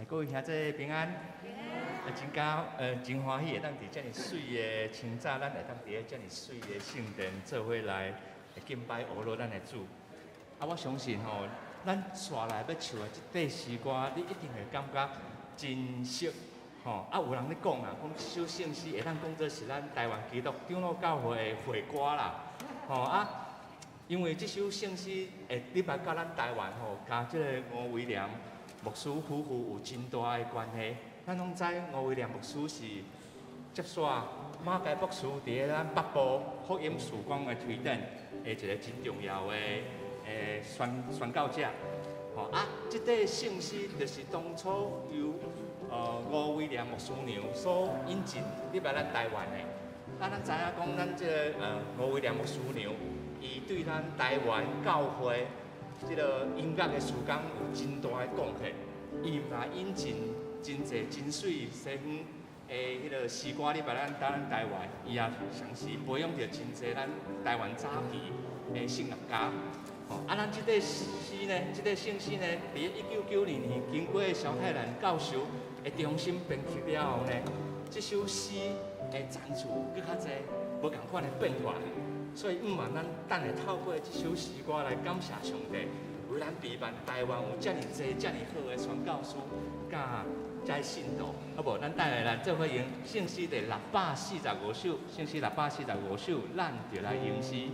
各位兄弟平安。真感真歡喜會當佇遮爾媠的清早，咱會當佇遮爾媠的聖殿做伙來敬拜阿羅咱的主。啊，我相信吼，咱紲來欲唱的這塊詩歌，你一定會感覺真熟吼。啊，有人咧講啊，講這首聖詩會當講做是咱台灣基督長老教會的會歌啦。吼啊，因為這首聖詩會入來到咱台灣吼，佮這个吳威廉牧師夫婦有真大的關係。咱攏知吳威廉牧師是接續馬偕博士佇咧咱北部福音事工的推展的一个真重要的宣教者。吼啊，這塊聖詩就是當初由吳威廉牧師娘所引進入來咱台灣的。啊，咱知影講，咱這个吳威廉牧師娘，伊對咱台灣教會這个音樂的事工有真大的貢獻。伊毋但引進真濟真媠西方的彼个詩歌入來咱台灣，伊也同時培養著真濟咱台灣早期的聖樂家。吼，啊，咱這塊詩呢，這塊聖詩呢，佇1992年經過蕭泰然教授的重新編曲了後呢，這首詩的層次閣較濟，無仝款的變化。所以，毋瞞咱等下透過這首詩歌來感謝上帝，為咱備辦台灣有遮爾濟、遮爾好的宣教師，佮遮信徒，好無？咱等下來做伙用聖詩第645首，聖詩六百四十五首，咱就來吟詩。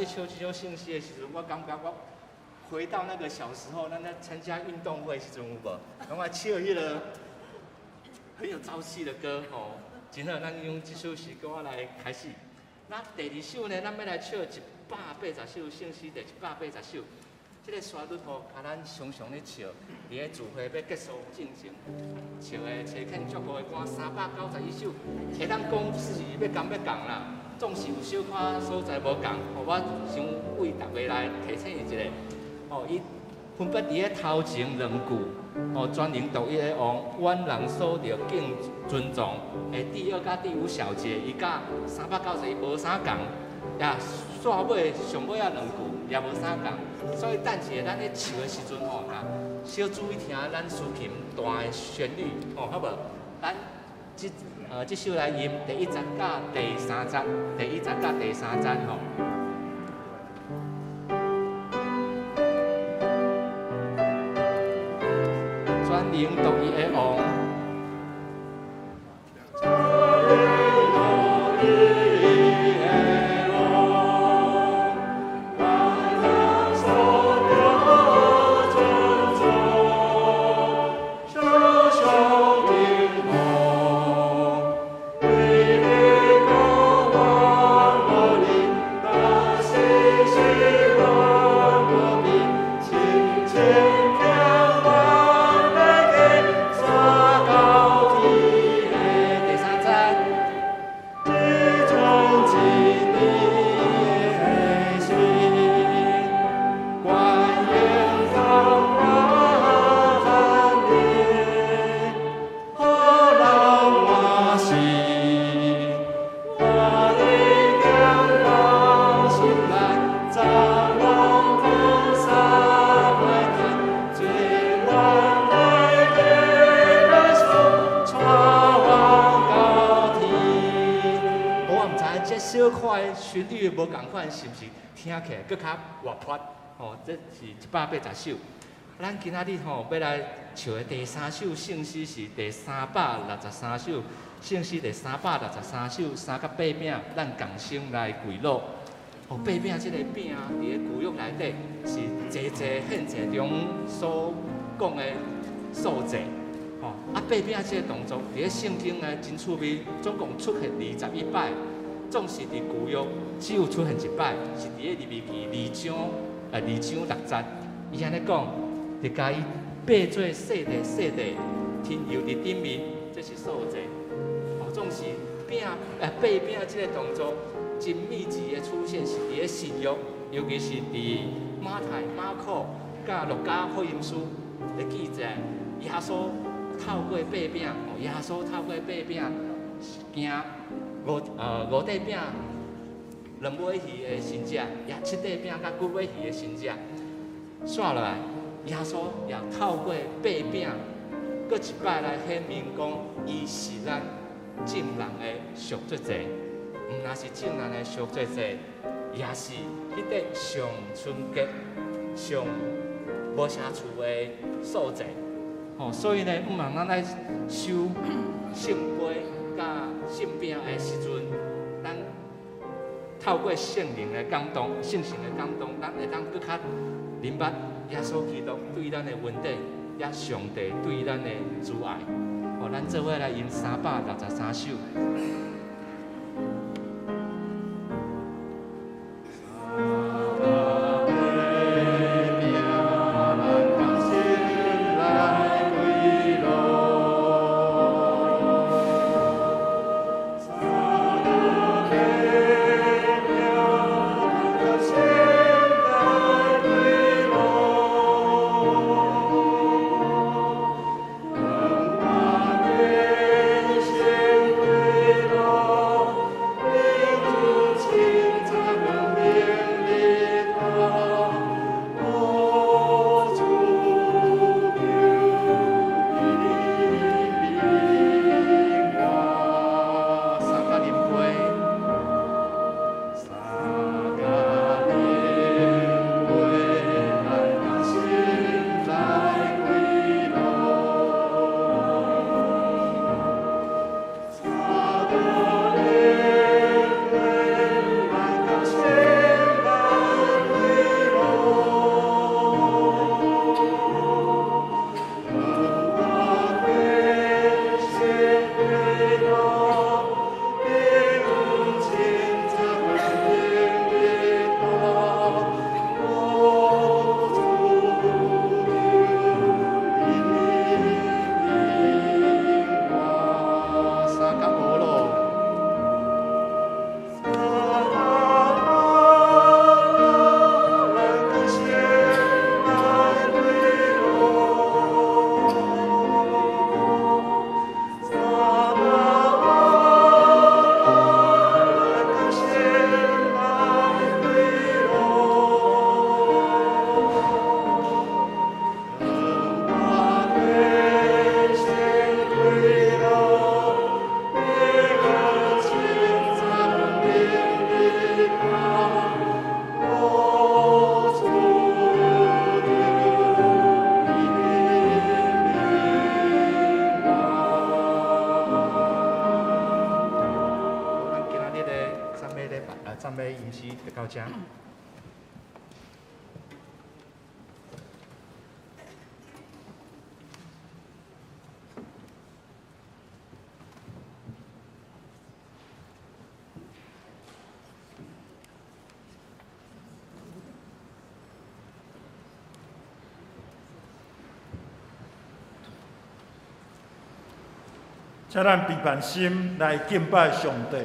唱這首聖詩的時陣，我感覺我回到那個小時候，咱咧參加運動會時陣有無？攏愛唱彼个很有朝氣的歌吼。真好，咱用這首詩歌來開始。那第二首呢，咱欲來唱180首聖詩，第180首。這个旋律吼，佮咱常常咧唱，佇咧聚會欲結束進前唱的《齊勸祝福》的歌391首，會當講是欲仝欲仝啦，總是有小可所在無仝。予我先為逐个來提醒伊一下。吼，伊分別佇咧頭前兩句，哦，全能獨一的王，萬人所著敬尊崇。的第二佮第五小節，伊佮391無啥仝，也煞尾上尾仔兩句也無啥仝。所以等一下咱咧唱的時陣吼，小注意聽咱司琴彈的旋律，吼，好無？咱這首來吟第一節佮第三節，第一節佮第三節吼。全能獨一的王。全能獨一的王，萬人所著尊崇，小小平安，為你高萬樂林，大喜喜萬和平，親切聽萬來給三高天的第三節，一純一你的心，觀音到萬年，予人歡喜，我的行到心內，昨晚風沙來天，最難來的耶穌，帶我到天。我毋知這小可的旋律無仝款，是毋是聽起來閣較活潑？吼，這是180首。咱今仔日吼欲來唱的第三首聖詩是第三百六十三首，聖詩第三百六十三首，三佮八餅，咱共心來跪落。哦，八餅這个餅佇咧舊約內底是濟濟獻祭中所講的素祭。吼，啊，擘餅這个動作佇咧聖經呢真趣味，總共出現21擺，總是佇舊約只有出現一擺，是佇咧利未記2章6節。伊按呢講，就共伊擘做細塊細塊，添油佇頂面，這是素祭。哦，總是擘餅這个動作真密集的出現，是佇咧新約，尤其是佇馬太、馬可、佮路加福音書的記載，耶穌透過擘餅，哦，耶穌透過擘餅，行五塊餅、兩尾魚的神跡，也七塊餅佮九尾魚的神跡，煞落來，耶穌也透過擘餅，閣一擺來顯明講，伊是咱眾人的贖罪祭，毋但是眾人的贖罪祭，也是彼塊上純潔、上無瑕疵的素祭。吼，所以呢，毋通咱來收聖杯佮聖餅的時陣，咱透過聖靈的感動、聖神的感動，咱會當閣較明白耶穌基督對咱的恩典，也上帝對咱的慈愛。吼，咱做伙來吟363首。三請咱平凡心來敬拜上帝。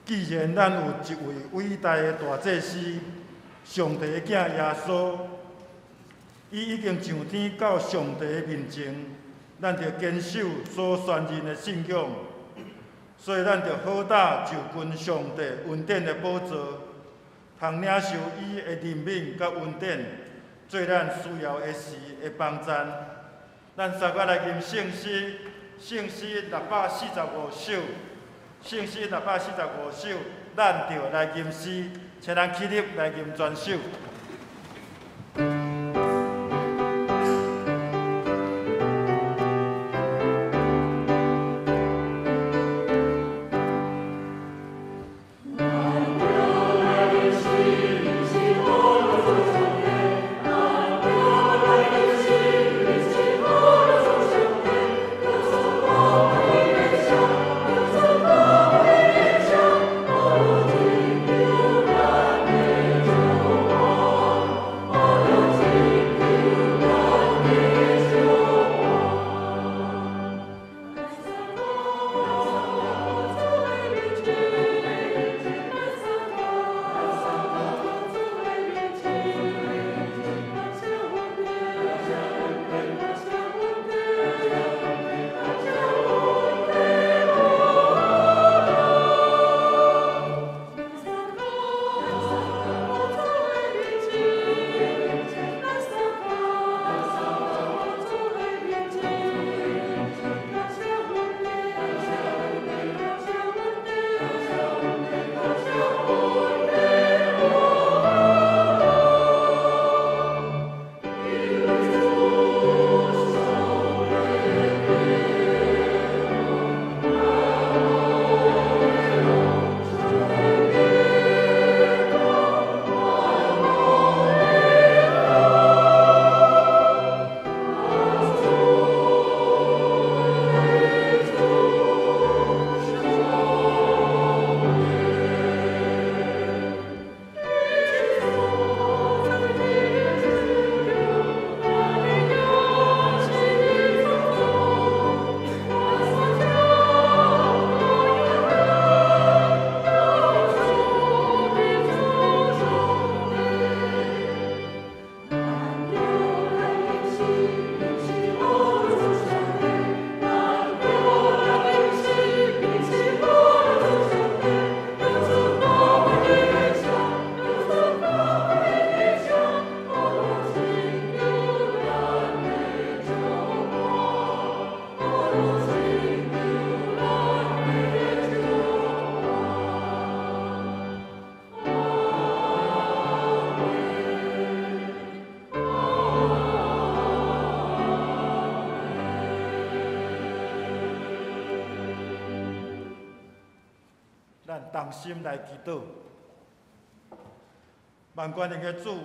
既然咱有一位偉大的大祭司，上帝的囝耶穌，伊已經上天到上帝的面前，咱著堅守所宣認的信仰，所以咱著好膽就近上帝恩典的寶座，通領受伊的憐憫佮恩典，做咱需要的時的幫贊。咱三個來吟聖詩，聖詩645首。聖詩645首，咱就來吟詩，請咱起立來吟全首。 Thank you. 咱同心來祈禱。萬權能的主，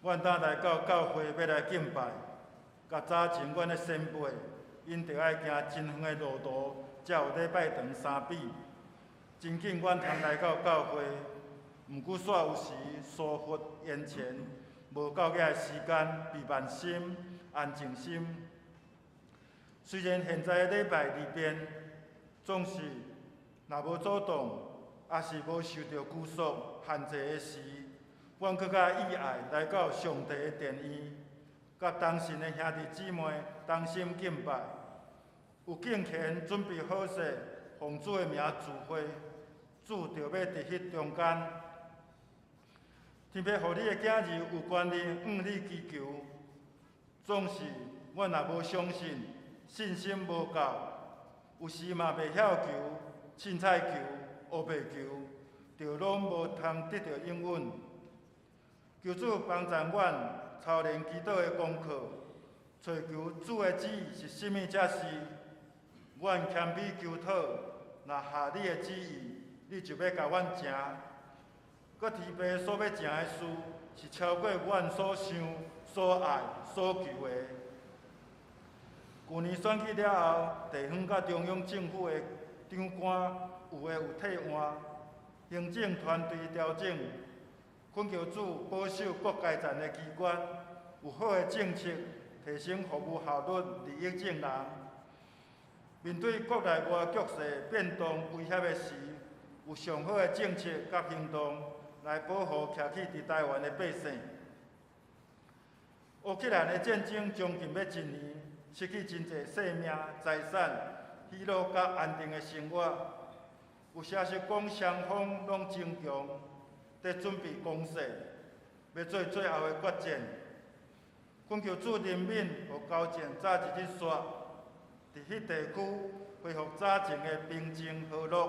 阮今來到教會欲來敬拜。佮早前阮的先輩，𪜶著愛行真遠的路途，才有禮拜堂相比。真緊阮通來到教會，毋過煞有時疏忽延前，無夠遐的時間備萬心、安靜心。雖然現在的禮拜利便，總是若無阻擋，抑是無受著拘束限制的時，阮閣較意愛來到上帝的殿院，佮同信的兄弟姊妹同心敬拜，有敬虔準備好勢，奉主的名聚會，主就欲佇彼中間。天父予你的囝兒有權利向你祈求，總是阮若無相信，信心無夠，有時嘛袂曉求，凊彩求，烏白求，就攏無通得著應允。求主幫助阮操練祈禱的功課，揣求主的旨意是啥物才是。阮謙卑求討，若合你的旨意，你就欲共阮成。閣天父所欲成的事，是超過阮所想、所愛、所求的。舊年選舉了後，地方佮中央政府的長官有的有替換，行政團隊調整，懇求主保守各階層的機關，有好的政策，提升服務效率，利益眾人。面對國內外局勢變動威脅的時，有上好的政策佮行動來保護徛起佇台灣的百姓。烏克蘭的戰爭將近欲一年，失去真濟性命、財產、喜樂佮安定的生活。有消息講雙方攏增強，佇準備攻勢，欲做最後的決戰。懇求主憐憫，予交戰早一日煞，佇彼地區恢復早前的平靜和樂。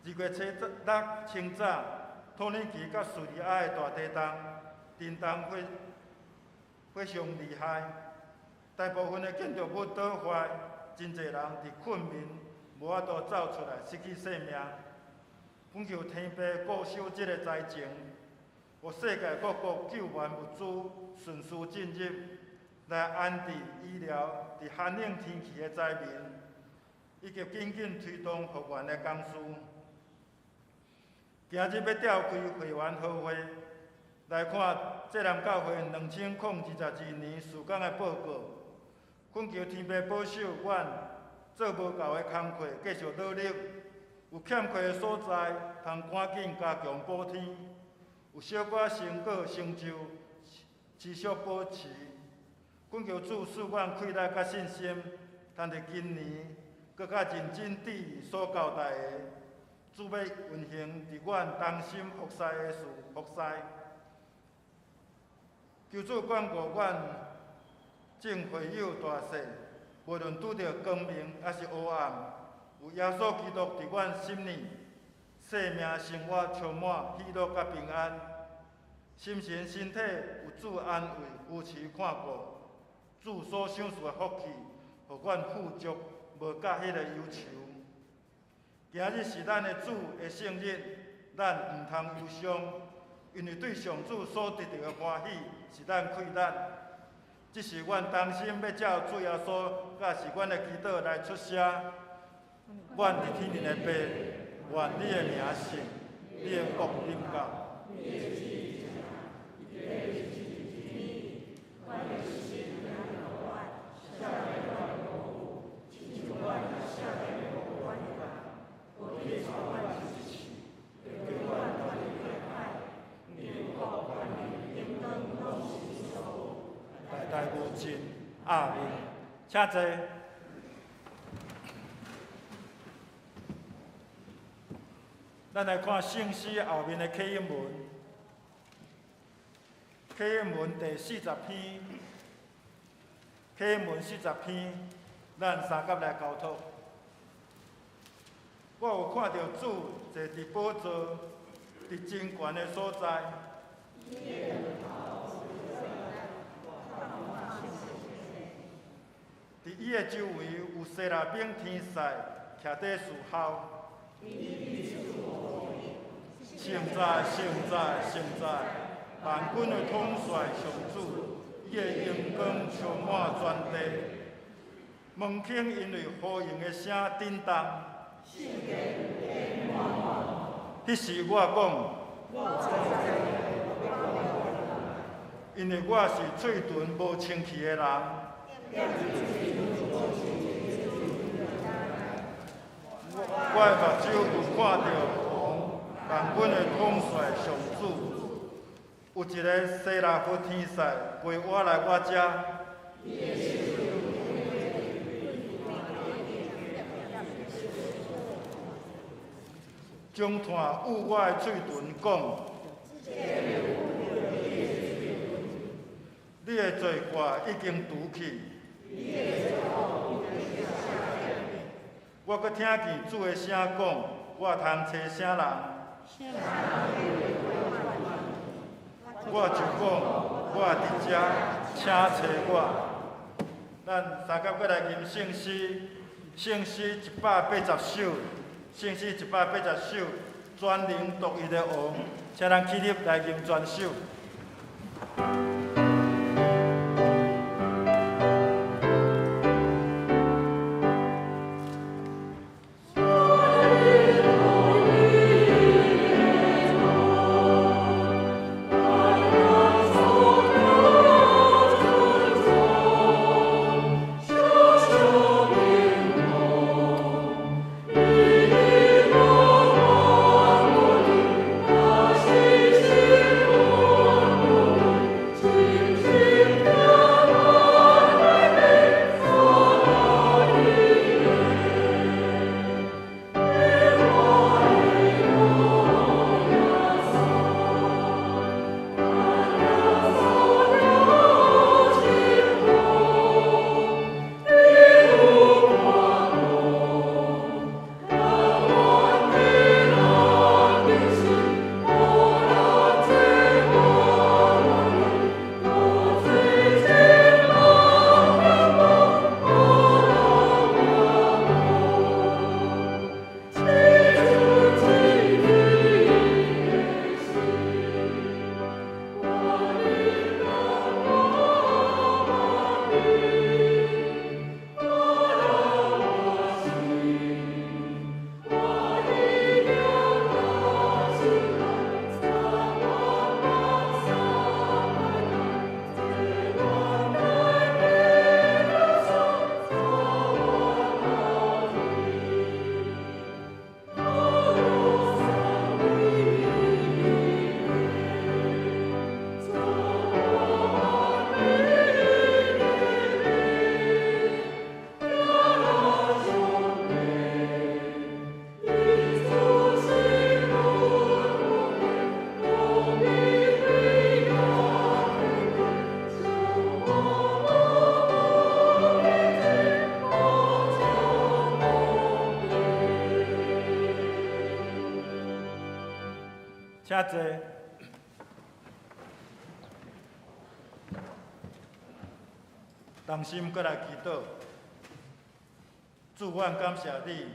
2月初6清早，土耳其佮敘利亞的大地動，震動非非常厲害，大部分的建築物倒壞，真濟人佇困眠，無法度走出來，失去性命。懇求天父顧守這个災情，予世界各國救援物資順序進入，來安置醫療佇寒冷天氣的災民，以及緊緊推動復原的工事。今日欲召開會員和會，來看濟南教會2022年事工的報告。懇求天父保守阮做無夠的工課，繼續努力。有欠缺的所在，通趕緊加強補天；有小可成果成就，持續保持。懇求主賜阮氣力佮信心，通佇今年閣較認真佇伊所交代的，主欲運行佇阮同心服侍的事服侍。求主眷顧阮眾會友大細，無論拄著光明抑是黑暗，有耶穌基督佇阮心裡，生命生活充滿喜樂佮平安，心神身體有主安慰扶持看顧，主所賞賜的福氣，予阮富足，無佮彼个憂愁。今日是咱的主的聖日，咱毋通憂傷，因為對上主所得著的歡喜是咱氣力。這是阮同心欲照主耶穌，佮是阮的祈禱來出聲。阮佇天頂的父，願你的名聖，你的國臨到。代代無盡，阿們。請坐。咱來看聖詩後面的啟應文，啟應文第四十篇，啟應文四十篇，咱三甲來交托。我有看著主坐佇寶座，佇真懸的所在。佇伊的周圍有西拉兵天使徛佇侍候。聖哉，聖哉，聖哉！萬軍的統帥上主，伊的榮光充滿全地。門框因為呼應的聲震動。彼時我講，因為我是喙唇無清氣的人。我的目睭有看著王，萬軍的統帥上主，有一个西拉弗天使飛倚來我遮。將炭捂我的喙唇，講：你的罪過已經除去。我閣聽見主的聲講：我通揣啥人？我就講：我佇遮，請揣我。咱三甲閣來吟聖詩，聖詩180首，聖詩180首，全能獨一的王，請咱起立來吟全首。請坐。同心閣來祈禱，主，阮感謝你，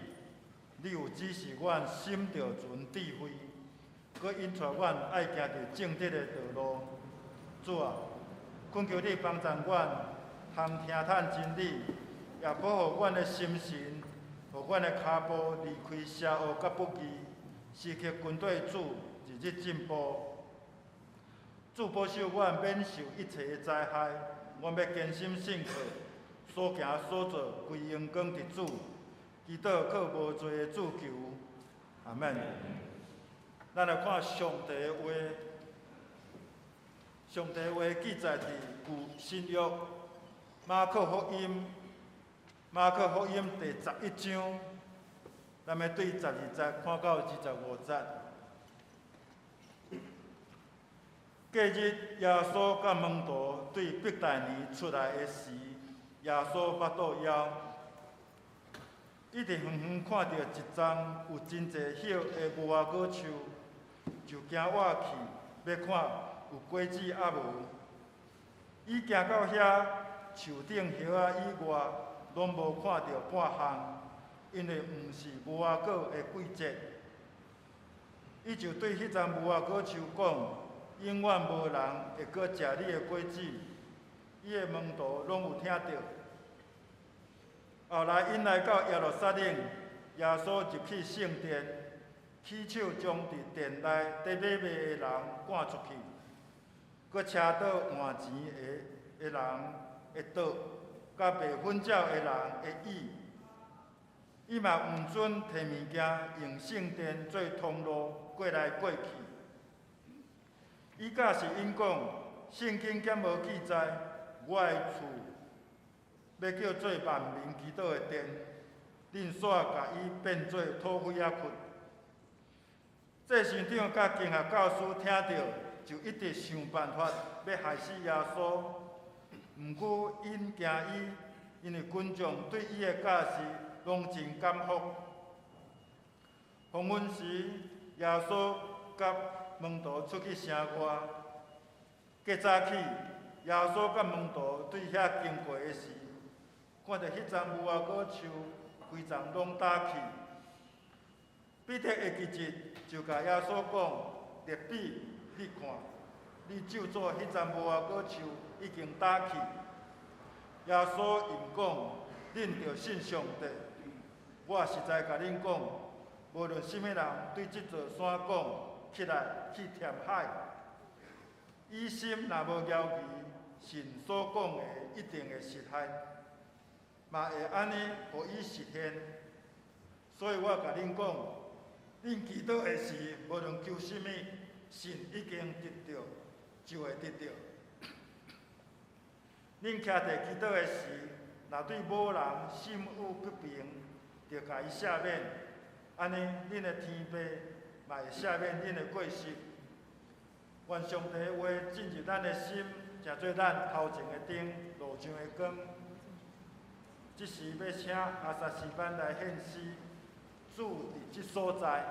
你有指示阮心著存智慧，閣引帶阮愛行佇正直的道路。主啊，懇求你幫助阮，通聽探真理，也保護阮的心神，予阮的跤步離開邪惡佮不義，時刻跟綴主，日日進步。主保守阮免受一切的災害，阮欲堅心信靠，所行所做歸榮光佇主，祈禱靠無罪的主求，阿們。咱來看上帝的話，上帝的話記載佇舊新約馬可福音，馬可福音第11章，咱欲對12節看到25節。隔日，耶穌佮門徒對伯大尼出來的時，耶穌腹肚枵。伊佇遠遠看著一叢有真濟葉的無花果樹，就行倚去，欲看有果子抑無。伊行到遐，樹頂葉仔以外，攏無看著半項。因為毋是無花果的季節。伊就對彼叢無花果樹講：永遠無人會閣食你的果子。伊的門徒攏有聽著。後來𪜶來到耶路撒冷，耶穌入去聖殿，起手將佇殿內佇買賣的人趕出去，閣車倒換錢的人的桌，佮賣粉鳥的人的椅。伊嘛毋准提物件用聖殿做通路過來過去。伊教示𪜶講，聖經敢無記載，我的厝欲叫做萬民祈禱的殿，恁煞共伊變做土匪仔窟。祭司長佮經學教師聽著，就一直想辦法欲害死耶穌。毋過𪜶驚伊，因為群眾對伊的教示攏真感服。黃昏時，耶穌佮門徒出去城外。過早起，耶穌佮門徒對遐經過的時，看著彼叢無花果樹規叢攏焦去。彼得會記一，就共耶穌講：辣彼，你看，你咒詛彼叢無花果樹已經焦去。耶穌應講：恁著信上帝。我實在共恁講，無論啥物人對這座山講，起來去填海，伊心若無猶疑，信所講的一定會實現，嘛會按呢予伊實現。所以我共恁講，恁祈禱的時，無論求啥物，信已經得著，就會得著。恁徛佇祈禱的時，若對某人心有不平，著共伊赦免，按呢，恁的天父嘛會赦免恁的過失。願上帝的話進入咱的心，成做咱頭前的燈，路上的光。這時欲請阿薩詩班來獻詩，主佇這所在。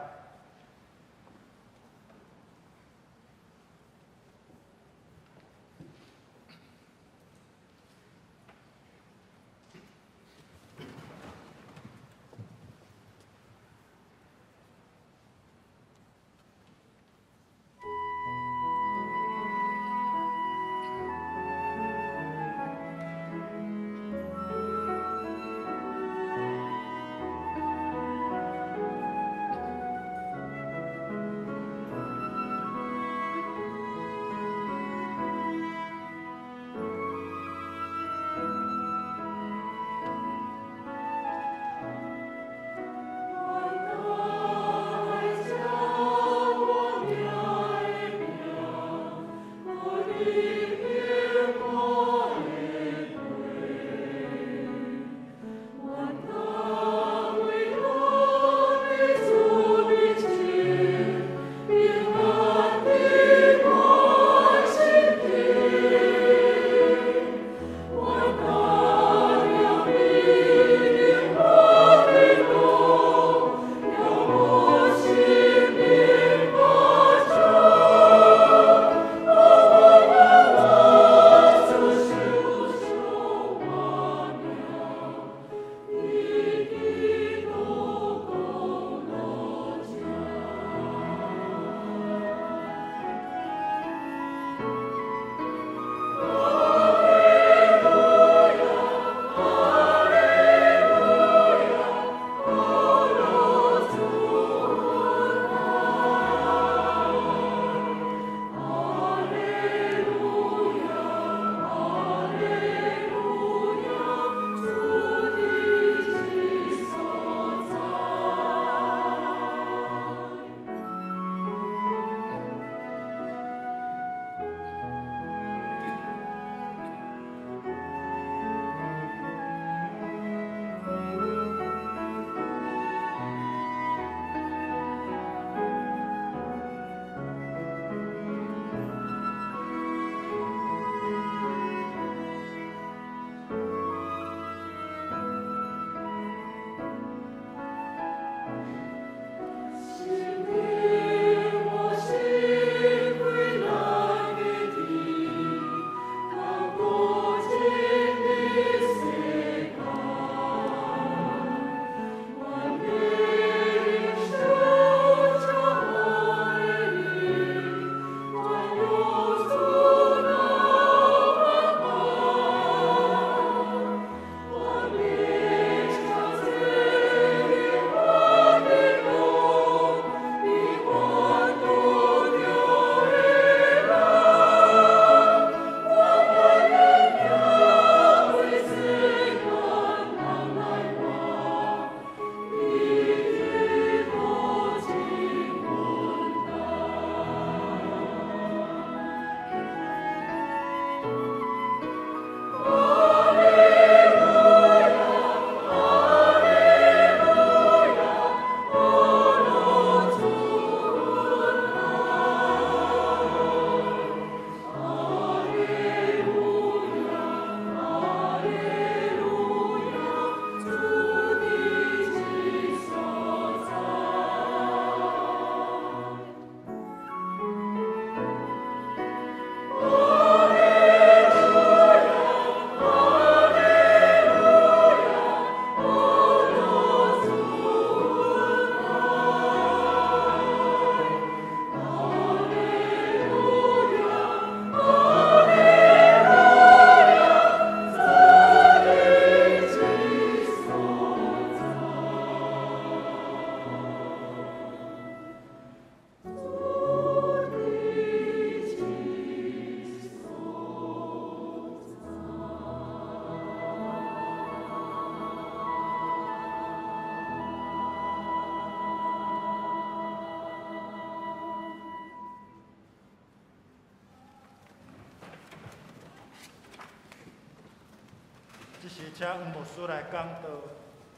這時請黃牧師來講道，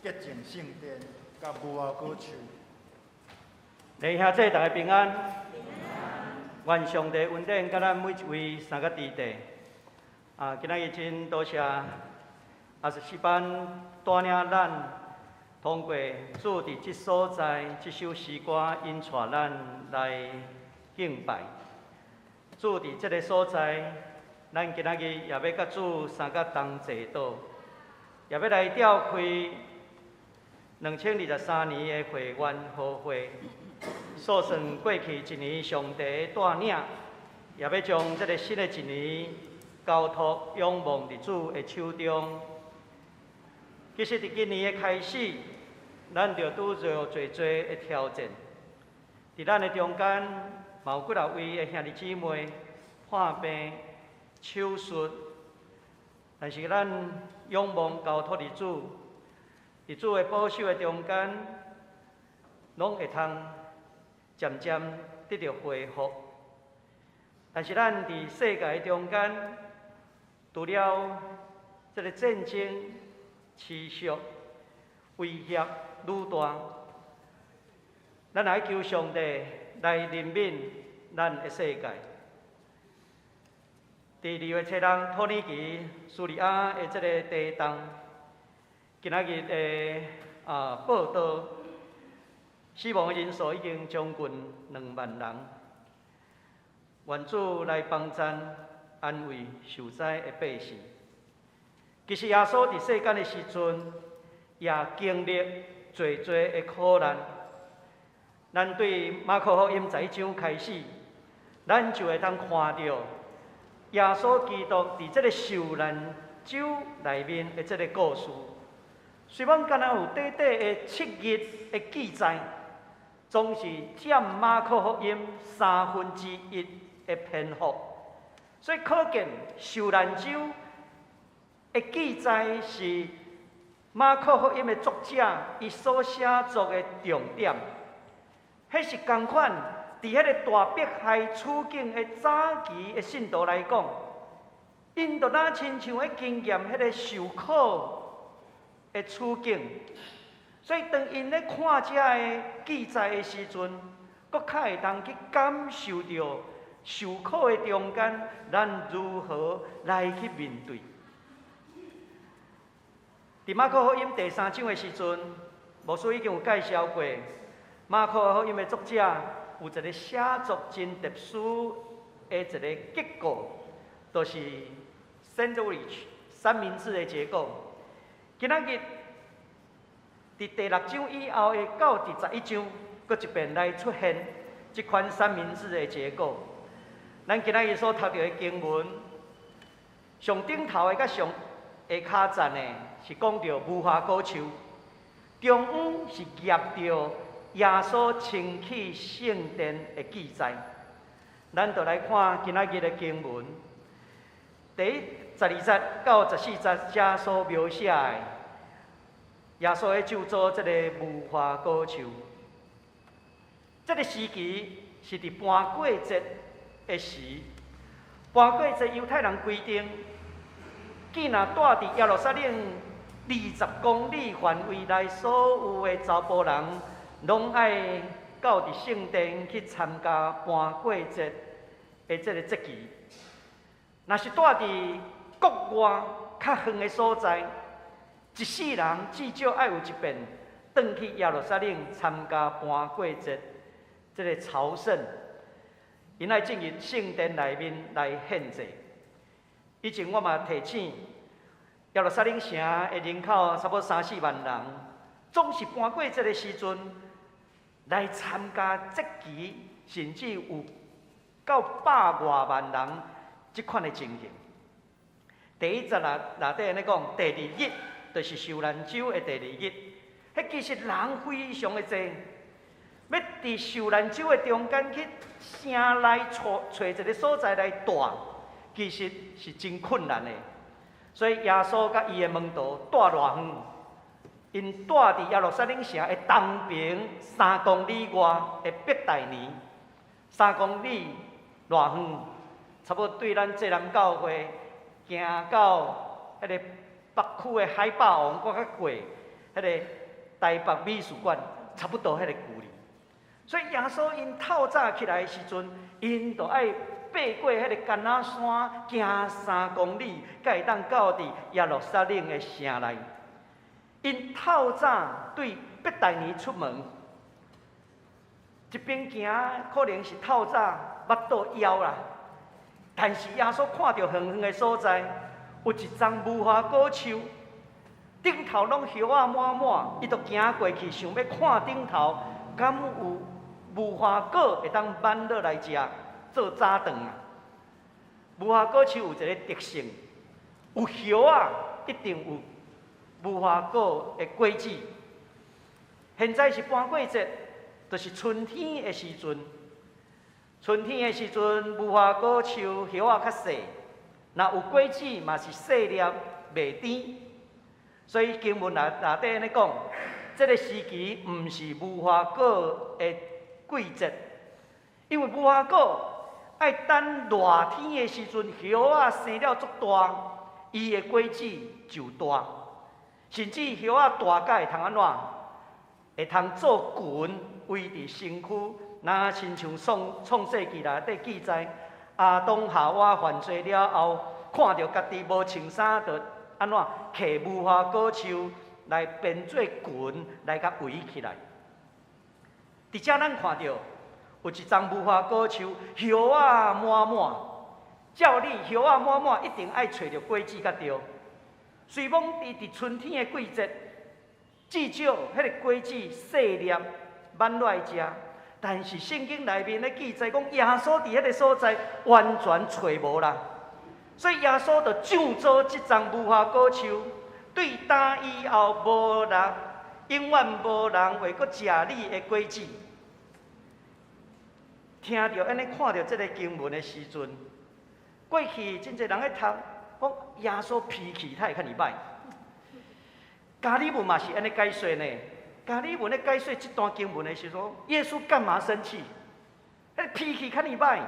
潔淨聖殿佮無花果樹。弟兄姊妹大家平安，願上帝恩典佮咱每一位三個弟弟。啊，今仔日真多謝阿十四班帶領咱通過主佇這所在這首詩歌引帶咱來敬拜。主佇這个所在，咱今仔日也欲佮主相佮同齊禱，也欲來召開2023年的會員和會。數算過去一年上帝的帶領，也欲將這个新的一年交託仰望佇主的手中。其實佇今年的開始，咱就拄著濟濟的挑戰。佇咱的中間，嘛有幾若位的兄弟姊妹破病、手術，但是咱仰望交託佇主，佇主的保守的中間，攏會通漸漸得著恢復。但是咱佇世界的中間，除了這个戰爭持續威脅愈大，咱愛求上帝來憐憫咱的世界。佇2月7日，土耳其、敘利亞的這个地動，今仔日的報道，死亡的人數已經將近2萬人。願主來幫贊安慰受災的百姓。其實耶穌佇世間的時陣，也經歷濟濟的苦難。咱對馬可福音11章開始，咱就會當看著耶穌基督佇這个受難週內面的這个故事。雖罔敢若有短短的7日的記載，總是佔馬可福音1/3的篇幅，所以可見受難週的記載是馬可福音的作者伊所寫作的重點。彼是仝款，佇彼个大迫害處境的早期的信徒來講，𪜶就若親像咧經驗彼个受苦的處境，所以當𪜶咧看這个記載的時陣，閣較會當去感受著受苦的中間，咱如何來去面對。佇馬可福音第三章的時陣，牧師已經有介紹過，馬可福音的作者有一个寫作真特殊的一个結構，就是 sandwich 三明治的結構。今仔日佇第六章以後的到第11章，閣一遍來出現這款三明治的結構。咱今仔日所讀著的經文，上頂頭的佮上下跤層的是講著無花果樹，中央是夾著耶穌清去聖殿的記載。咱就來看今仔日的經文，第12節到14節遮所描寫的耶穌咧咒詛這个無花果樹。這个時期是佇盤過節的時，盤過節猶太人規定，既若蹛佇耶路撒冷20公里範圍內所有的查埔人，攏愛到佇聖殿去參加盤過節的這个節期。若是蹛佇國外較遠的所在，一世人至少愛有一遍轉去耶路撒冷參加盤過節這个朝聖，𪜶愛進入聖殿內面來獻祭。以前我嘛提醒，耶路撒冷城的人口差不多三四萬人，總是盤過節的時陣來參加節期，甚至有到百外萬人這款的情形。第一節內底按呢講，第二日就是受難週的第二日，彼其實人非常的濟，欲佇受難週的中間去城內揣揣一个所在來蹛，其實是真困難的。所以耶穌佮伊的門徒蹛偌遠，𪜶蹛佇耶路撒冷城的東邊3公里外的伯大尼，3公里偌遠，差不多對咱濟南教會行到彼个北區的海霸王，閣較過彼個台北美術館，差不多彼個距離。所以耶穌𪜶透早起來的時陣，𪜶就愛爬過彼個橄欖山，行3公里，才會當到佇耶路撒冷的城內。𪜶透早對伯大尼出門，一邊行可能是透早腹肚枵啦，但是耶穌看著遠遠的所在，有一叢無花果樹，頂頭攏葉仔滿滿，伊就行過去，想欲看頂頭，敢有無花果會當挽落來食，做早頓啊。無花果樹有一个特性，有葉仔一定有無花果的果子。現在是搬過節，就是春天的時陣。春天的時陣，無花果樹葉仔較細，若有果子嘛是細粒，袂甜。所以經文內底按呢講，這个時期毋是無花果的季節，因為無花果愛等熱天的時陣，葉仔生了足大，伊的果子就大，甚至葉仔大甲會通按怎？會通做裙圍佇身軀，若親像創世記內底記載，亞當夏娃犯罪了後，看著家己無穿衫，就按怎？揢無花果樹來編做裙來共圍起來。佇遮咱看著有一叢無花果樹，葉仔滿滿。照理葉仔滿滿，一定愛揣著果子才對。雖罔佇佇春天的季節，至少彼个果子細粒，挽落來食。但是聖經內面咧記載講，耶穌佇彼个所在完全揣無啦。所以耶穌就咒詛這叢無花果樹，對今以後無人，永遠無人會閣食你的果子。聽著按呢看著這个經文的時陣，過去真濟人咧讀，講耶穌脾氣哪會遐爾歹。加爾文嘛是按呢解說呢。加爾文咧解說這段經文的時陣，耶穌幹嘛生氣？彼个脾氣較爾歹，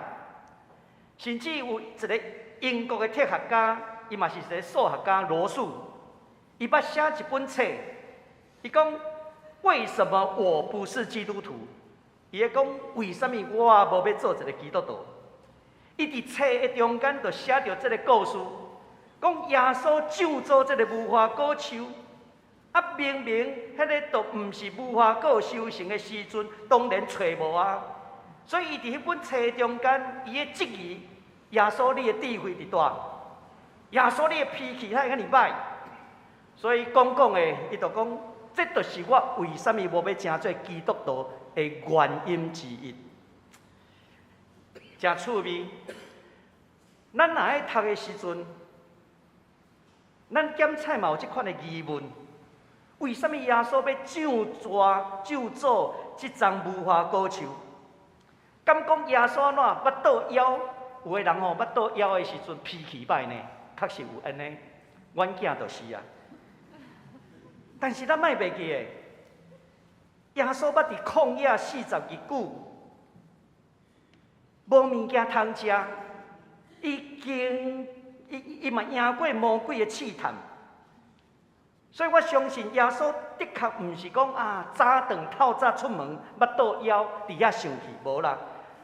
甚至有一个英國的哲學家，伊嘛是一个數學家羅素，伊捌寫一本冊，伊講為什麼我不是基督徒？伊咧講為啥物我無欲做一个基督徒？伊佇冊的中間就寫著這个故事，講耶穌咒詛這个無花果樹，啊明明彼个都毋是無花果收成的時陣，當然揣無啊。所以伊佇彼本冊中間，伊咧質疑耶穌你的智慧佇佗？耶穌你的脾氣哪會遐爾歹？所以講講的，伊就講，這就是我為啥物無欲成做基督徒的原因之一。誠趣味，咱若愛讀的時陣，咱檢菜嘛有這款的疑問：為啥物耶穌欲咒詛咒詛這叢無花果樹？敢講耶穌按怎腹肚枵？有的人吼腹肚枵的時陣脾氣歹呢，確實有按呢。阮囝就是啊。但是咱莫袂記得，耶穌捌佇曠野40日久，無物件通食，伊經伊伊嘛贏過魔鬼的試探，所以我相信耶穌的確毋是講啊早頓透早出門，腹肚枵佇遐生氣，無啦。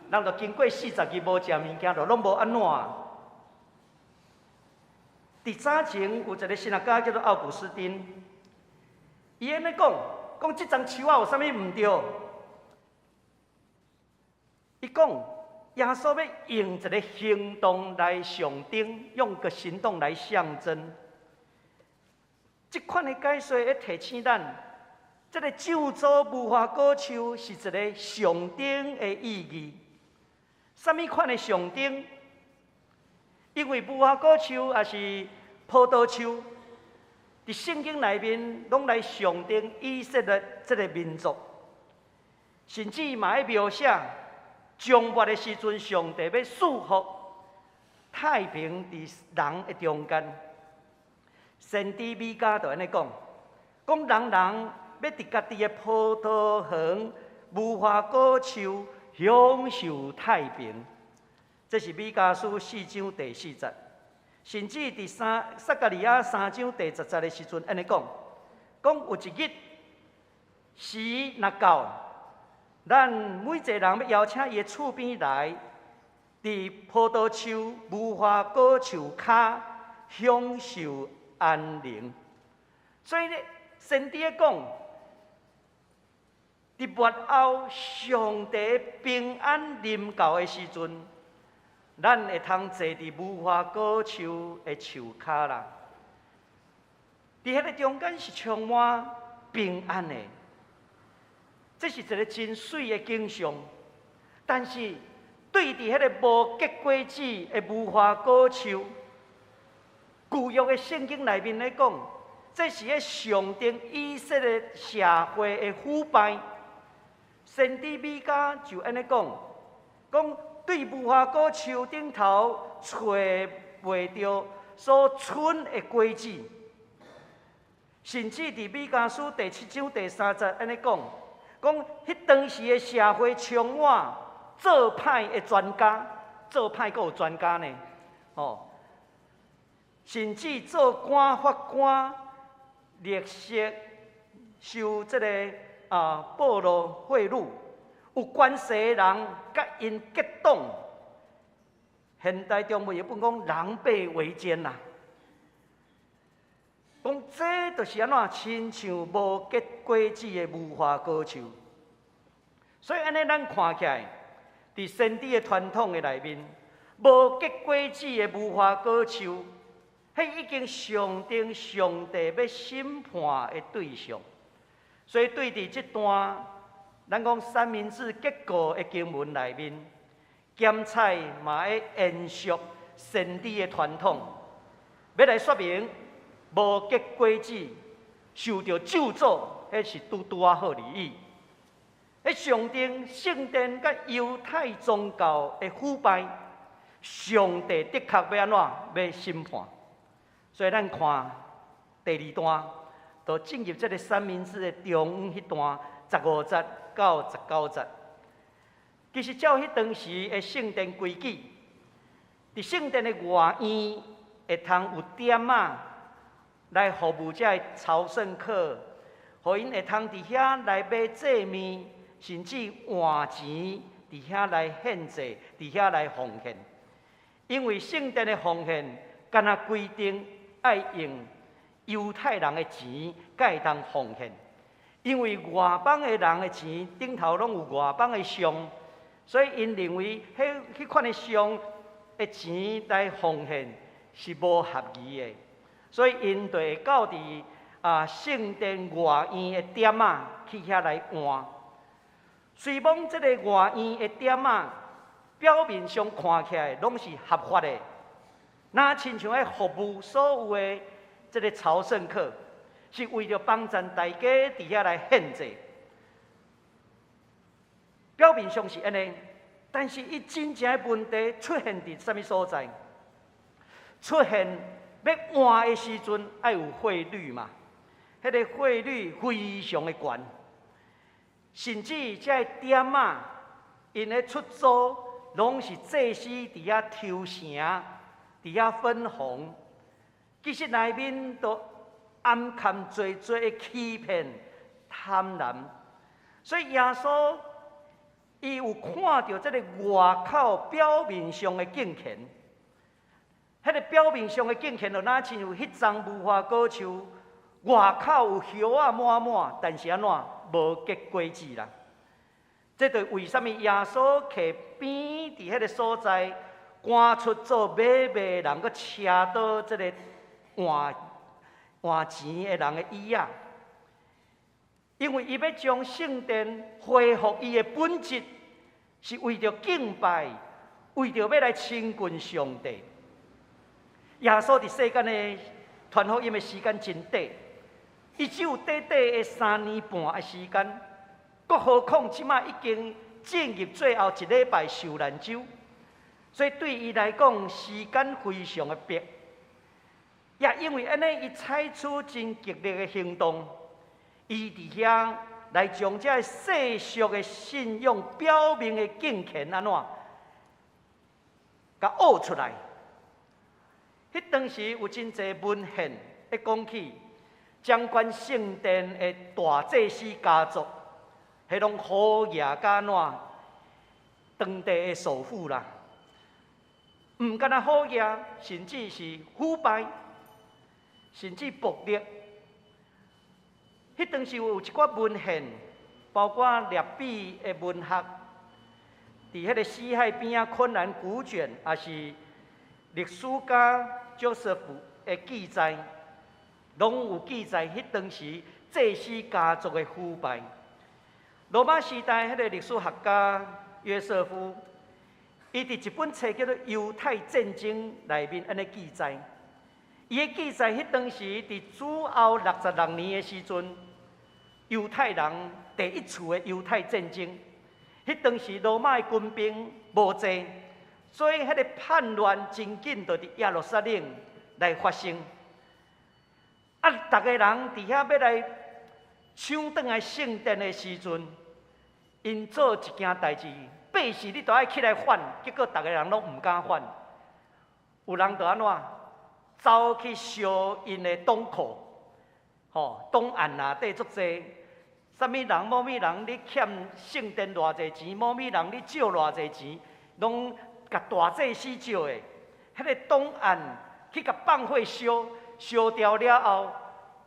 人就經過四十日無食物件，就攏無按怎。佇早前有一个神學家叫做奧古斯丁，伊按呢講，講這叢樹仔有啥物毋對？伊講耶穌欲用一个行動來象徵，用個行動來象徵。這款的解說會提醒咱，這个咒詛無花果樹是一个象徵的意義。啥物款的象徵？因為無花果樹抑是葡萄樹，佇聖經內面攏來象徵以色列這个民族，甚至嘛愛描寫終末的時陣，上帝欲賜福太平佇人的中間。先知米迦就按呢講，講人人欲佇家己的葡萄園、無花果樹享受太平。這是米迦書4章第4節。甚至佇撒迦利亞三章第十節的時陣，按呢講，講有一日時若到，咱每一個人欲邀請伊的厝邊來，佇葡萄樹、無花果樹跤享受安寧。所以咧，先知講，佇末後上帝平安臨到的時陣，咱會通坐佇無花果樹的樹跤啦。佇彼个中間是充滿平安的，這是一个真媠的景象。但是對佇彼个無結果子的無花果樹，舊約的聖經內面咧講，這是彼象徵以色列社會的腐敗。先知米迦就按呢講，講對無花果樹頂頭揣袂著所春的果子，甚至佇米迦書第七章第三節按呢講，講彼當時的社會充滿做歹的專家，做歹閣有專家呢，哦，甚至做官法官、律師受這个賄賂賄賂，有權勢的人佮𪜶結黨。現代中文譯本講狼狽為奸啦。講這就是按怎親像無結果子的無花果樹。所以按呢，咱看起來，佇先知的傳統的內面，無結果子的無花果樹，彼已經象徵上帝欲審判的對象。所以對佇這段，咱講三明治結構的經文內面，檢採嘛會延續先知的傳統，欲來說明無結果子受著咒詛，彼是拄拄仔好而已。彼象徵聖殿佮猶太宗教的腐敗，上帝的確欲按怎？欲審判。所以咱看第二段，就進入這个三明治的中央彼段，十五節到十九節。其實照彼當時的聖殿規矩，佇聖殿的外院會通有店仔來服務這个朝聖客，予𪜶會通佇遐來買祭物，甚至換錢佇遐來獻祭，佇遐來奉獻。因為聖殿的奉獻，敢若規定愛用猶太人的錢，才會當奉獻。因為外邦的人的錢頂頭攏有外邦的像，所以𪜶認為彼款的像的錢來奉獻是無合宜的，所以𪜶就會到佇聖殿外院的店仔去遐來換。雖罔這个外院的店仔表面上看起來攏是合法的，若親像咧服務所有的這个朝聖客，是為著幫贊大家佇遐來獻祭。表面上是按呢，但是伊真正的問題出現佇啥物所在？出現欲換的時陣愛有匯率嘛？彼个匯率非常的懸，甚至這个店仔，𪜶的出租攏是祭司佇遐抽成，佇遐分紅。其實內面都暗含濟濟的欺騙、貪婪。所以耶穌伊有看著這个外口表面上的敬虔，彼个表面上的敬虔，就若親像彼欉無花果樹，外口有葉仔滿滿，但是按怎無結果子啦。這就為啥物耶穌騎鞭佇彼个所在，趕出做買賣人，閣車倒這个換換錢的人的椅仔，因為伊欲將聖殿恢復伊的本質，是為著敬拜，為著欲來親近上帝。耶穌佇世間的傳福音的時間真短，伊只有短短的三年半的時間，閣何況這馬已經進入最後一禮拜受難週，所以對伊來講時間非常的迫。也因為按呢，伊採取真激烈的行動，伊佇遐來將這个世俗的信仰表面的敬虔按怎，共挖出來。彼當時有真濟文獻會講起，掌管聖殿的大祭司家族，彼攏好額甲按怎？當地的首富啦，毋干焦好額，甚至是腐敗，甚至暴力。彼當時有一寡文獻，包括列比的文學，佇彼个死海邊仔昆蘭古卷，抑是歷史家約瑟夫的記載，攏有記載彼當時祭司家族的腐敗。羅馬時代彼個歷史學家約瑟夫，伊佇一本冊叫做《猶太戰爭》內面按呢記載。伊的記載，彼當時佇主後66年的時陣，猶太人第一次的猶太戰爭，彼當時羅馬的軍兵無濟，所以彼个叛亂真緊就佇耶路撒冷來發生。啊，逐个人佇遐欲來搶轉來聖殿的時陣，𪜶做一件代誌，百姓你都愛起來反，結果逐个人攏毋敢反。有人就按怎？走去燒𪜶的檔庫，吼，檔案內底足濟，啥物人、某物人，你欠聖殿偌濟錢，某物人你借偌濟錢，攏共大祭司借的，彼个檔案去共放火燒，燒掉了後，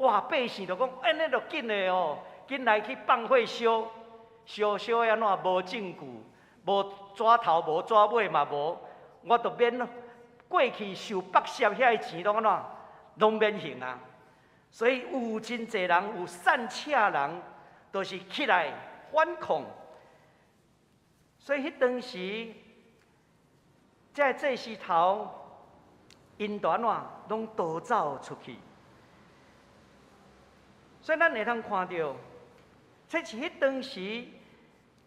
哇！百姓就講，按呢就緊的哦，緊來去放火燒，燒燒按怎？無證據，無紙頭，無紙尾嘛無，我就免過去受剝削遐个錢攏按怎？攏免還啊！所以有真濟人有散赤人，都是起來反抗。所以彼當時，這个祭司頭，𪜶都按怎？攏逃走出去。所以咱會通看著，這是彼當時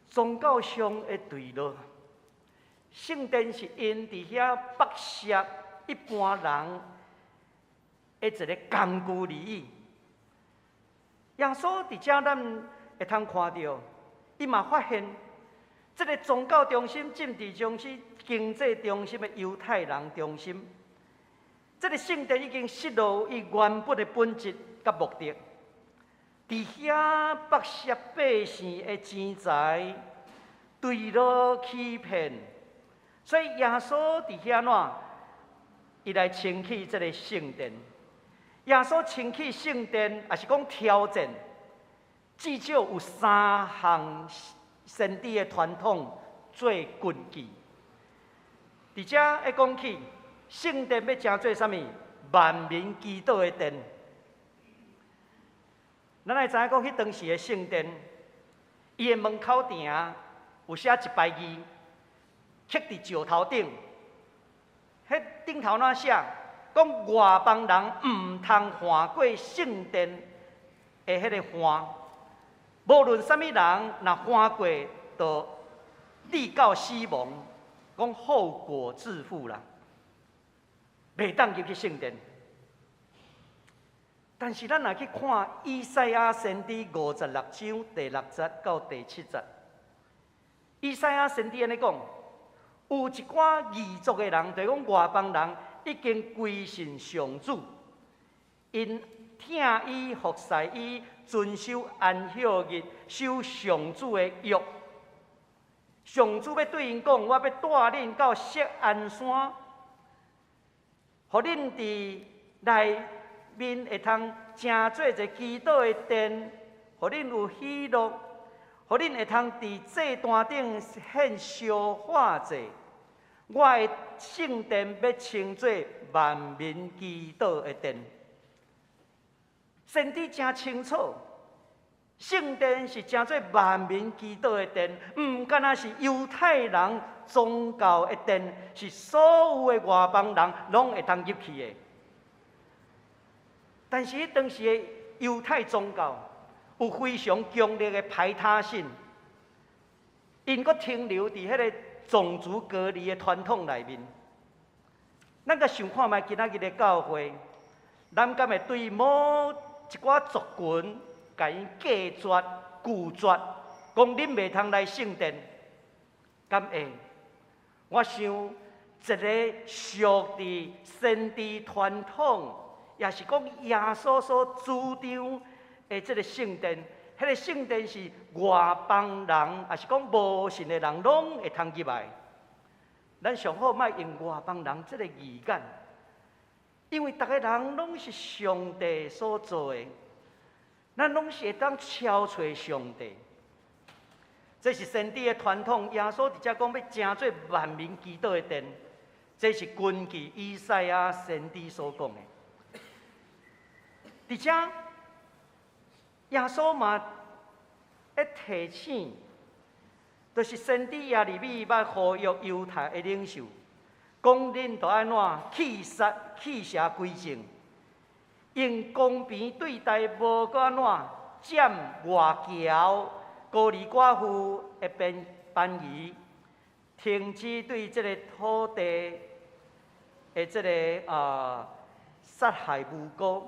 宗教上的墜落。聖殿是𪜶佇遐剝削一般人的一个工具而已。耶穌佇遮咱會通看著，伊嘛發現，這个宗教中心、政治中心、經濟中心的猶太人中心，這个聖殿已經失落伊原本的本質佮目的，佇遐剝削百姓的錢財，墜落欺騙。所以耶穌佇遐怎？伊來清氣這个聖殿。耶穌清氣聖殿，抑是講挑戰，至少有三項先知的傳統做根據。佇遮會講起聖殿欲成做啥物？萬民祈禱的殿。咱愛知影講，彼當時的聖殿，伊的門口埕有寫一排字，刻佇石頭頂。彼頂頭怎寫？講外邦人毋通橫過聖殿的彼个橫，無論啥物人，若橫過，就致到死亡，講後果自負啦，袂當入去聖殿。但是咱若去看以賽亞先知56章第六節到第七節，以賽亞先知按呢講，有一寡異族的人，就是講外邦人，已經歸信上主，𪜶疼伊、服侍伊、遵守安息日、守上主的約。上主欲對𪜶講：我欲帶恁到錫安山，予恁佇內面會通成做一个祈禱的殿，予恁有喜樂，予恁會通佇祭壇頂獻燒化祭。我的聖殿欲稱做萬民祈禱的殿。先知誠清楚，聖殿是成做萬民祈禱的殿，毋干焦是猶太人宗教的殿，是所有的外邦人攏會通入去的。但是當時的猶太宗教有非常強烈的排他性，𪜶閣停留佇彼个種族隔離的傳統內面。咱閣想看覓今仔日的教會，咱敢會對某一寡族群，共𪜶隔絕、拒絕，講恁袂通來聖殿，敢會？我想，一个屬佇先知傳統，也是講耶穌所主張的這个聖殿。彼个聖殿是外邦人，也是講無信的人，攏會通入來。咱上好莫用外邦人這个字眼，因為逐个人攏是上帝所造的，咱攏是會當超揣上帝。這是先知的傳統，耶穌佇遮講欲成做萬民祈禱的殿，這是根據以賽亞先知所講的。佇遮，耶穌嘛會提醒，就是先知耶利米捌呼籲猶太的領袖，講恁著按怎棄殺棄邪歸正，用公平對待無閣按怎佔外僑孤兒寡婦的便宜，停止對這个土地的這个殺害無辜，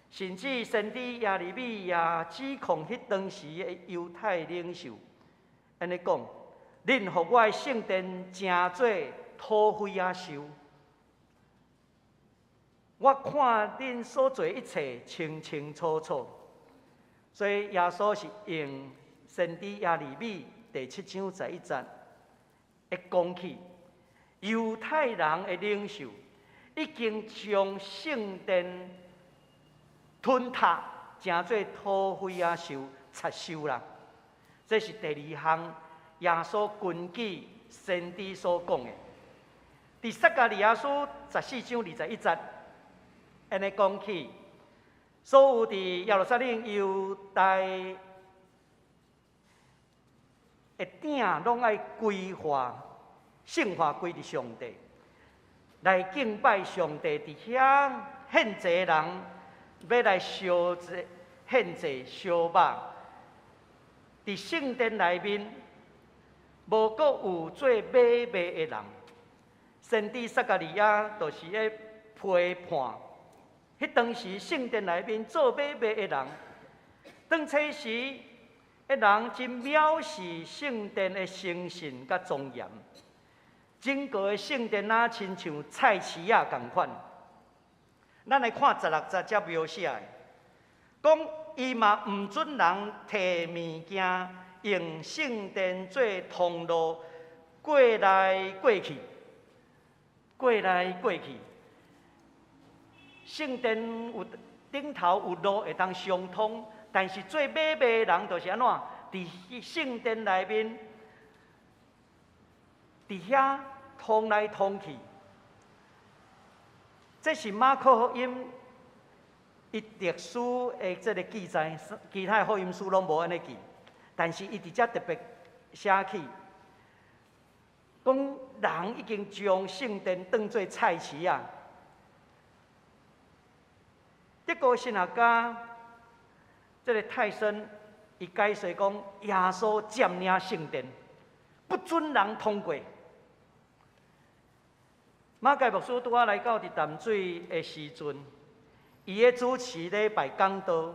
甚至先知耶利米也指控彼當時的猶太領袖，按呢講：恁予我的聖殿成做土匪仔岫，我看恁所做一切清清楚楚。所以耶穌是用先知耶利米第七章十一節，會講起猶太人的領袖已經將聖殿吞塔，成做土匪仔岫、賊岫啦。這是第二項耶穌根據先知所講的。佇撒迦利亞書十四章二十一節，按呢講起，所有佇耶路撒冷猶大的鼎攏愛歸還、聖化歸佇上帝，來敬拜上帝。佇遐獻祭的人欲來燒祭、獻祭燒肉，佇聖殿內面無閣有做買賣的人。先知撒迦利亞就是咧批判，彼當時聖殿內面做買賣的人，當初時的人真藐視聖殿的神聖佮莊嚴，整個的聖殿若親像菜市仔仝款。咱來看十六節遮描寫的，講伊嘛毋准人提物件用聖殿做通路過來過去，過來過去。聖殿有頂頭有路會當相通，但是做買賣的人就是按怎？佇聖殿內面，佇遐通來通去。這是馬可福音伊特殊的這个記載，其他的福音書攏無按呢記。但是伊佇遮特別寫起，講人已經將聖殿當做菜市仔。德國神學家這个泰森，伊解釋講，耶穌佔領聖殿，不准人通過。馬偕牧師拄仔來到佇淡水的時陣，伊咧主持禮拜講道。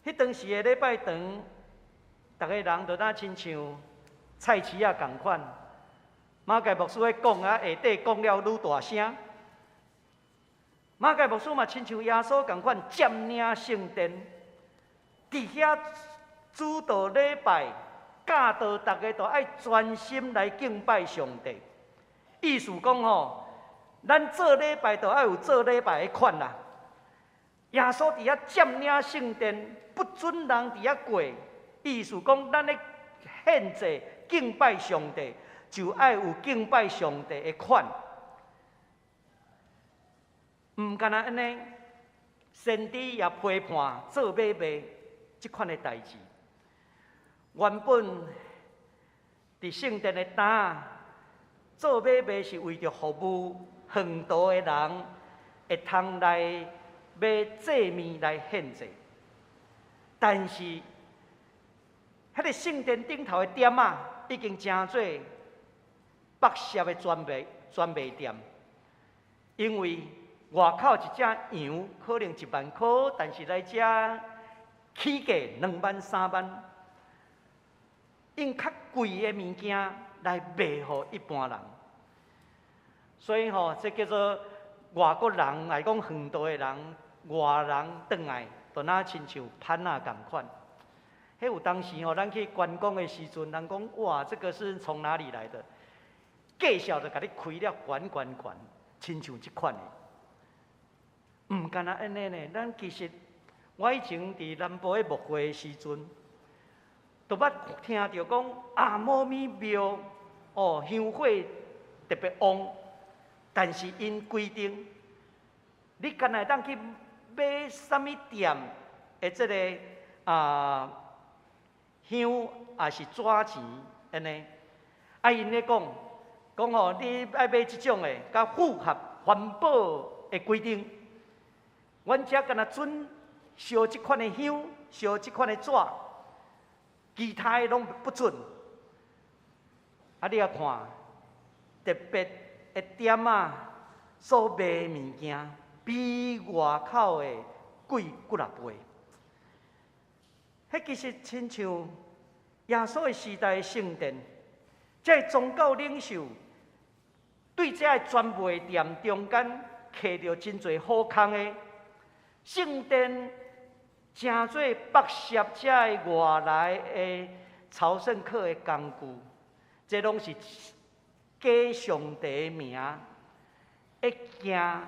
彼當時的禮拜堂，逐个人都若親像菜市仔仝款。馬偕牧師咧講啊，下底講了愈大聲。馬偕牧師嘛親像耶穌仝款佔領聖殿，佇遐主導禮拜，教導逐个都愛專心來敬拜上帝。意思講吼，咱做禮拜都愛有做禮拜的款啦。耶穌佇遐佔領聖殿，不准人佇遐過。意思講，咱咧獻祭敬拜上帝，就愛有敬拜上帝的款。毋干焦按呢，先知也批判做買賣這款的代誌。原本佇聖殿的擔做買賣是為著服務遠途的人，會通來買祭物來獻祭。但是，彼个聖殿頂頭的店仔已經成做剝削的專賣店，因為外口一隻羊可能1萬箍，但是來遮起價2萬3萬，用較貴的物件來賣予一般人。所以吼，這叫做外國人來講，遠道的人，外人轉來，就若親像潘仔仝款。彼有當時吼，咱去觀光的時陣，人講哇，這個是從哪裡來的？介紹就共你開了懸懸懸，親像這款的。毋干焦按呢呢，咱其實我以前佇南部咧牧會的時陣，就捌聽著講啊，某物廟哦，香火特別旺，但是𪜶規定，你干焦會當去買啥物店的這个啊香，抑是紙錢按呢？啊，𪜶咧講講吼，你愛買這種的，較符合環保的規定。阮遮干焦準燒這款的香，燒這款的紙，其他的攏不準。啊，你也看，特別的店仔所賣的物件，比外口的貴幾若倍。彼其實親像耶穌的時代的聖殿，這个宗教領袖對這个專賣店中間刻著真濟好康的聖殿，成做剝削這个外來的朝聖客的工具，這攏是假上帝名，會驚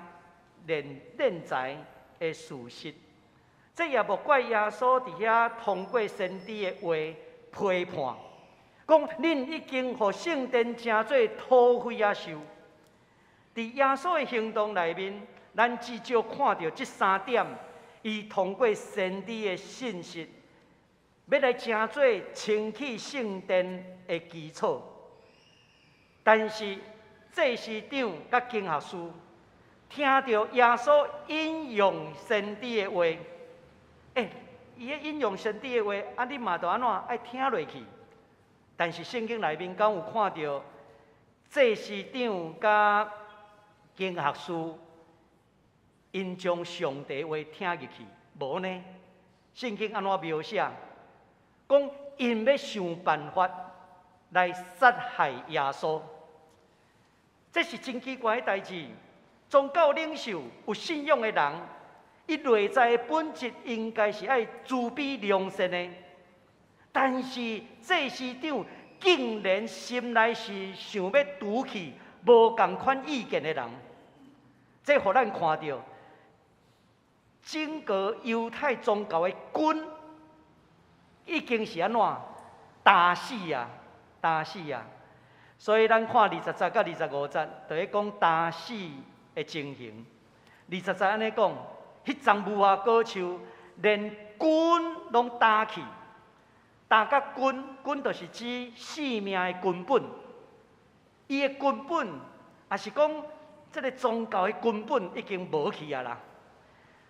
練斂財的事實。這也無怪耶穌佇遐通過先知的話批判，講恁已經予聖殿成做土匪仔岫。佇耶穌的行動內面，咱至少看著這三點，伊通過先知的信息，欲來成做清氣聖殿的基礎。但是祭司長佮經學士聽著耶穌引用先知的話，欸，伊咧引用先知的話，啊，你嘛著按怎愛聽落去？但是聖經內面敢有看著祭司長佮經學士𪜶將上帝話聽入去？無呢？聖經按怎描寫？講𪜶欲想辦法來殺害耶穌，這是真奇怪的代誌。宗教領袖有信仰的人，伊內在的本質應該是愛慈悲良善的，但是祭司長竟然心內是想欲除去無仝款意見的人，這予咱看著整個猶太宗教的根已經是按怎焦死啊，焦死啊！所以咱看二十節佮25節，就咧講焦死的情形。二十節按呢講，彼叢無花果樹連根攏焦去，焦甲根，根就是指生命的根本。伊的根本，抑是講這个宗教的根本已經無去啊啦。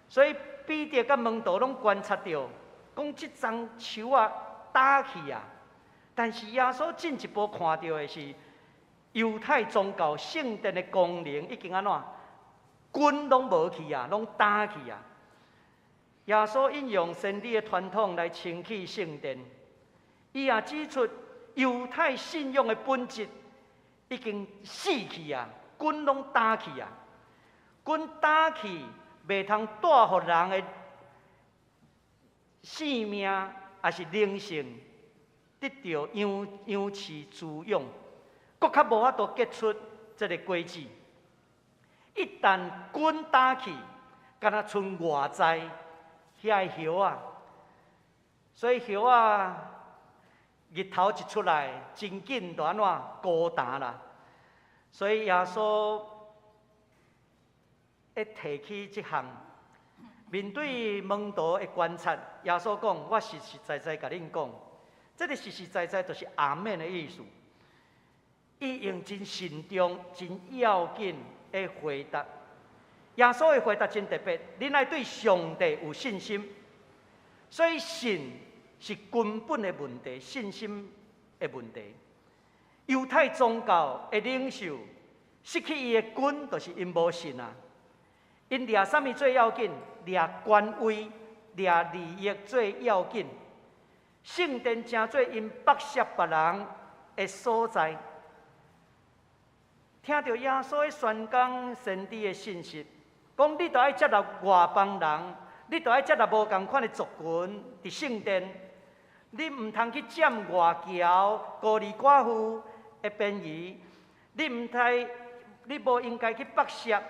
所以彼得佮門徒攏觀察著，講這叢樹仔焦去啊。但是耶穌進一步看著的是猶太宗教聖殿的功能已經按怎根攏無去啊，攏焦去啊。耶穌引用先知的傳統來清氣聖殿，伊也指出猶太信仰的本質已經死去啊，根攏焦去啊，根焦去袂通帶予人的生命，抑是靈性得著養養飼滋養，閣較無法度結出這个果子。一旦根焦去，敢若賰外在遐个葉仔，所以葉仔日頭一出來，真緊就按怎孤單啦。所以耶穌會提起這項，面對門徒的觀察，耶穌講：我實實在在共恁講，這个實實在在就是阿們的意思。伊用真慎重、真要緊的回答。耶穌的回答真特別，恁愛對上帝有信心。所以信是根本的問題，信心的問題。猶太宗教的領袖失去伊的根，就是𪜶無信啊。𪜶掠啥物最要緊？掠權位、掠利益最要緊。聖殿成做𪜶剝削別人的所在。聽著耶穌宣講先知的信息，講你著愛接納外邦人，你著愛接納無仝款的族群佇聖殿，你毋通去佔外僑、孤兒寡婦的便宜，你毋通，你無應該去剝削。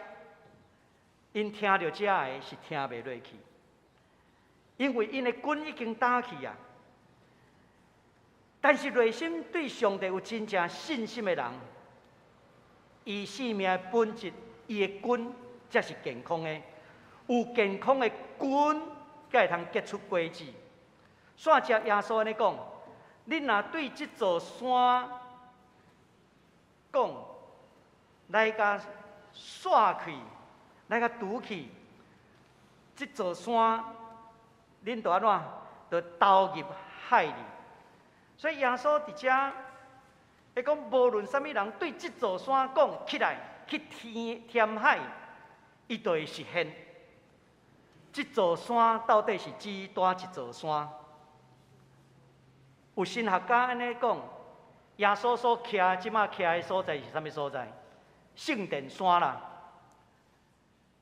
𪜶聽著這个是聽袂落去，因為𪜶的根已經焦去啊。但是內心對上帝有真正信心的人，伊生命的本質，伊的根才是健康的。有健康的根，才會通結出果子。煞接耶穌按呢講：恁若對這座山講，來共徙去，來共除去，這座山，恁就按怎？就投入海裡。所以耶穌佇遮，伊講無論啥物人對這座山講起來去填填海，伊就會實現。這座山到底是指佗一座山？有神學家按呢講，耶穌所徛這馬徛的所在是啥物所在？聖殿山啦。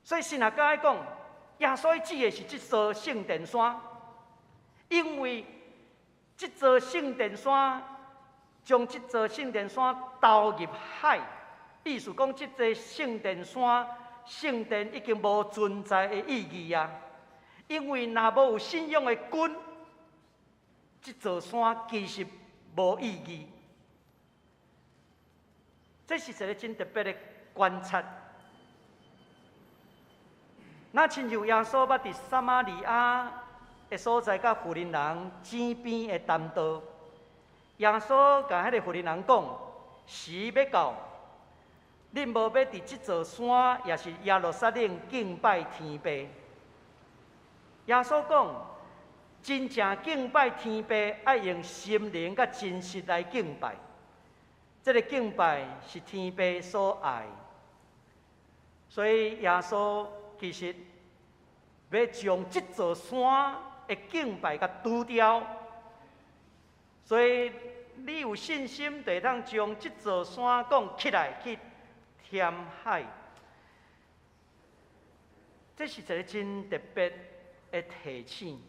所以神學家講，耶穌指的是這座聖殿山，因為這座聖殿山將這座聖殿山投入海，意思講這座聖殿山聖殿已經無存在的意義啊！因為若無有信仰的根，這座山其實無意義。這是一个真特別的觀察。若親像耶穌捌佇撒瑪利亞的所在，佮婦人人井邊的談道，耶穌共彼个婦人人講：時欲到，恁無欲佇這座山，抑是耶路撒冷敬拜天父。耶穌講，真正敬拜天父，愛用心靈佮真實來敬拜。這个敬拜是天父所愛，所以耶穌其實欲將這座山的敬拜共除掉。所以你有信心，就會當將這座山講起來去填海。這是一个真特別的提醒。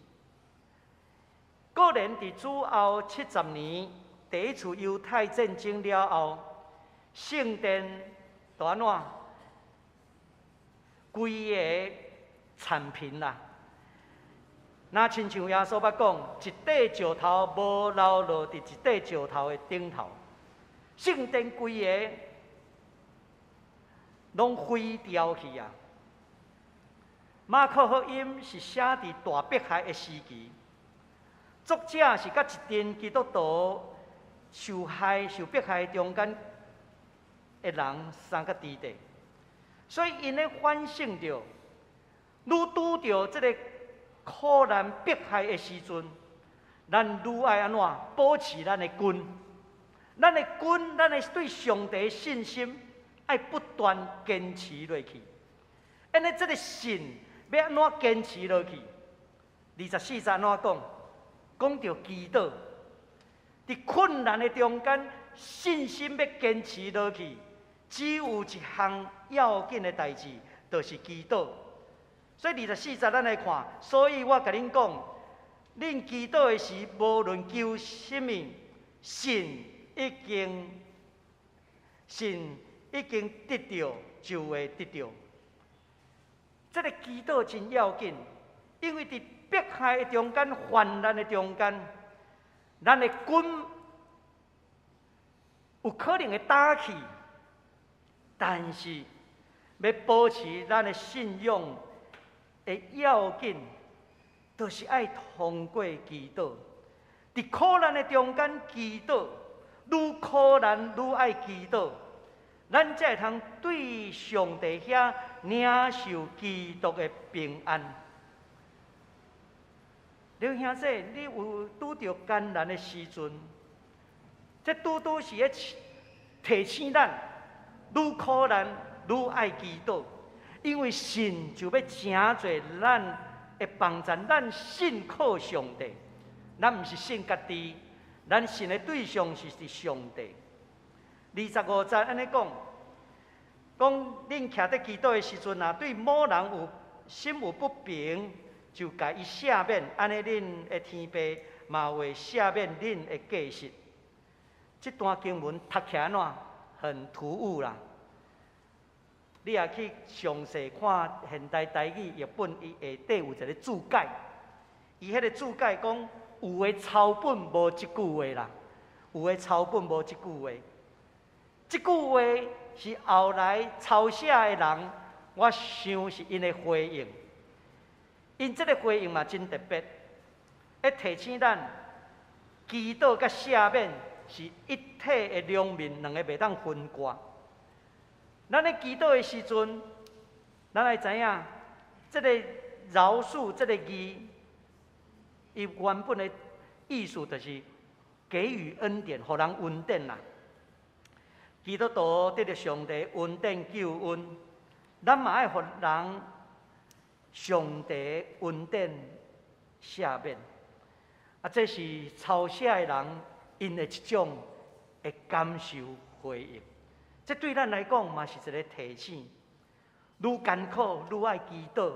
果然佇主後70年，第一次猶太戰爭了後，聖殿就按怎？規个殘平啦。若親像耶穌捌講，一塊石頭無留落佇一塊石頭的頂頭，聖殿規个攏毀掉去啊！馬可福音是寫佇大迫害的時期，作者是佮一陣基督徒受害、受迫害中間的人相佮佇咧，所以𪜶咧反省著，愈拄著這个苦難迫害的時陣，咱愈愛按怎保持咱的根，咱的根，咱的對上帝的信心，愛不斷堅持落去。按呢，這个信欲按怎堅持落去？24節按怎講？講著祈禱，佇困難的中間，信心欲堅持落去，只有一項要緊的代誌，就是祈禱。所以24節咱來看，所以我共恁講，恁祈禱的時，無論求啥物，信已經得著，就會得著。這个祈禱真要緊，因為佇迫害的中間、患難的中間，咱的根有可能會焦去，但是欲保持咱的信仰的要緊，就是愛通過祈禱。佇苦難的中間祈禱，愈苦難愈愛祈禱，咱才會通對上帝遐領受基督的平安。劉兄弟，你有拄著艱難的時陣，這拄拄是咧提醒咱，愈苦難愈愛祈禱，因為神就欲成就咱的幫助，咱信靠上帝，咱毋是信家己，咱信的對象是佇上帝。25節按呢講，講恁徛佇祈禱的時陣啊，對某人有心有不平，就共伊赦免，按呢恁的天父嘛會赦免恁的過失。這段經文讀起來按怎很突兀啦。你若去詳細看現代台語譯本，伊下底有一个注解，伊彼个注解講有的抄本無這句話啦，有的抄本無這句話。這句話是後來抄寫的人，我想是𪜶的回應。𪜶這个回應嘛真特別，會提醒咱祈禱佮赦免是一體的兩面，兩个袂當分割。咱咧祈禱的時陣，咱愛知影，這个饒恕這个字，伊原本的意思就是給予恩典，予人恩典啦。基督徒得著上帝恩典救恩，咱嘛愛予人上帝恩典赦免。啊，這是抄寫的人𪜶的一種的感受回應。這對咱來講嘛是一个提醒。愈艱苦愈愛祈禱。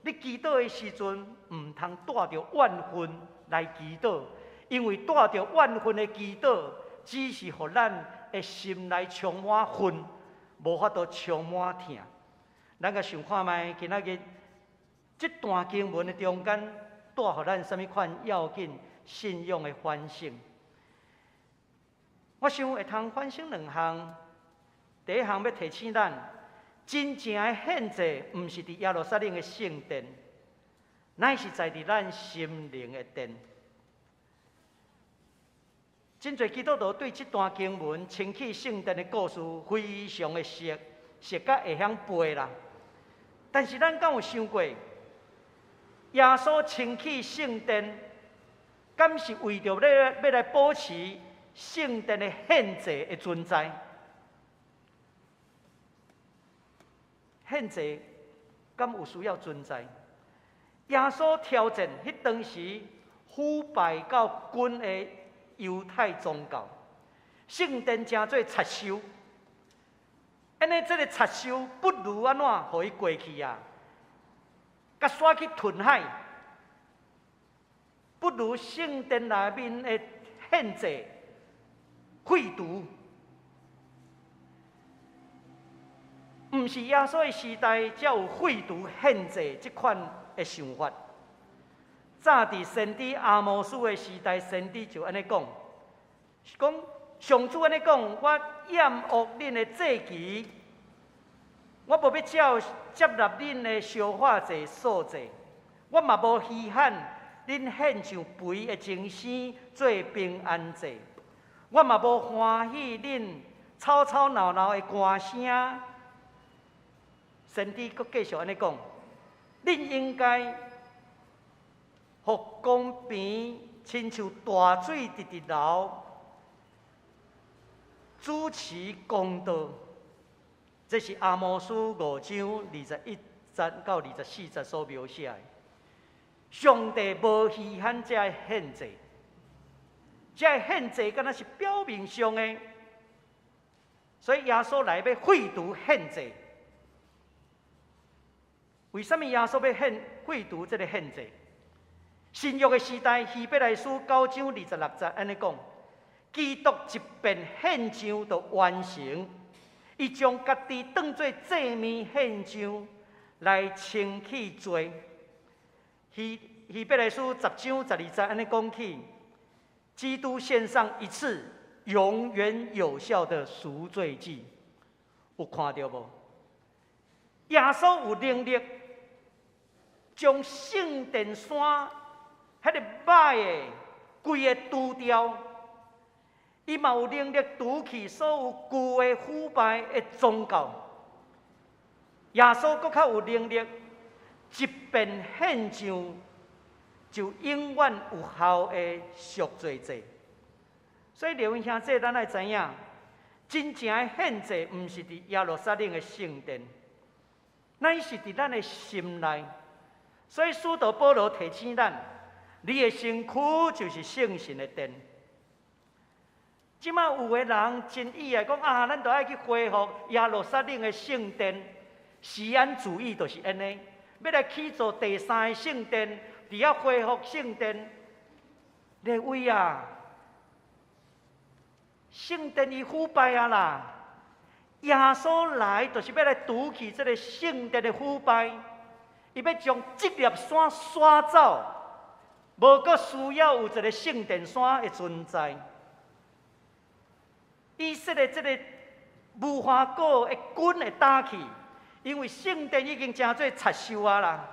你祈禱的時陣，毋通帶著怨恨來祈禱，因為帶著怨恨的祈禱，只是予咱的心內充滿恨，無法度充滿疼。咱共想看覓，今仔日這段經文的中間，帶予咱啥物款要緊信仰的反省？我想會通反省兩項。第一項欲提醒咱，真正的獻祭，毋是佇耶路撒冷的聖殿，乃是在佇咱心靈的殿。真濟基督徒對這段經文清去聖殿的故事非常的熟，熟甲會曉背啦。但是咱敢有想過，耶穌清去聖殿，敢是為著欲來保持聖殿的獻祭的存在？獻祭敢有需要存在？耶穌挑戰彼當時腐敗到盡的猶太宗教，聖殿成做賊收，按呢這个賊收不如按怎，予伊過去啊？共徙去吞海，不如聖殿內面的獻祭廢除。毋是耶穌的時代才有廢除獻祭這款的想法。早佇先知阿摩司的時代，先知就按呢講，是講上主按呢講，我厭惡恁的祭旗，我無欲照接納恁的燒化祭、素祭，我嘛無稀罕恁獻上肥的精牲做平安祭，我嘛無歡喜恁吵吵鬧鬧的歌聲。先知閣繼續按呢講，恁應該予江邊親像大水直直流，主持公道。這是阿摩司五章21節到24節所描寫的。上帝無稀罕這个獻祭，這个獻祭敢若是表面上的，所以耶穌來欲廢除獻祭。為啥物耶穌欲獻廢除這个獻祭？新約的時代，希伯來書9章26節按呢講：基督一遍獻上就完成，伊將家己當做祭物獻上來清去罪。希伯來書10章12節按呢講起：基督獻上一次永遠有效的贖罪祭，有看著無？耶穌有能力將聖殿山彼個歹的規个除掉，伊嘛有能力除去所有舊的腐敗的宗教。耶穌閣較有能力一遍獻上就永遠有效的贖罪祭。所以，弟兄姊妹，咱愛知影，真正的獻祭毋是佇耶路撒冷的聖殿，乃是佇咱的心內。所以，使徒保羅提醒咱：你的身軀就是聖神的殿。這馬有的人真意愛講啊，咱著愛去恢復耶路撒冷的聖殿，錫安主義就是按呢，欲來起造第三个聖殿，佇遐恢復聖殿。列位啊，聖殿伊腐敗啊啦！耶穌來就是欲來除去這个聖殿的腐敗，伊欲將這粒山刷走，無閣需要有一个聖殿山的存在。以色列這个無花果的根會打去，因為聖殿已經成做賊收啊啦，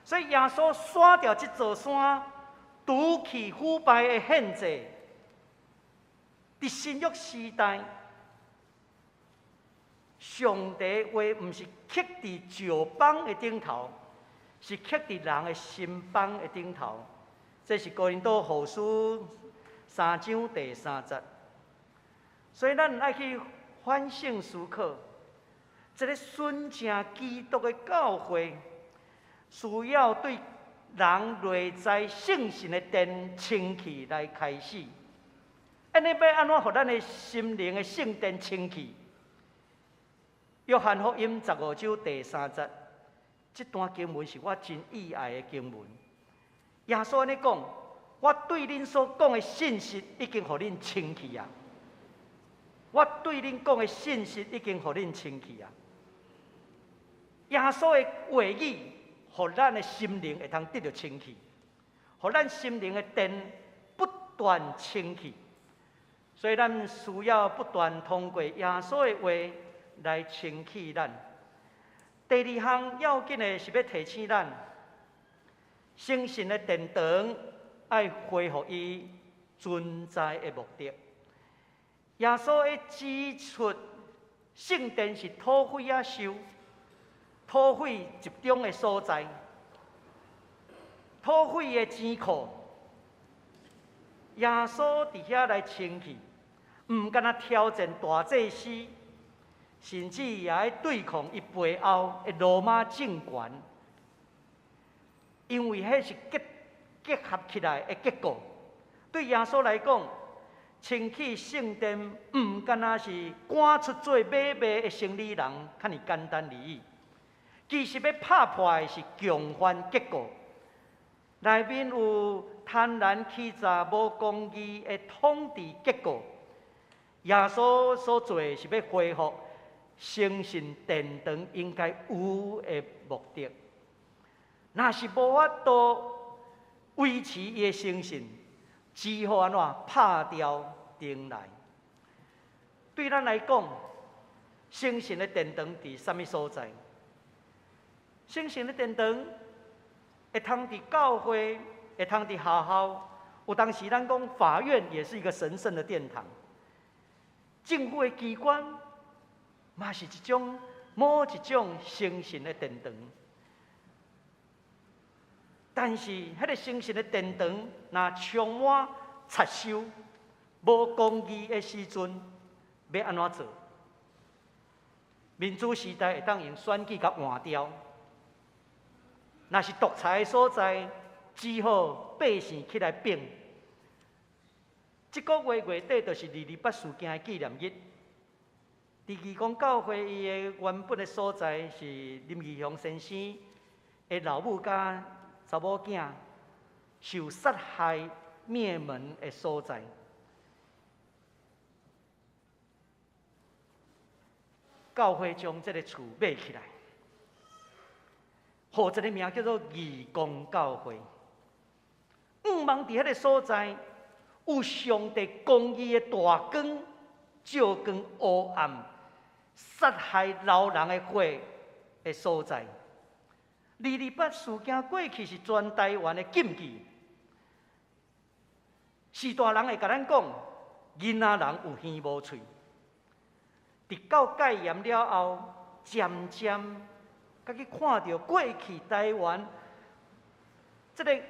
所以耶穌刷掉這座山，除去腐敗的獻祭。佇新約時代，上帝話毋是刻佇石枋的頂頭，是刻佇人的心枋的頂頭。這是哥林多後書三章第三節。所以咱愛去反省思考，這个純正基督的教會，需要對人內在聖神的殿清氣來開始。按呢欲按怎予咱的心靈的聖殿清氣？約翰福音十五章第三節，這段經文是我真喜愛的經文。耶穌按呢講：我對恁所講的信息已經予恁清氣啊！我對恁講的信息已經予恁清氣啊！耶穌的話語，予咱的心靈會通得著清氣，予咱心靈的殿不斷清氣。所以咱需要不斷通過耶穌的話來清氣咱。第二項要緊的是欲提醒咱，聖神的殿堂愛恢復伊存在的目的。耶穌會指出，聖殿是土匪仔收、土匪集中的所在，土匪的錢庫。耶穌佇遐來清氣，毋干焦挑戰大祭司，甚至也愛對抗伊背後的羅馬政權，因為彼是結結合起來的結果。對耶穌來講，清氣聖殿毋干焦是趕出做買賣的生理人，較爾簡單而已。其實欲拍破的是共犯結構，內面有貪婪、欺詐、無公義的統治結構。耶穌所做的是欲恢復誠信殿堂應該有的目的。若是無法度維持伊的誠信，只好按怎拍掉重來。對咱來講，誠信的殿堂佇啥物所在？誠信的殿堂會通佇教會，會通佇學校。有當時咱講法院也是一個神聖的殿堂。政府的機關嘛是一種某一種誠信的殿堂。但是，彼个誠信的殿堂，若充滿賊收、無公義的時陣，欲按怎做？民主時代會當用選舉共換掉。若是獨裁的所在，只好百姓起來反。這个月月底就是二二八事件的紀念日。佇義工教會伊的原本的所在是林義雄先生的老母佮查某囝受殺害滅門的所在。教會將這个厝買起來，予一个名叫做義工教會。向望佇彼个所在，有上帝公義的大光，照光黑暗、殺害老人的血的所在。二二八事件過去是全台灣的禁忌，序大人會共咱講，囡仔人有耳無喙。直到戒嚴了後，漸漸才去看著過去台灣這个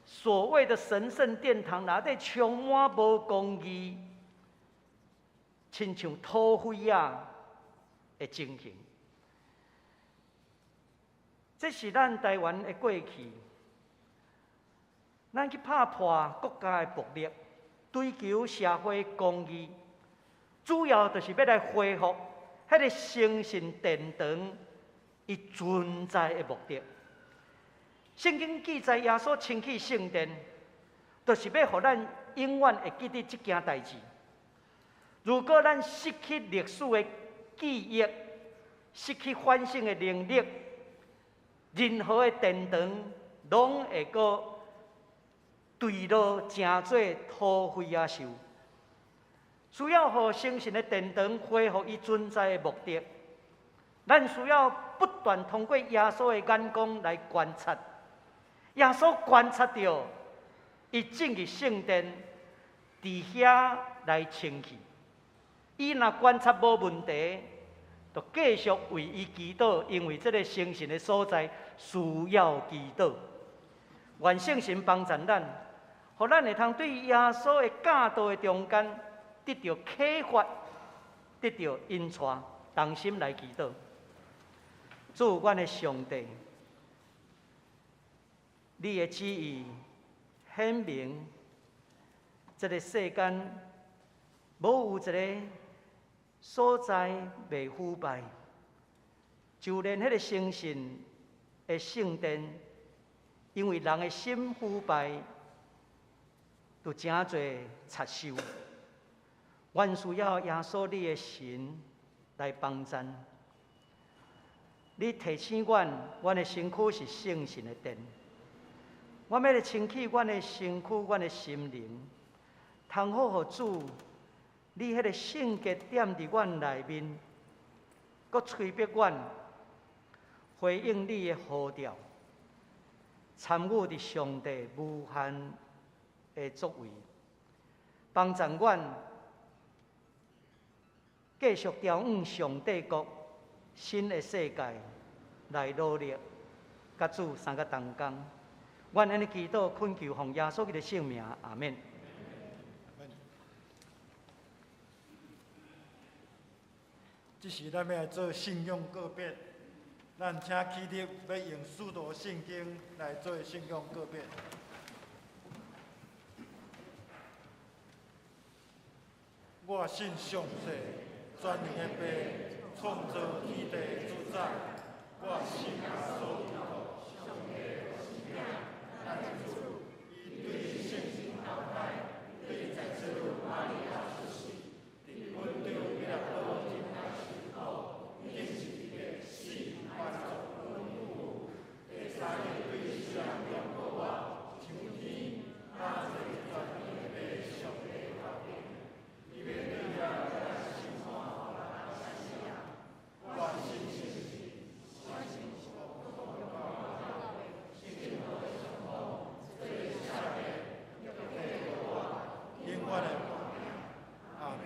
所謂的神聖殿堂內底充滿無公義，親像土匪仔的情形。這是咱台灣的過去，咱去拍破國家的暴力，追求社會公義，主要就是欲來恢復彼个成聖殿堂伊存在的目的。聖經記載耶穌清去聖殿，就是欲予咱永遠會記得這件代誌。如果咱失去歷史的記憶，失去反省的能力，任何的殿堂攏會閣墜落，成做土灰仔獸。需要予成聖的殿堂恢復伊存在的目的，咱需要不斷通過耶穌的眼光來觀察。耶穌觀察著，伊進入聖殿，佇遐來清氣。伊若觀察無問題，就繼續為伊祈禱，因為這个成聖的所在需要祈禱。願聖神幫助咱，予咱會通對耶穌的教導的中間得著啟發，得著引帶，同心來祈禱。主，阮的上帝，你的旨意顯明，這个世間無有一个所在袂腐敗，就連彼个成聖的聖殿，因為人的心腐敗，就成做賊獸。阮需要耶穌你的神來幫贊。你提醒阮，阮的身軀是聖神的殿。我欲來清氣阮的身軀，阮的心靈，通好予主，你彼个聖潔踮佇阮內面，閣催逼阮回應你的呼召，參與佇上帝無限的作為，幫助阮繼續朝向上帝國新的世界來努力，佮主相佮同工。阮按呢祈禱懇求，奉耶穌基督聖名，阿們。這時咱欲來做信仰告別，咱請起立，欲用使徒信經來做信仰告別。我信上帝，全能的父，創造天地的主宰。我信耶穌基督，上帝的獨生子，咱的主，伊對聖神投胎，對十字瑪利亞出世，佇本丟彼拉多底下受苦，釘十字架死，埋葬，墳墓，第三日對死人中復活，上天，加坐全能的父上帝頭頂，伊欲對遐來審判活人死人。我信聖神，相信聖徒的相通，罪赦免，肉體復活，永遠的活命。阿們。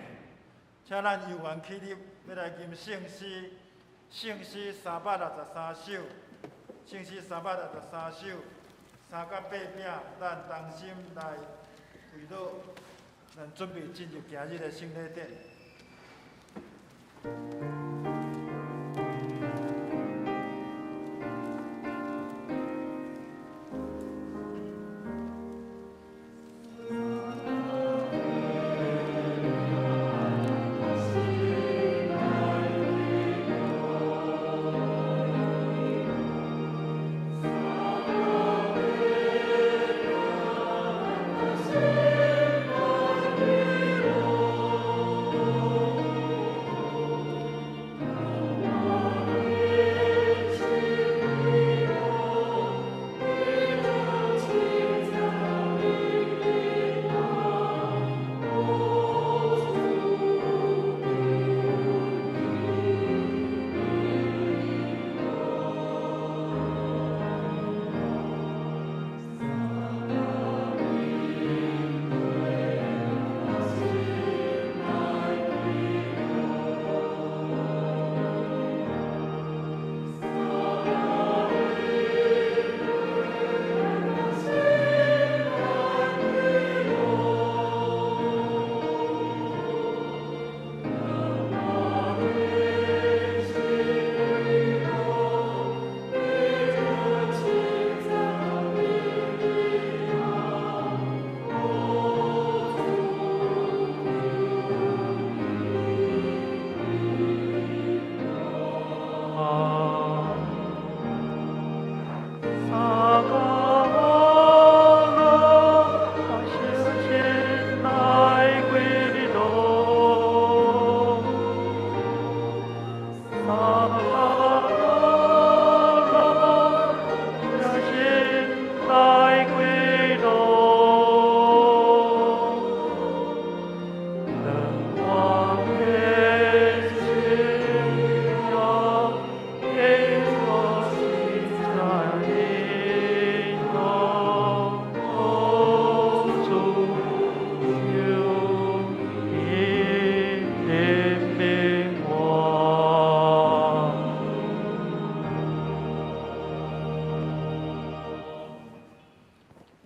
請咱猶原起立，欲來吟聖詩，聖詩363首，聖詩363首，三甲八餅，咱同心來跪禱，咱準備進入今日的聖禮典。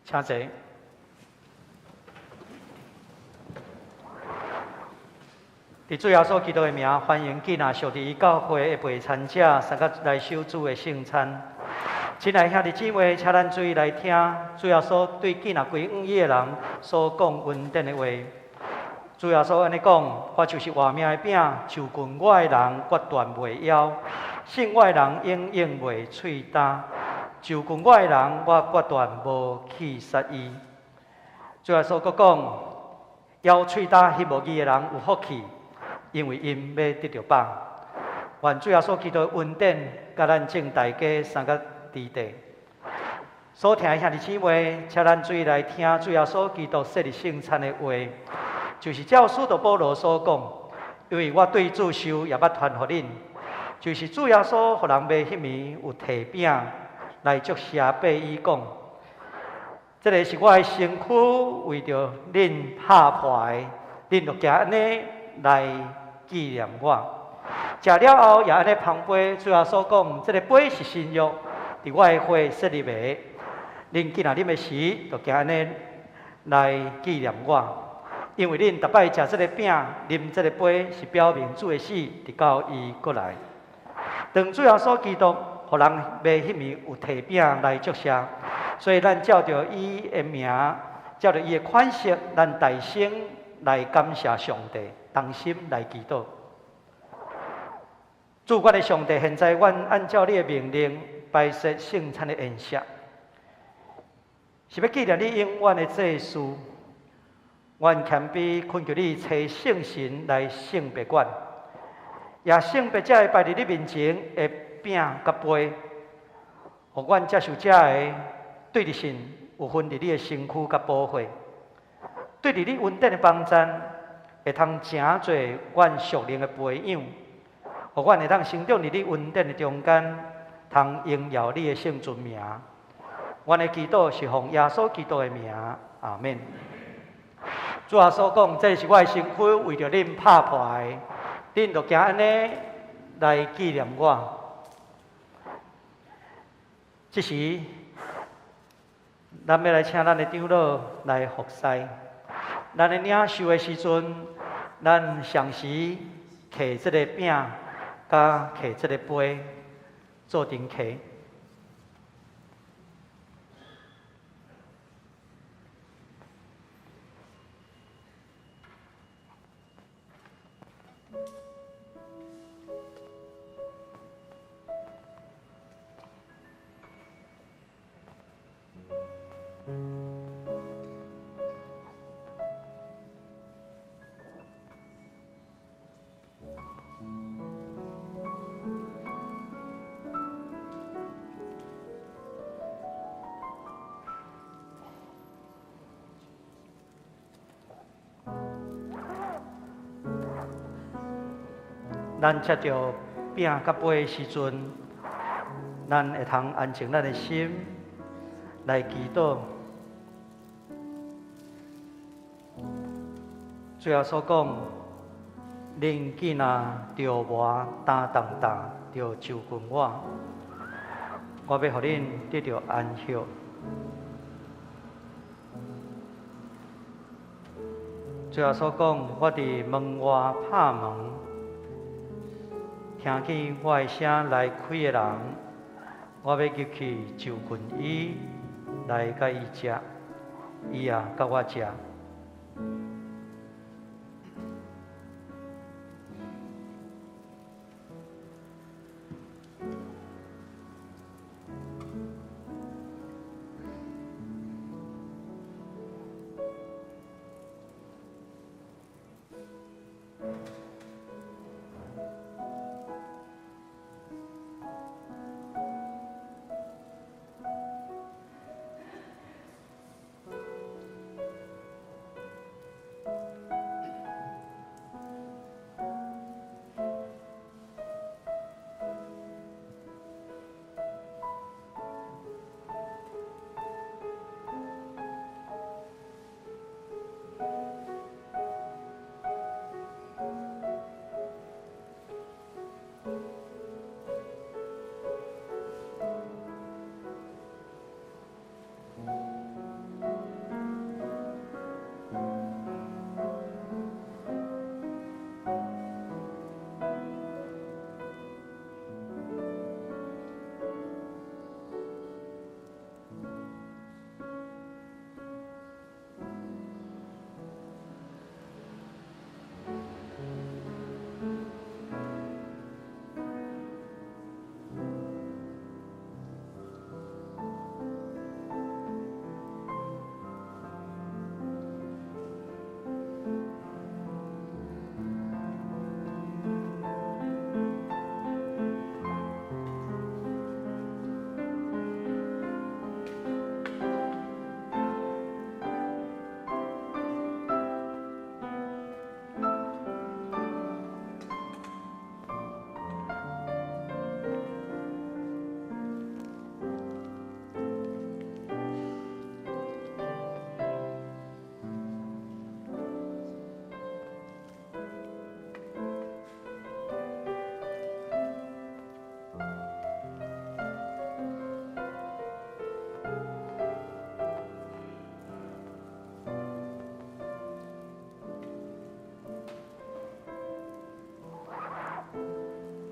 請坐。佇主耶穌基督的名，歡迎囝仔屬佇教會的陪餐者，相佮來守主的聖餐。親愛兄弟姊妹，請咱注意來聽主耶穌對囝仔歸向伊的人所講恩典的話。主耶穌按呢講：我就是活命的餅，就近我的人決斷袂枵，信我的人永遠袂喙焦。就近我的人，我決斷無棄殺伊。主耶穌閣講：枵喙焦彼無義的人有福氣，因為𪜶欲得著飽。願主耶穌基督的恩典，佮咱眾大家相佮佇地。所聽的兄弟姊妹，請咱注意來聽主耶穌基督設立聖餐的話，就是照使徒保羅所講，因為我對主受，也捌傳予恁，就是主耶穌予人賣彼暝有提餅來祝謝擘伊講，這个是我的身軀，為著恁拍破的，恁著行按呢來紀念我。食了後也按呢捧杯，主耶穌講，這个杯是新約，佇我的血設立的。恁既若啉的時，就行按呢來紀念我。因為恁逐擺食這个餅、啉這个杯，是表明主的死，直到伊閣來。當主耶穌基督予人賣彼暝有提餅來祝謝，所以咱照著伊的名，照著伊的款式，咱大聲來感謝上帝，同心來祈禱。主，阮的上帝，現在阮按照你的命令擺設聖餐的宴席，是欲紀念你永遠的祭司。阮謙卑懇求你，差聖神來聖別阮，也聖別這个擺佇你面前的餅佮杯，予阮接受這个對著信有份佇你的身軀佮寶血，對著你恩典的幫贊，會通成做阮屬靈的培養，予阮會當成長佇你恩典的中間，通榮耀你的聖尊名。阮的祈禱是奉耶穌基督的名，阿們。主耶穌講：這是我的身軀，為著恁拍破的，恁就行按呢來紀念我。這時，咱欲來請咱的長老來服侍。咱咧領受的時陣，咱相時提這个餅，佮提這个杯，做陣提。咱吃著餅佮杯的時陣，咱會通安靜咱的心來祈禱。主耶穌講：恁囝若著磨焦重擔，著就近我，我欲予恁得著安息。主耶穌講：我佇門外拍門，聽見我的聲來開的人，我欲入去就近伊，來佮伊食，伊也佮我食。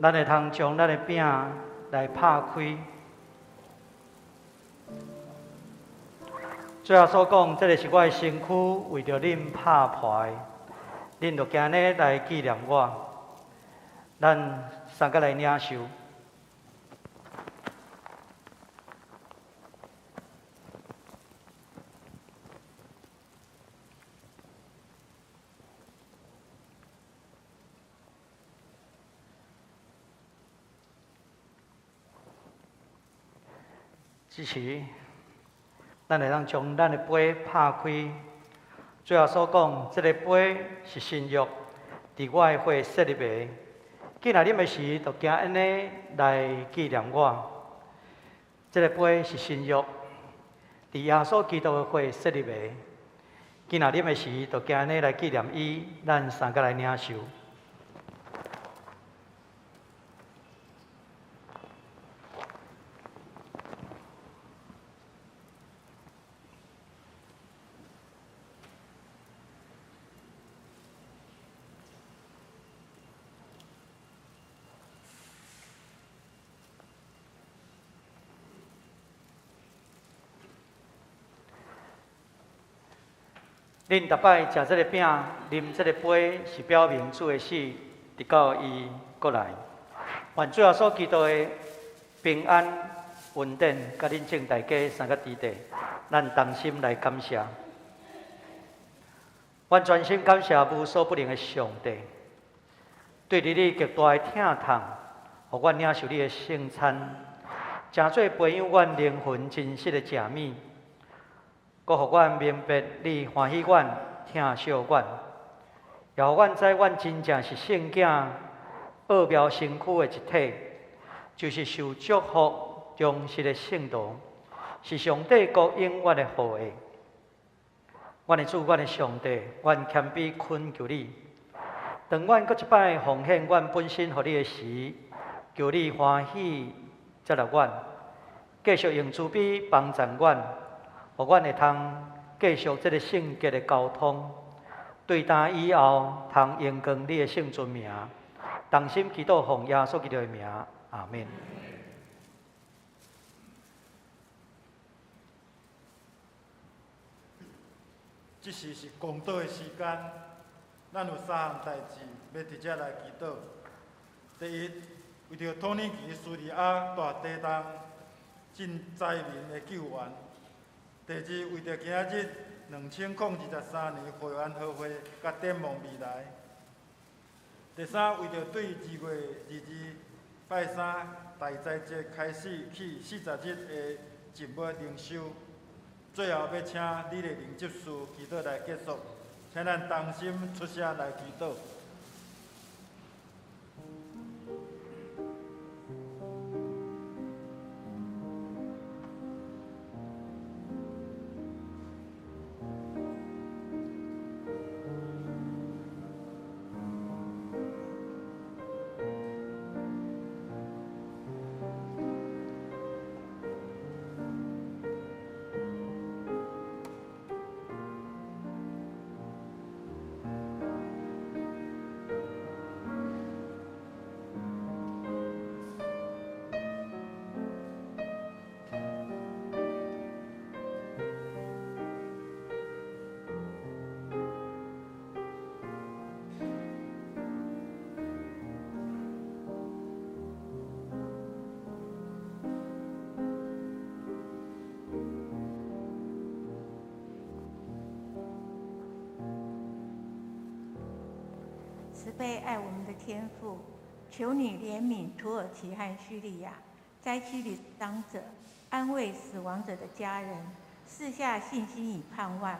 咱會通將咱的餅來拍開。主耶穌講，這个是我的身軀，為著恁拍破的，恁就行呢來紀念我。咱三個來領受。這時，咱會當將咱的杯拍開。主耶穌講，這个杯是新約，佇我的血設立的。既若啉的時，就行按呢來紀念我。這个杯是新約，佇耶穌基督的血設立的。既若啉的時，就行按呢來紀念伊。咱三個來領受。恁逐擺食這个餅、啉這个杯，是表明主的死，直到伊閣來。願主耶穌基督的平安、恩典，佮恁眾大家三個弟弟，咱同心來感謝。阮全心感謝無所不能的上帝，對著你極大的疼痛，予阮領受你的聖餐，成做培養阮靈魂真實的食物。閣予阮明白你歡喜阮、疼惜阮，也予阮知阮真正是聖囝奧妙身軀的一體，就是受祝福忠實的聖徒，是上帝國永遠的後裔。阮的主，阮的上帝，阮謙卑懇求你，當阮閣一擺奉獻阮本身予你的時，求你歡喜接納阮，繼續用慈悲幫助阮。予阮會通繼續這个聖潔的交通，對今以後通榮光你的聖尊名，同心祈禱奉耶穌基督的名，阿們。這時是公禱的時間，咱有三項代誌欲佇遮來祈禱。第一，為著土耳其敘利亞大地震賑災民的救援。第二，為著今仔日2023年會員和會佮展望未來。第三，為著對2月22拜三大齋節開始起40日的靜默靈修。最後，欲請李麗玲執事祈禱來結束，請咱同心出聲來祈禱。慈悲愛我們的天父，求你憐憫土耳其和敘利亞災區裡傷者，安慰死亡者的家人，賜下信心與盼望，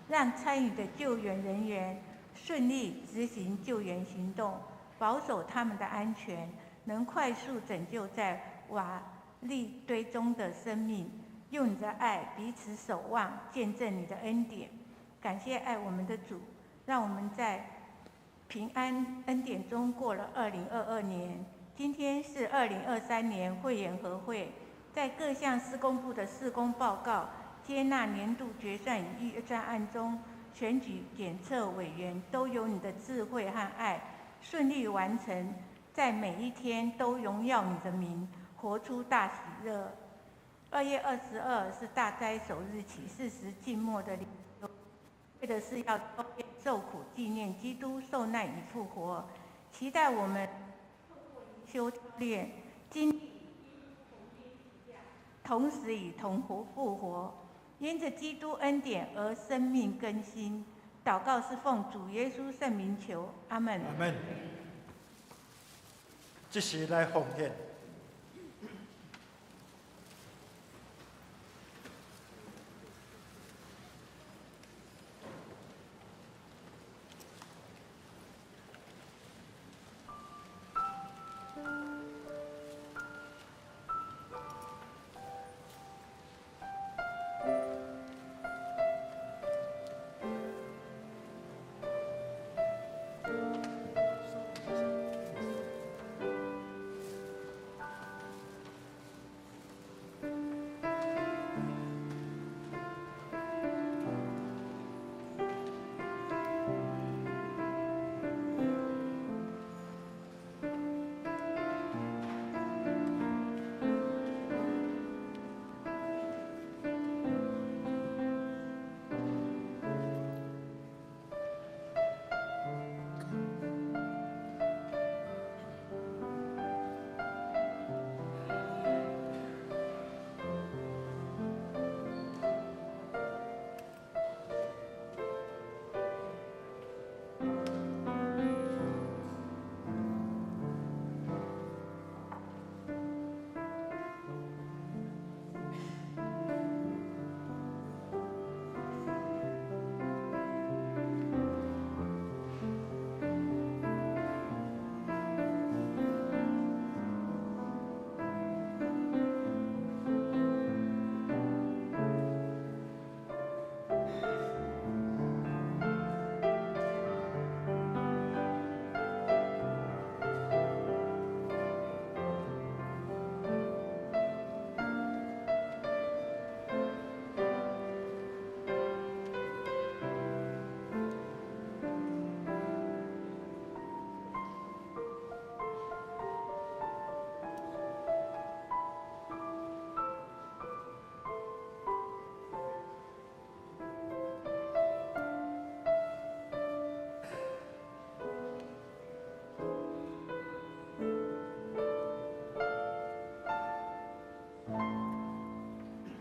讓參與的救援人員順利執行救援行動，保守他們的安全，能快速拯救在瓦礫堆中的生命。用你的愛彼此守望，見證你的恩典。感謝愛我們的主，讓我們在平安恩典中過了2022年。今天是2023年會員和會，在各項事工部的事工報告、接納年度決算與預算案中，選舉檢測委員都有你的智慧和愛，順利完成。在每一天都荣耀你的名，活出大喜乐。2月22是大斋首日起四时静默的灵修，为的是要受苦纪念基督受难与复活，期待我们修炼经历，同时与同活复活，因着基督恩典而生命更新。祷告是奉主耶稣圣名求，阿门。阿门。这时来奉献。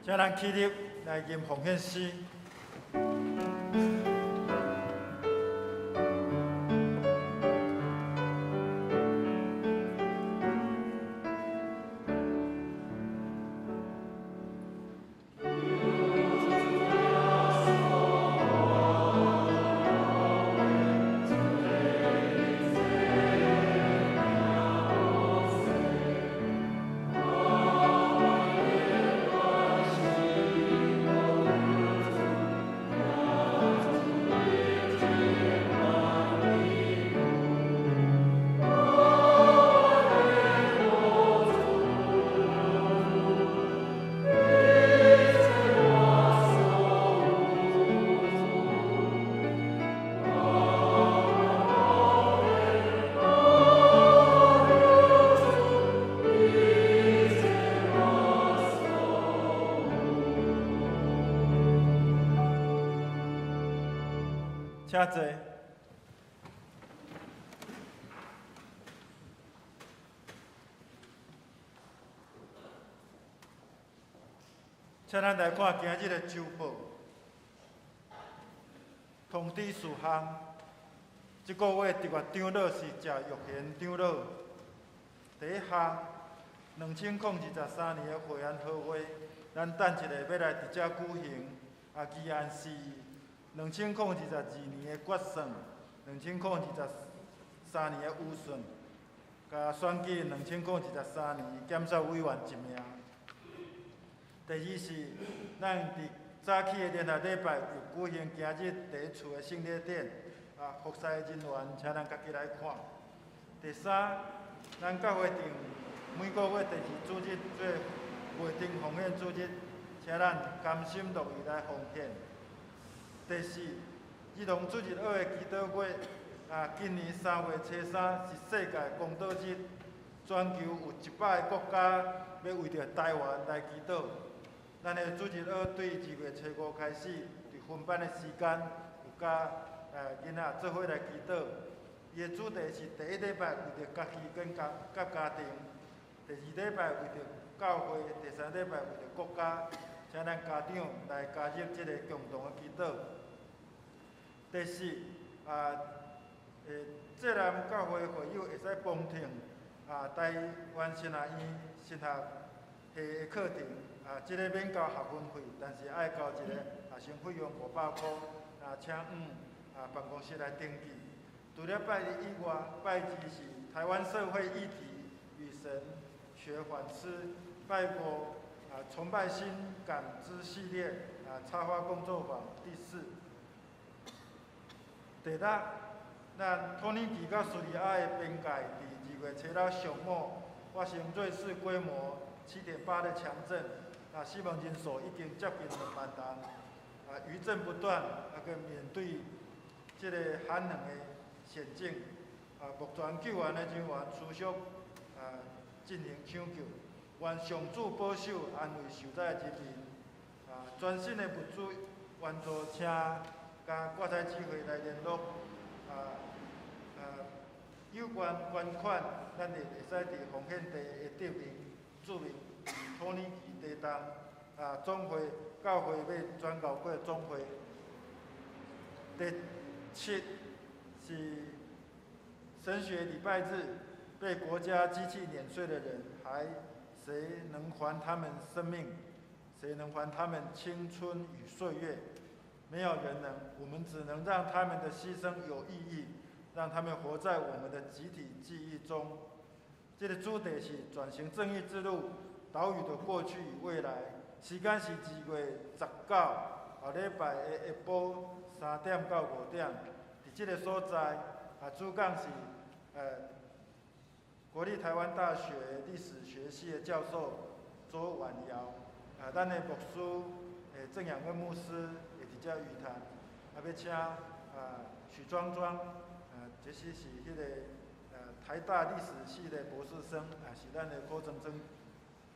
请咱起立来吟奉献诗。请坐。请咱来看今日的周报。通知事项：这个月特别长老是谢玉贤长老。第一项，2023年的会员合会，咱等一下欲来伫遮举行。啊，议案是2022年的决算，2023年的预算，佮选举2023年检察委员一名。第二是，咱伫早起的联合礼拜有举行今日第一次的圣礼典，啊，服侍人员，请咱家己来看。第三，咱教会定每个月第二主日做月顶奉献主日，请咱甘心乐意来奉献。第四，儿童主日学的祈祷月，啊，今年3月初3是世界公禱日，全球有100个國家欲為著台灣來祈禱。咱的主日學對2月初5開始，佇分班的時間有佮囡仔做伙來祈禱。伊的主題是第一禮拜為著家己跟家佮家庭，第二禮拜為著教會，第三禮拜為著國家，請咱家長來加入這個共同的祈禱。第四，浙南教會會友會使旁聽台灣神學院神學系的課程，這个免交學分費，但是愛交一个學生費用500箍，請辦公室來登記。除了拜日以外，拜二是台灣社會議題與神學反思，拜五崇拜新感知系列插花工作坊第四。第六，咱土耳其佮敘利亞的邊界，佇2月初6上午發生芮氏規模7.8的強震，死亡人數已經接近2萬人，餘震不斷，閣面對這个寒冷的險境，目前救援的人員持續進行搶救，願上主保守安慰受災的人民，全新的物資援助，請佮掛彩指揮來聯絡，有關捐款，咱會使佇奉獻地的注明，注明土耳其地動總會教會欲轉交過總會。第七是神學禮拜日，被國家機器碾碎的人，還誰能還他們生命？誰能還他們青春與歲月？沒有人能，我們只能讓他們的犧牲有意義，讓他們活在我們的集體記憶中。這个主題是轉型正義之路，島嶼的過去與未來。時間是2月19後禮拜的下晡3點到5點，佇這个所在，主講是國立臺灣大學歷史學系的教授周婉瑤，咱的牧師鄭養恩牧師會佇遮與談，欲請許莊莊，這是彼个台大歷史系的博士生，是咱的柯莊莊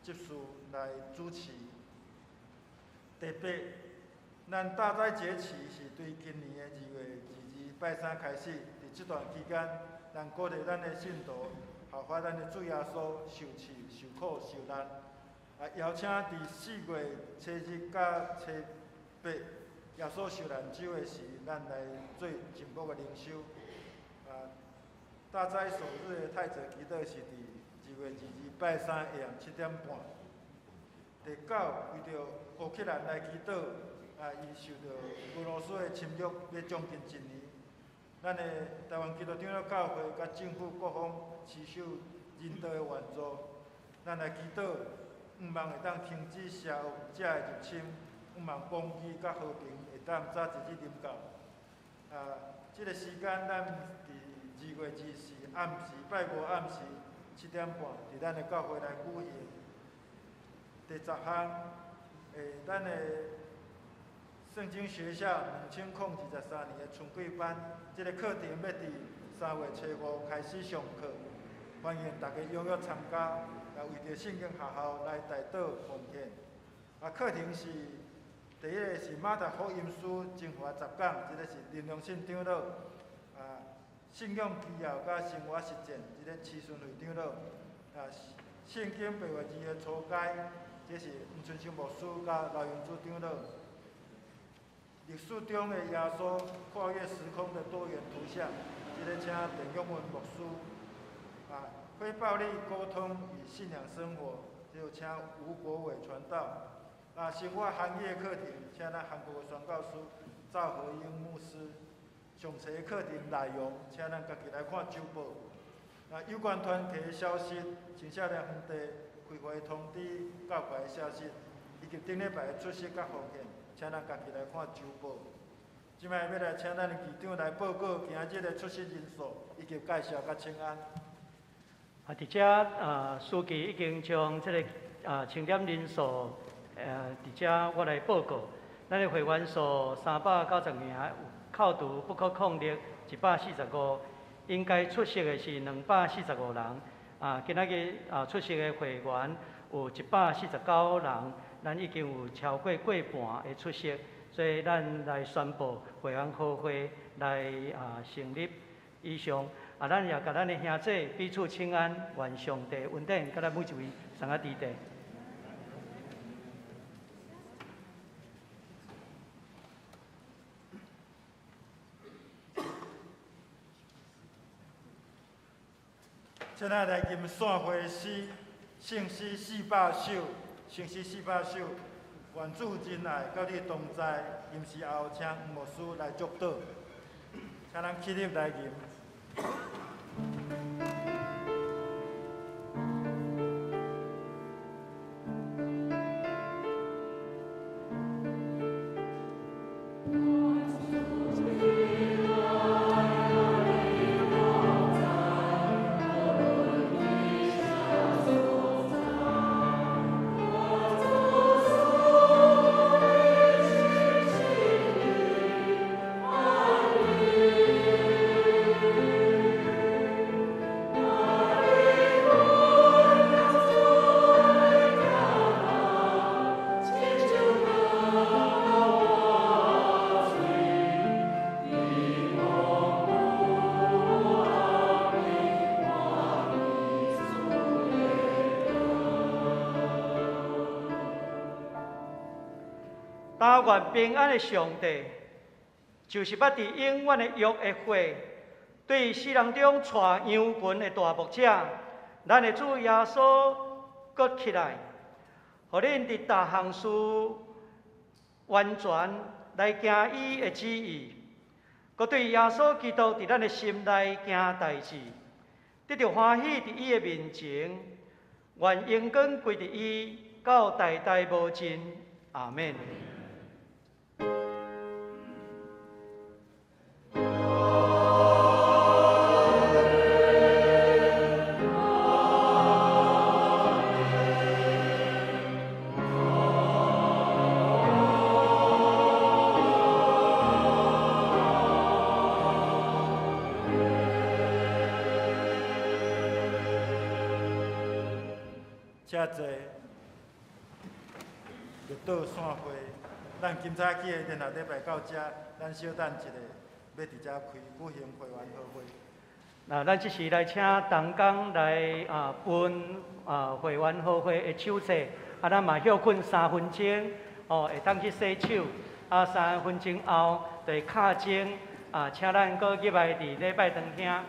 執事來主持。第八，咱大齋節期是對今年的2月22拜三開始，佇這段期間，咱鼓勵咱的信徒效法咱的主耶穌受試、受苦、受難。邀請佇4月初日佮初八耶穌受難週的時，咱來做靜默的靈修。大齋首日的太澤祈禱是佇2月22拜三下暗7點半。第九，為著烏克蘭來祈禱，伊受著俄羅斯的侵略，欲將近一年。咱的台灣基督長老教會佮政府各方持續人道的援助，咱來祈禱，向望會當停止邪惡者的入侵，向望公義佮和平會當早一日臨到。這个時間咱佇2月24暗時，拜五暗時7點半，佇咱的教會來舉行。第十項，咱的聖經學校2023年的春季班，這个課程欲佇3月初5開始上課，歡迎大家踴躍參加，來為著聖經學校來代禱奉獻。課程是第一个是馬太福音書精華十講，這个是林良信長老。信仰基要佮生活實踐，這个徐順惠長老。聖經白話字的初階，這是黃春生牧師佮劉永珠長老。歷史中的耶穌跨越時空的多元圖像，這个請鄧永文牧師。非暴力溝通與信仰生活，就請吳國偉傳道。生活行業課程，請咱韓國的宣教師趙和英牧師。詳細課程內容，請咱家己來看週報。有關團體的消息，青少年園地開會通知教會的消息，以及頂禮拜的出席佮奉獻，請咱家己來看週報。這擺欲來請咱的議長來報告今日的出席人數，以及介紹佮請安。佇遮司機已經將這个清點人數，佇遮我來報告。咱的會員數390名，有扣除不可抗力145，應該出席的是245人。今仔日出席的會員有149人，咱已經有超過過半的出席，所以咱來宣布會員和會來成立。以上，咱也共咱的兄弟彼此請安，願上帝恩典，佮咱每一位送仔弟弟。現在來吟散會詩，聖詩400首，聖詩400首，願主真愛佮你同在。吟詩後，請黃牧師來祝禱，請咱起立來吟。願平安的上帝，就是捌佇永遠的約的血，對死人中帶羊群的大牧者，咱的主耶穌閣起來，予恁佇逐項事完全來行伊的旨意，閣對耶穌基督佇咱的心內行代誌，得著歡喜佇伊的面前，願榮光歸佇伊，到代代無盡。阿們。請坐。绿岛散會，咱今早起的聯合禮拜到這，咱小等一下，欲佇遮開舉行會員和會。那咱這時來請同工來分會員和會的手冊，咱嘛歇睏3分鐘，哦，會當去洗手。3分鐘後就會敲鐘，請咱閣入來佇禮拜堂廳。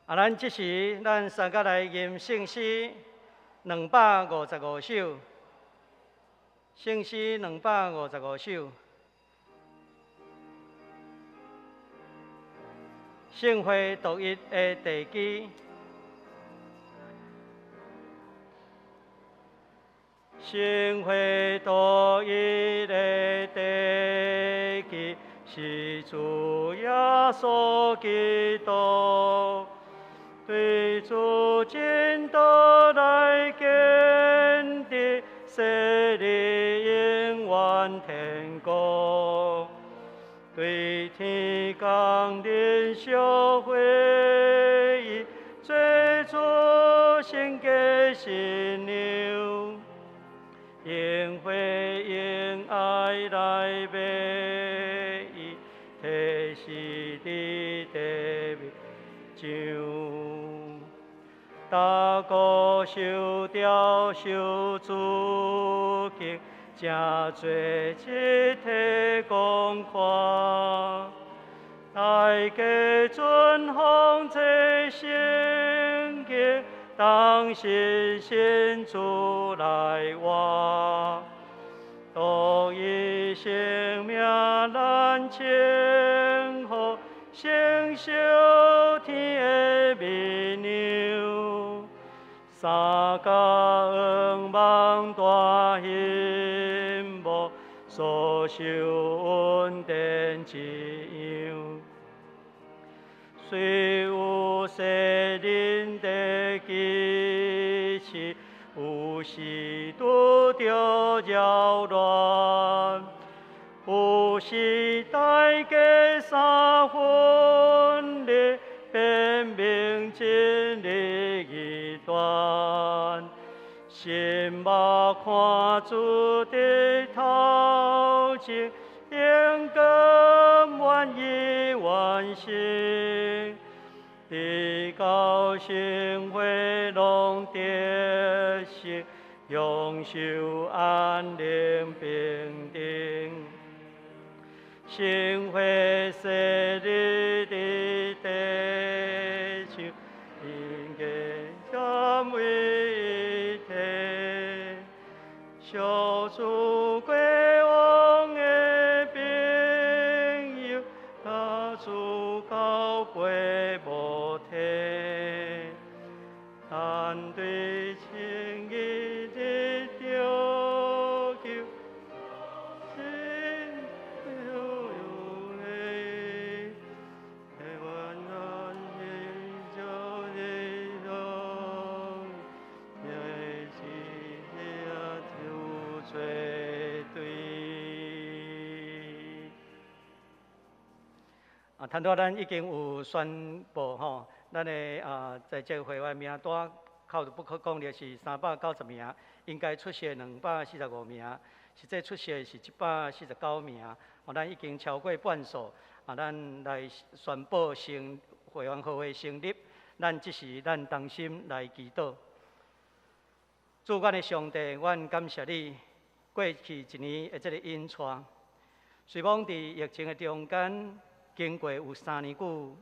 啊，咱這時，咱三個來吟聖詩255首，聖詩兩百五十五首。聖會獨一的地基，聖會獨一的地基是主耶穌基督，對主真道來堅定，設立永遠天國。對天降臨小會議，做主聖潔新娘，用血用愛來買伊，提死佇地面上。大國受雕受主敬，成做一體共款，大家尊奉這聖經，當信心主來活，獨一生命咱稱呼，承受天的美娘，三角仰望大興幕，所受恩典一樣。雖有世人的支持，有時拄著擾亂，有時大家三分裂，辨明真理異端。心目看主佇頭前，勇敢願意完成，直到聖會攏得勝，享受安寧平定。聖會設立佇地上，應該三位一體，小主國王的朋友，佮主交陪無體，咱對稱義得著救，心有喜，願咱天主的做對。啊，頭拄仔咱已經有宣布吼，咱的在這個會員名單扣除不可抗力是390名，應該出席245名，實際出席是149名。哦，咱已經超過半數，啊，咱來宣布成會員和會成立。咱這時咱同心來祈禱。主，阮的上帝，阮感謝你過去一年的這个引帶，雖罔佇疫情的中間，經過有3年久，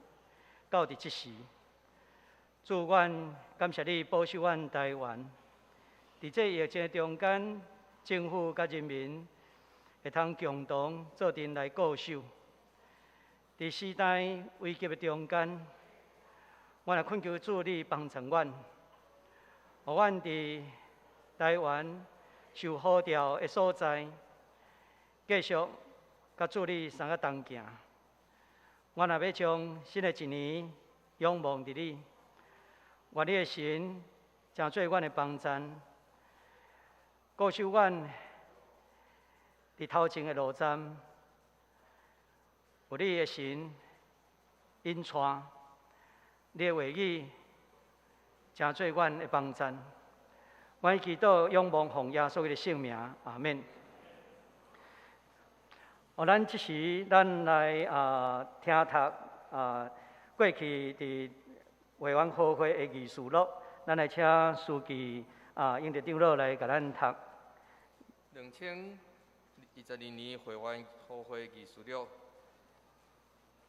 到佇這時，主，阮感謝你保守阮台灣。佇這疫情的中間，政府佮人民會通共同做陣來固守。佇時代危急的中間，阮來懇求主你幫助阮，予阮佇台灣受呼召的所在，繼續佮主你相佮同行。阮若欲將新的一年仰望佇你，願你的神成做阮的幫贊，固守阮佇頭前的路站，有你的神引帶，你的話語成做阮的幫贊。阮祈禱仰望奉耶穌的聖名，阿們。哦，咱這時咱來聽讀過去佇會員和會的議事錄，咱來請書記英德長老來共咱讀。2022年會員和會議事錄，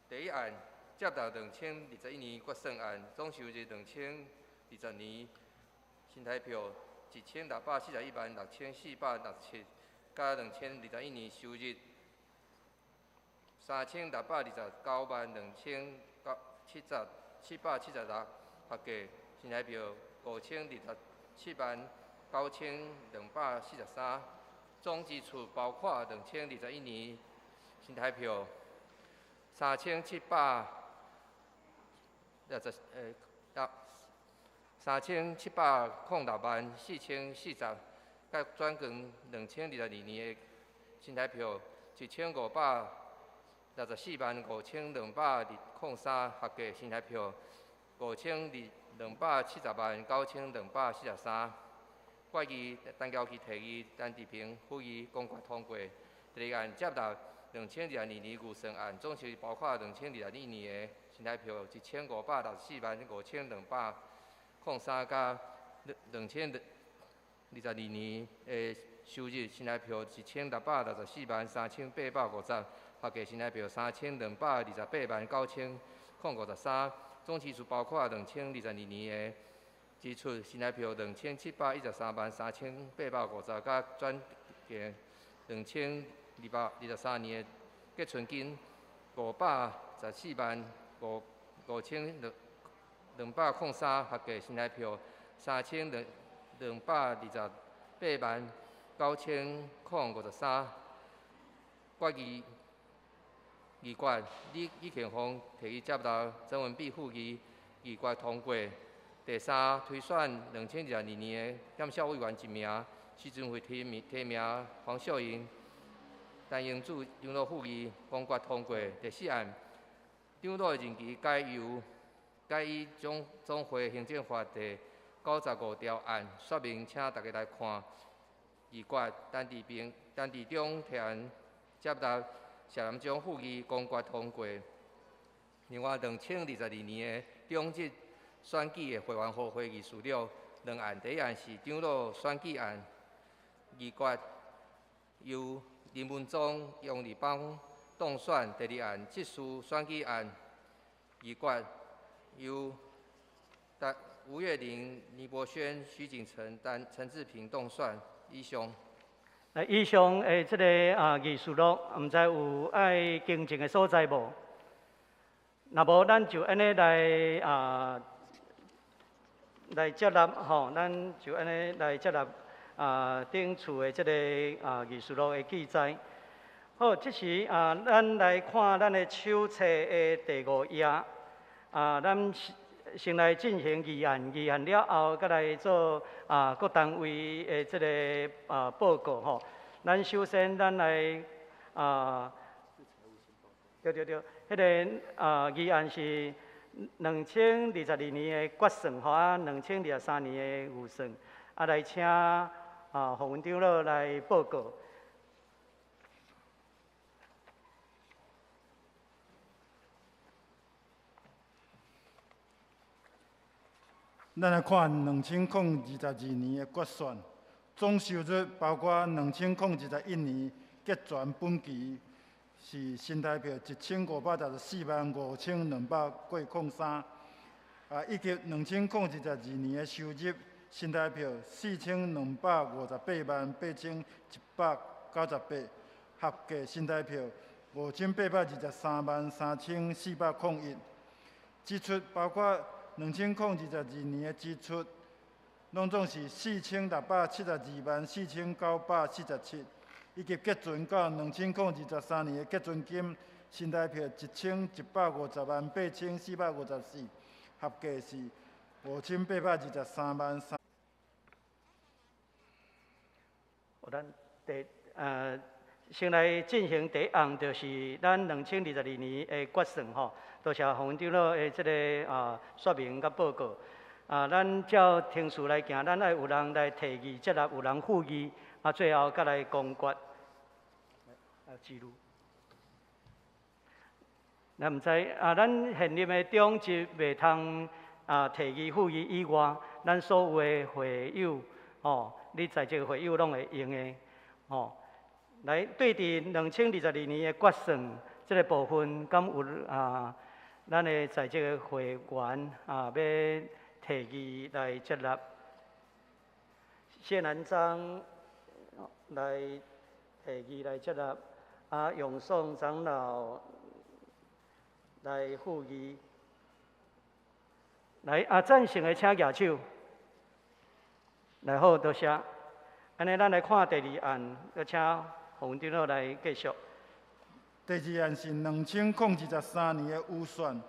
第一案，接纳2021年决算案总收入2020年新台票16,416,467，佮2021年收入36,292,776，合计新台票50,279,243。总支出包括2021年新台票376037,064,040，佮转光2022年的新台票15,645,203，合计新台票52,709,243。决议陈乔琪提议，陈治平附议，公决通过。第二案接纳2022年预算案，总收入包括2021年的新台票15,645,203，佮2022年的收入新台票16,643,850，合计新台票32,289,053。总支出包括2022年的支出新台票27,133,850，佮转嫁2023年的结存金5,145,5203，合计新台票32,228,9053。决议议决李李庆峰提议接纳，曾文碧附议，议决通过。第三，推选2022年的监校委员一名，市政会提名黄秀英、陈英柱长老附议，公决通过。第四案，长老的任期改依总会行政法第95条案说明，请大家来看。议决陈志平、陈志忠提案接纳，谢南章附议，公决通过。另外，2022年的长职选举的会员和会议事录两案，第一案是长老选举案，议决由林文忠、杨丽邦当选；第二案执事选举案，议决由吴月玲、倪博轩、徐景成、陈志平当选。以上。来，以上的这个议事录，毋知有爱更正的所在无？若无，咱就按呢来接纳吼，咱就按呢来接纳顶次的这个议事录的记载。好，这时咱来看咱的手册的第5页咱先来进行议案，议案了后，阁来做各单位的这个报告吼。咱首先，咱来对对对，彼个议案是2022年的决算吼，2023年的预算，来请洪文长老来报告。咱来看2022年的决算，总收入包括2021年结转本期是新台票15,645,200过03，以及2022年的收入新台票42,588,198，合计新台票58,233,401。支出包括2022年的支出，拢总是46,724,947，以及结存到2023年的结存金新台票11,508,454，合计是58,233万三。咱先来进行第一项，就是咱2022年的决算吼。多谢洪文长老的这个说明佮报告。咱照程序来行，咱爱有人来提议，接纳有人附议，最后阁来公决。记录。咱毋知咱现任的长职袂通提议附议以外，咱所有的会友吼，你在这个会友拢会用的吼。来对伫2022年的决算这个部分，敢有咱的在職的會員啊，欲提議來接納謝南章來提議來接納，啊，永宋長老來附議，來啊，贊成的請舉手。來好，多謝。按呢，咱來看第二案，閣請洪長老來繼續。第二案是2023年的預算，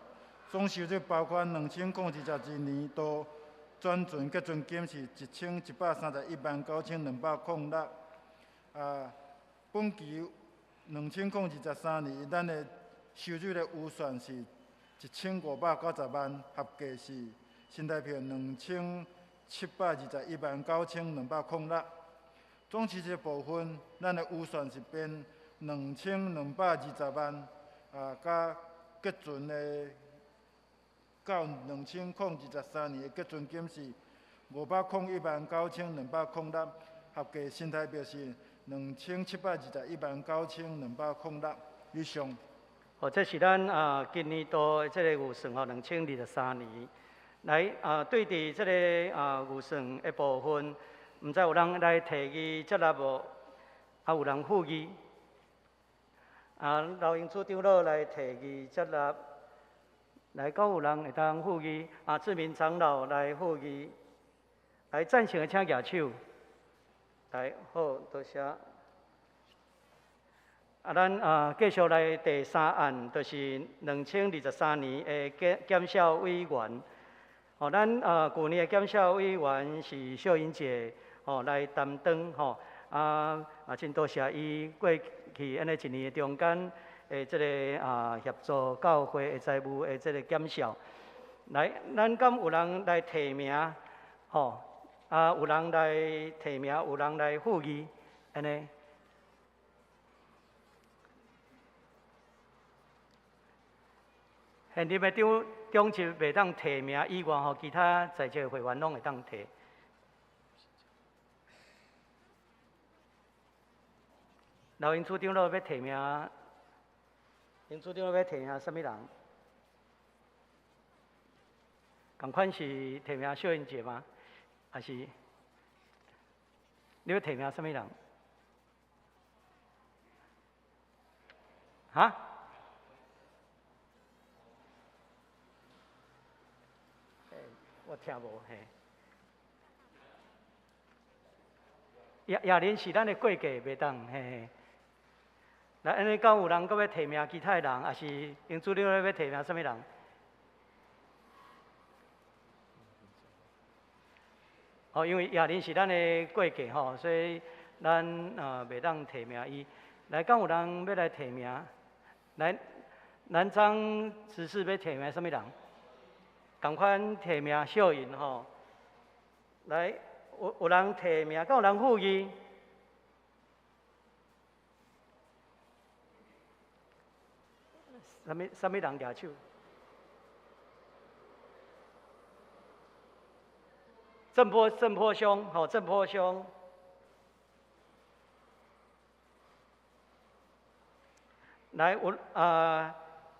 總收入包括2022年度轉存結存金是11,319,206。啊，本期2023年咱的收入的預算是1590萬，合計是新台幣27,219,206。總支出部分，咱的預算是編2220萬，啊，佮結存的到2023年的結存金是5,019,206，合計新台幣是27,219,206以上。哦，這是咱啊今年度的這个預算吼，2023年來啊，對佇這个啊預算的部分，毋知有人來提議接納無？啊，有人附議？啊，劉英處長老來提議接納，來閣有人會當附議？啊，志明長老來附議，來贊成的請舉手。來，好，多謝。啊，咱啊繼續來第三案，就是2023年的檢校委員。吼，咱啊舊年的檢校委員是秀英姐，吼來擔當吼。啊啊，真多謝伊過去按呢一年的中間的這个啊協助教會的財務的這个檢校。來，咱敢有人來提名？吼，啊，有人來提名，有人來附議，按呢。現任的長執袂當提名以外，吼，其他在職會員攏會當提。劉英處長老欲提名，英處長欲提名啥物人？仝款是提名秀英姐嗎？還是你欲提名啥物人？哈？我聽無嘿。亞玲是咱的過客，袂當嘿嘿。來，按呢，敢有人閣欲提名其他的人，抑是英主任欲提名啥物人？哦，因為亞玲是咱的過客吼，所以咱袂當提名伊。來，敢有人欲來提名？來，南漳執事欲提名啥物人？仝款提名秀英吼。來，有人提名，敢有人附議？啥物人舉手？鄭波兄，吼，鄭波兄。來，有啊，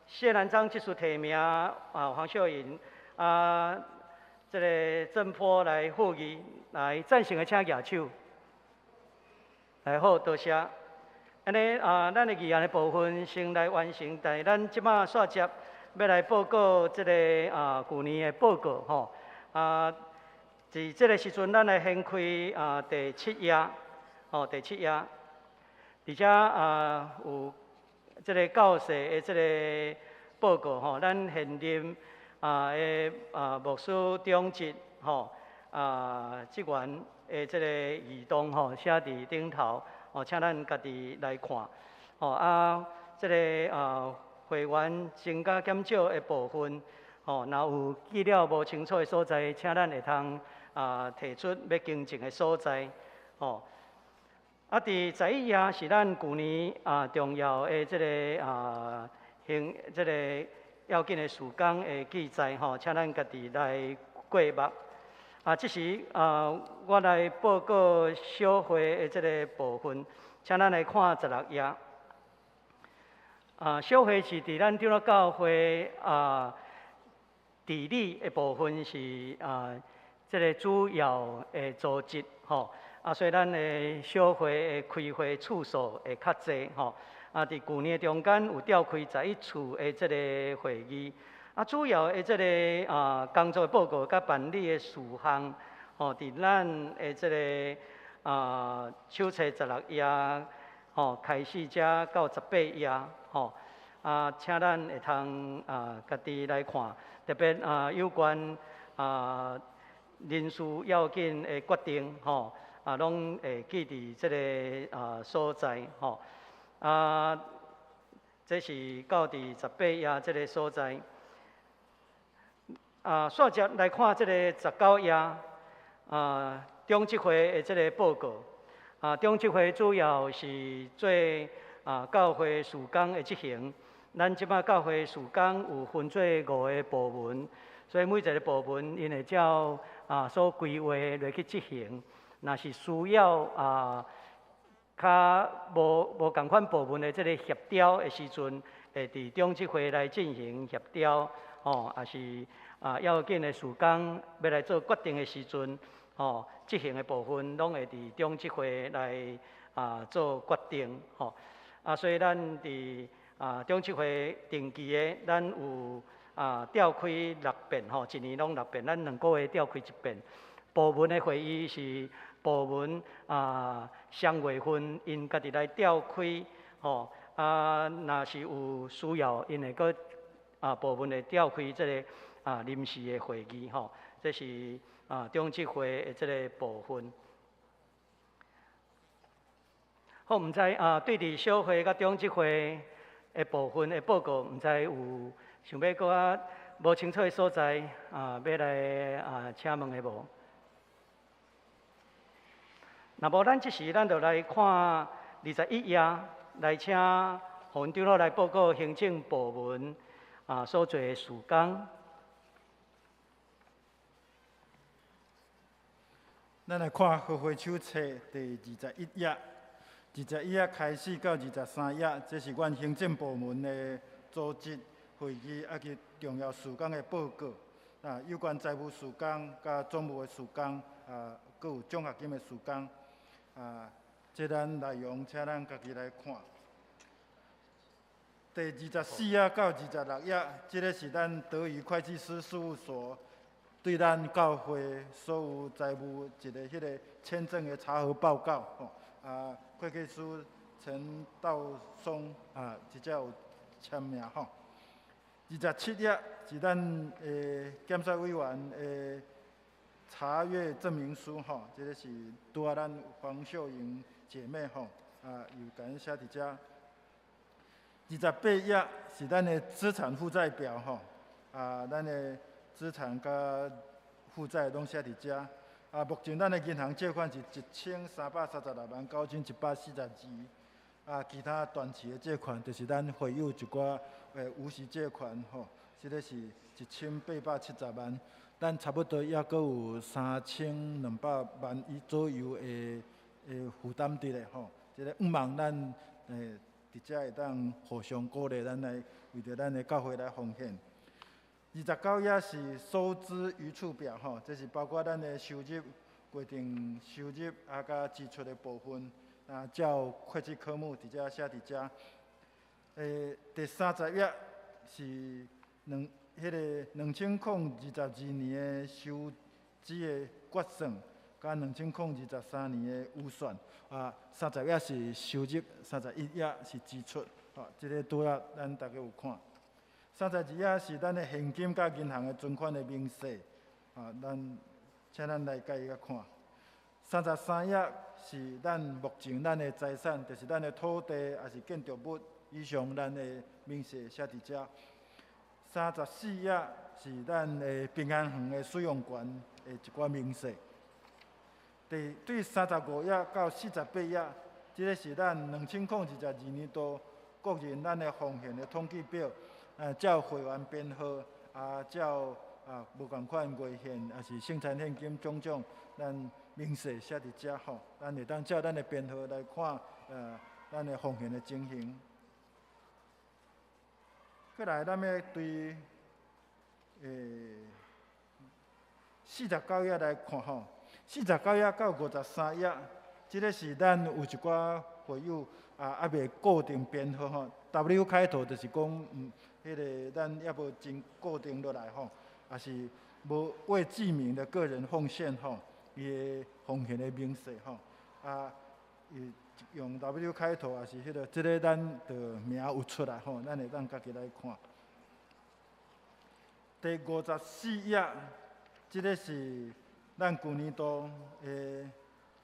謝南漳這次提名啊，黃秀英啊，這个鄭波來附議，來贊成的請舉手。來，好，多謝。按呢啊，咱的議案的部分先來完成，但是咱這擺煞接欲來報告這个啊舊年的報告吼。啊，佇這个時陣，咱來掀開啊第七頁，吼第七頁，佇遮啊有這个教士的這个報告吼，咱現任啊的啊牧師長執吼啊職員的這个異動吼，寫佇頂頭。哦，請咱家己來看。吼啊，這个啊會員增加減少的部分，吼，若有記了無清楚的所在，請咱會通啊提出欲更正的所在。吼，啊，佇11頁是咱舊年啊重要的這个啊行這个要緊的事工的記載，吼，請咱家己來過目。啊，這時啊，我來報告小會的這个部分，請咱來看16頁。小會是佇咱長老教會治理的部分是這个主要的組織吼。所以咱的小會的開會次數會較濟吼。佇舊年中間有召開11次的這个會議。主要的這个工作報告佮辦理的事項，吼，佇咱的這个手冊16頁，吼，開始遮到18頁，吼，請咱會通家己來看，特別有關人事要緊的決定，吼，攏會記佇這个所在，吼，這是到佇十八頁這个所在。煞接來看這个19頁，長執會的這个報告。長執會主要是做教會事工的執行。咱這擺教會事工有分做五个部門，所以每一个部門𪜶會照所規劃來去執行。若是需要較無仝款部門的這个協調的時陣，會佇長執會來進行協調，吼，也是要緊的事工欲來做決定的時陣，吼，執行的部分攏會佇長執會來做決定，吼。所以咱佇長執會定期的，咱有召開六遍，吼，一年攏六遍，咱2個月召開一遍。部門的會議是部門雙月份𪜶家己來召開，吼，若是有需要，𪜶會閣部門會召開這个臨時的會議，吼，這是長執會的這个部分。好，毋知對佇小會佮長執會的部分的報告，毋知有想欲閣較無清楚的所在欲來請問的無？若無，咱這時咱就來看21頁，來請洪長老來報告行政部門所做的事工。咱來看合會手冊第二十一頁，21頁開始到23頁，這是阮行政部門的組織會議以及重要事工的報告。有關財務事工、佮總務的事工，閣有獎學金的事工。這咱內容請咱家己來看。第24頁到26頁，這个是咱德儀會計師事務所對咱教會所有財務一个彼个簽證的查核報告。吼，會計師陳道松這遮有簽名吼。27頁是咱的檢察委員的查閱證明書吼，這个是拄仔咱黃秀瑩姐妹吼，有共𪜶寫佇遮。28頁是咱的資產負債表吼，咱的資產佮負債攏寫佇遮。目前咱的銀行借款是13,369,142。其他短期的借款就是咱會友一寡無息借款吼，這个是1870萬。咱差不多猶閣有3200萬以左右的負擔佇咧吼，這个向望咱佇遮會當互相鼓勵，咱來為著咱的教會來奉獻。29頁是收支餘數表吼，這是包括咱的收入、規定收入佮支出的部分，照會計科目佇遮寫佇遮。第30頁是彼个2022年的收支的決算，佮2023年的預算，30頁是收入，31頁是支出，這个拄仔咱逐家有看。32頁是咱的現金佮銀行的存款的明細，咱請咱來共伊看。33頁是咱目前咱的財產，就是咱的土地，抑是建築物以上，咱的明細寫佇遮。34頁是咱的平安園的使用權的一寡明細。對35頁到48頁，這个是咱2022年度個人咱的奉獻的統計表，照會員編號，照無仝款月獻，抑是聖餐獻金種種，咱明細寫佇遮吼，咱會當照咱的編號來看，咱的奉獻的情形。過來，咱欲對49頁來看吼，49頁到53頁，這个是咱有一寡會友啊，猶未固定編號吼，W 開頭就是講，彼个咱猶無真固定落來吼，也是無未記名的個人奉獻吼，伊的奉獻的明細吼，啊，伊用 W 開頭，也是彼个，這个咱著名有出來吼，咱會當家己來看。第54頁，這个是咱舊年度的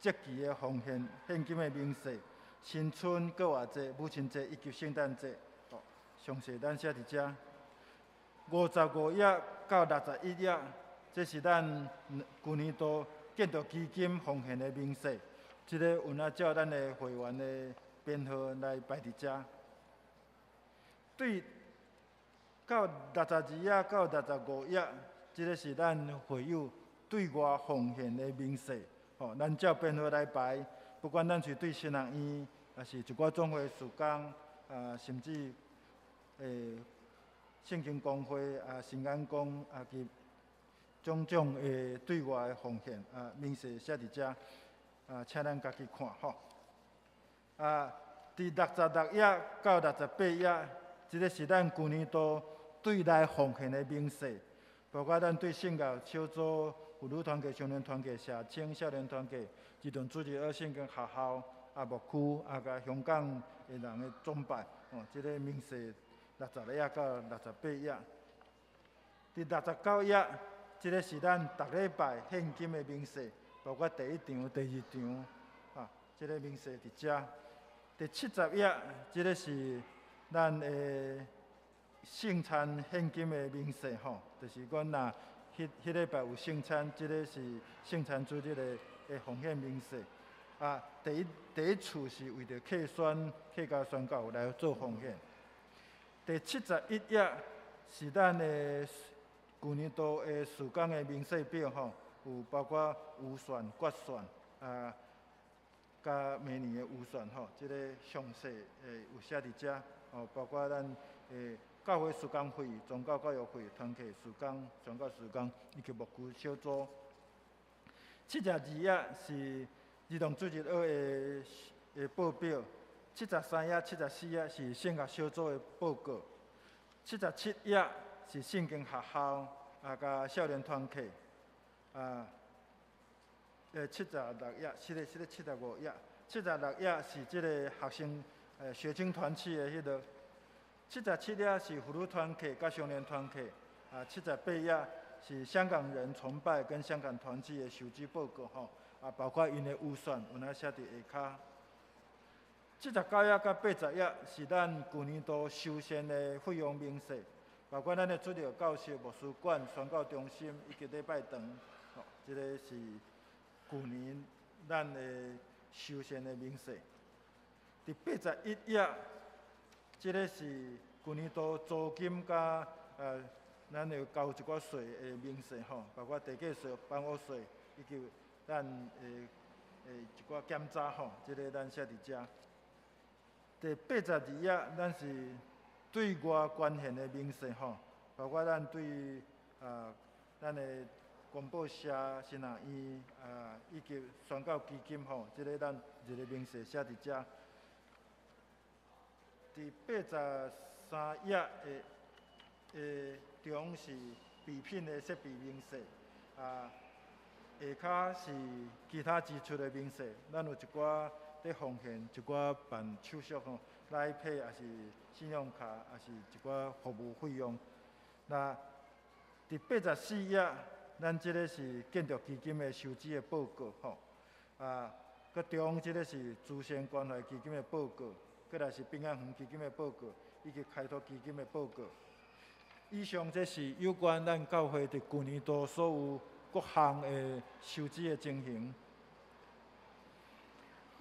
節期的奉獻現金的明細，新春、復活節、母親節以及聖誕節，哦，詳細咱寫佇遮。55頁到61頁，這是咱舊年度建築基金奉獻的明細，這个有按照咱的會員的編號來排佇遮。對到62頁到65頁，這个是咱會友對外奉獻的明細，吼，咱照編號來排，不管咱是對神學院，抑是一寡總會事工，啊，甚至聖經公會啊、神安宮啊及種種的對外的奉獻啊，明細寫佇遮，啊，請咱家己看吼。啊，佇66頁到68頁，這个是咱舊年度對內奉獻的明細，包括咱對聖教小組、婦女團契、少年團契、社青少年團契、兒童主日學聖經學校、啊牧區啊，佮香港的人的崇拜，哦，這个明細66頁到68頁。佇69頁，這个是咱逐禮拜獻金的明細，包括第一場、第二場，啊，這个明細佇遮。第70頁，這个是咱的聖餐獻金的明細吼，就是講若彼彼禮拜有聖餐，這个是聖餐主日的奉獻明細。啊，第一次是為著客宣、客家宣教來做奉獻。第71頁是咱的舊年度的事工的明細表吼，有包括預算、決算啊，佮明年的預算吼，這个詳細有寫佇遮哦，包括咱教會事工費、宗教教育費、團契事工、宣教事工以及牧區小組。72頁是兒童主日學的報表，73頁、74頁是聖樂小組的報告，77頁是聖經學校啊，佮少年團契啊，76頁，這個75頁，76頁是這个學生學青團契的彼个，77頁是婦女團契佮少年團契，啊，78頁是香港人崇拜跟香港團契的收支報告吼，啊，包括𪜶的預算有哪寫佇下跤。79頁到80頁是咱舊年度修繕的費用明細，包括咱的主日教室、牧師館、宣教中心以及禮拜堂，吼，這个是舊年咱的修繕的明細。佇81頁，這个是舊年度租金佮咱有交一寡稅的明細吼，包括地價稅、房屋稅以及咱的一寡檢查吼，這个咱寫佇遮。第82頁，咱是對外捐獻的明細吼，包括咱對啊咱的公報社、神學院啊，以及宣教基金吼，這个咱一个明細寫佇遮。佇83頁的中是備品的設備明細，啊，下跤是其他支出的明細，咱有一寡佇奉獻，一寡辦手續吼，來 Pay 抑是信用卡，抑是一寡服務費用。那佇84頁，咱這个是建築基金的收支的報告吼，啊，閣中這个是慈善關懷基金的報告，閣來是平安園基金的報告，以及開拓基金的報告。以上這是有關咱教會佇舊年度所有各項的收支的情形。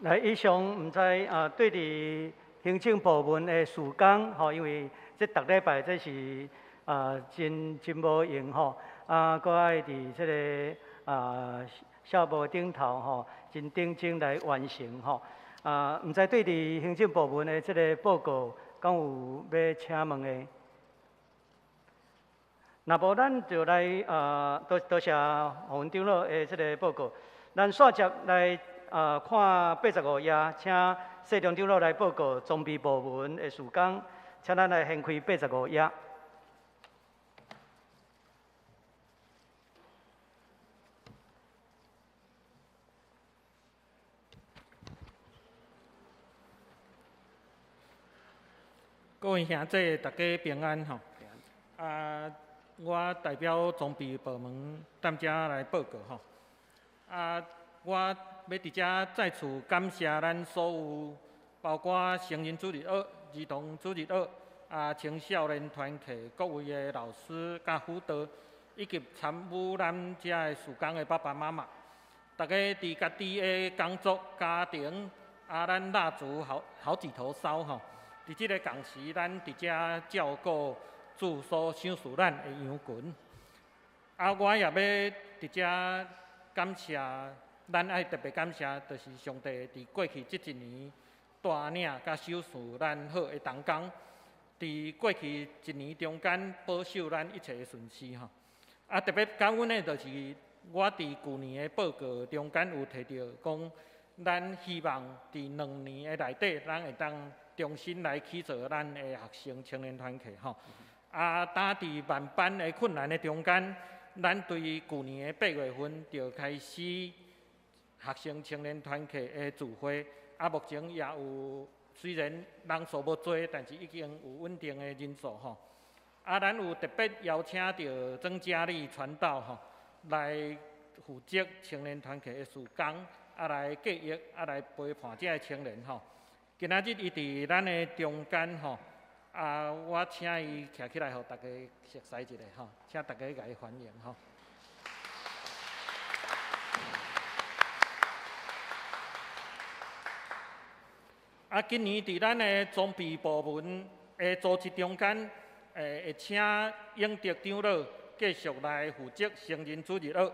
來，以上毋知啊，對佇行政部門的事工吼，因為這逐禮拜這是啊真真無閒吼，啊，閣愛佇這个啊校部頂頭吼，真認真來完成吼。啊，毋知對佇行政部門的這个報告，敢有欲請問的？若無咱就來多多謝洪文長老的這个報告。咱煞接來看85頁，請謝長長老來報告裝備部門的事工，請咱來掀開八十五頁。各位兄弟，大家平安吼。啊，我代表裝備部門踮遮來報告吼。啊，我欲佇遮再次感謝咱所有，包括成人主日學、兒童主日學、啊青少年團契各位的老師佮輔導，以及參與咱遮的事工的爸爸媽媽，大家佇家己的工作、家庭，啊，咱蠟燭好好幾頭燒吼。佇這个仝時，咱佇遮照顧主所賞賜咱的羊群。啊，我也欲佇遮感謝，咱愛特別感謝，就是上帝佇過去這一年帶領佮賞賜咱好的同工，佇過去一年中間保守咱一切的順遂吼。啊，特別感恩的，就是我佇舊年的報告中間有提著講，咱希望佇兩年的內底，咱會當重新來起做咱的學生青年團契吼。啊，當佇萬般的困難的中間，咱對舊年的8月份就開始學生青年團契的聚會。啊，目前也有雖然人數無濟，但是已經有穩定的人數吼。啊，咱有特別邀請著曾嘉麗傳道吼，來負責青年團契的事工，啊來教育，啊來陪伴這个青年吼。今仔日伊佇咱的中間吼，啊，我請伊徛起來，予大家熟似一下吼，請大家共伊歡迎吼。啊，今年佇咱的裝備部門的組織中間，會請永德長老繼續來負責成人主日學，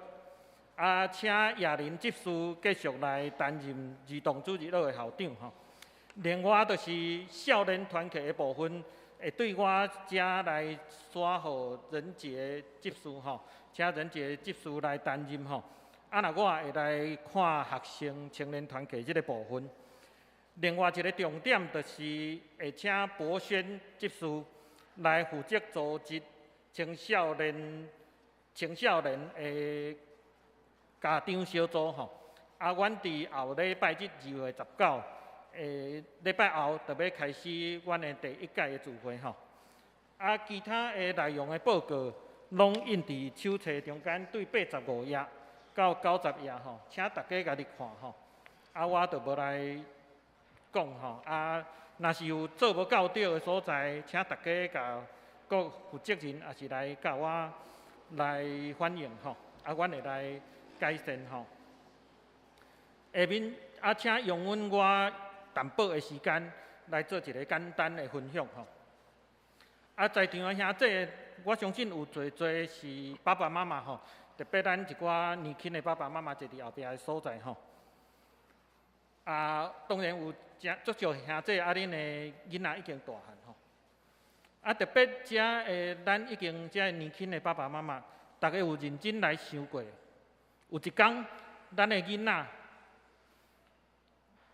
啊，請葉林執事繼續來擔任兒童主日學的校長吼。另外就是少年團契的部分，會對我遮來徙予仁傑執事吼，請仁傑執事來擔任吼。啊，若我會來看學生青年團契這个部分。另外一个重點就是會請博軒執事來負責組織青少年的家長小組吼。啊，阮佇後禮拜日2月19。禮拜後就欲開始阮的第一屆的聚會吼。啊，其他的內容的報告攏印佇手冊中間，對85頁到90頁吼，請大家家己看吼。啊，我就無來講吼。啊，若是有做無夠對的所在，請大家共各負責人，抑是來共我來反映吼。啊，阮會來改善吼。下面啊，請容阮我淡薄的時間來做一个簡單的分享吼。啊，在場的兄弟，我相信有濟濟是爸爸媽媽吼，特別咱一寡年輕的爸爸媽媽坐佇後壁的所在吼。啊，當然有誠足少兄弟啊，恁的囡仔已經大漢吼。啊，特別遮的咱已經遮年輕的爸爸媽媽，逐家有認真來想過，有一工咱的囡仔。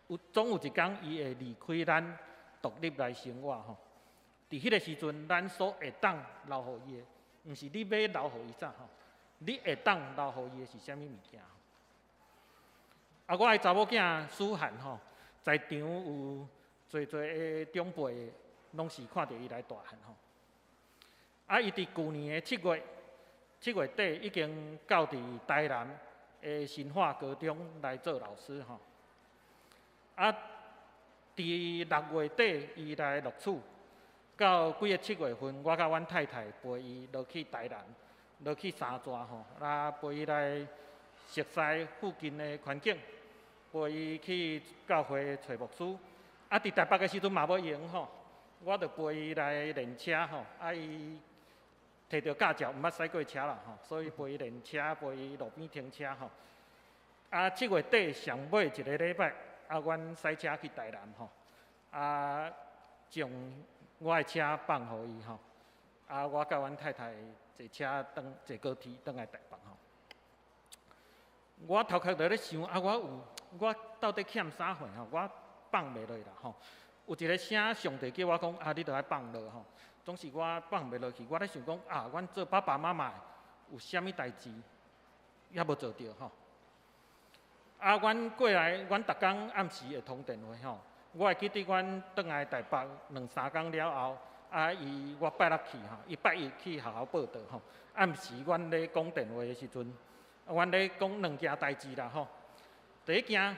有總有一工，伊會離開咱，獨立來生活吼。佇彼个時陣，咱所會當留予伊的，毋是你欲留予伊啥吼，你會當留予伊的是啥物物件？啊，我的查某囝思涵吼，在場有濟濟的長輩，攏是看著伊來大漢吼。啊，伊佇舊年的7月底已經到佇台南的新化高中來做老師吼。啊，佇6月底，伊來錄取，到幾个7月份，我佮阮太太陪伊落去台南，落去三泉吼，啊，陪伊來熟似附近的環境，陪伊去教會揣牧師。啊，佇台北的時陣嘛無閒吼，我就陪伊來練車吼，啊，伊提著駕照，毋捌駛過車啦吼，所以陪伊練車，陪伊路邊停車吼。啊，7月底上尾一个禮拜。啊，阮駛車去台南吼，啊，將我的車放予伊吼，啊，我佮阮太太坐車轉坐高鐵轉來台北吼。我頭殼就咧想啊，我有我到底欠啥貨吼？我放袂落啦吼。有一个聲，上帝叫我講啊，你著愛放落吼。總是我放袂落去，我咧想講啊，阮做爸爸媽媽有啥物代誌猶無做著吼。啊，阮過來，阮逐工暗時會通電話吼。我會記得阮轉來台北兩三工了後，啊，伊我拜六去吼，伊拜一去學校報到吼。暗時阮咧講電話的時陣，阮咧講兩件代誌啦吼。第一件，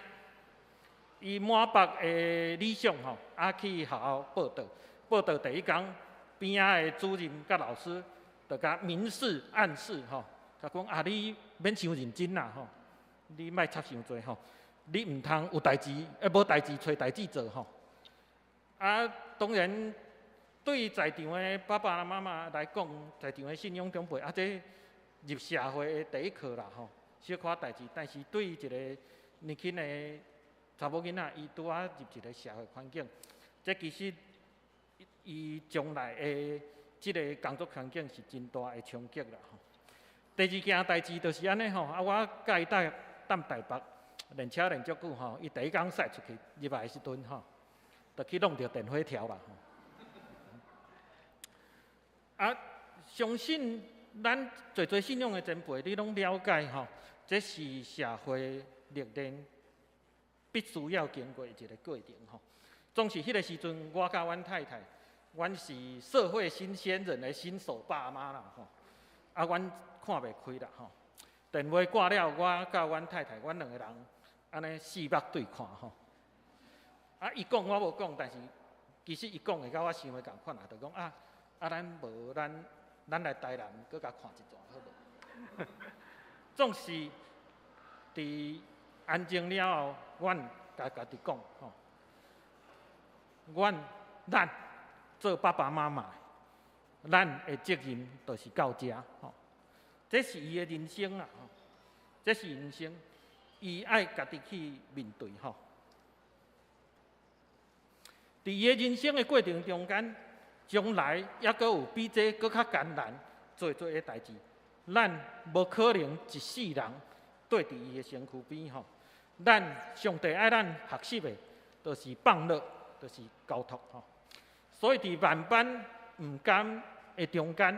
伊滿腹的理想吼，啊去學校報到，報到第一工，邊仔的主任佮老師就共明示暗示吼，共講啊，你免傷認真啦吼，你莫插傷濟吼，你毋通有代誌，無代誌揣代誌做吼。啊，當然對在場的爸爸媽媽來講，在場的信仰長輩，啊，這入社會的第一課啦吼，小可代誌，但是對一個年輕的查某囡仔，伊拄仔入一個社會環境，這其實伊將來的這个工作環境是真大的衝擊啦吼。第二件代誌就是按呢吼，啊，我佮伊踮台北練車練足久吼，伊第一工駛出去入來的時陣吼，就去弄著電火條啦吼。啊，相信咱濟濟信仰的前輩，你攏了解吼，這是社會歷練必須要經過一个過程吼。總是彼个時陣，我佮阮太太，阮是社會新鮮人的新手爸媽啦吼。啊，阮看袂開啦吼。電話掛了，我佮阮太太，阮兩个人按呢四目對看吼。啊，伊講我無講，但是其實伊講的佮我想的仝款啊，就講啊啊，咱無咱咱來台南閣共看一逝好無？總是佇安靜了後，阮共家己講吼，阮咱做爸爸媽媽，咱的責任就是到遮吼。這是伊的人生啊，吼，這是人生，伊愛家己去面對吼。佇伊的人生的過程中間，將來猶閣有比這閣較艱難濟濟的代誌，咱無可能一世人綴佇伊的身軀邊吼。咱上帝愛咱學習的，就是放落，就是交託吼。所以佇萬般毋甘的中間，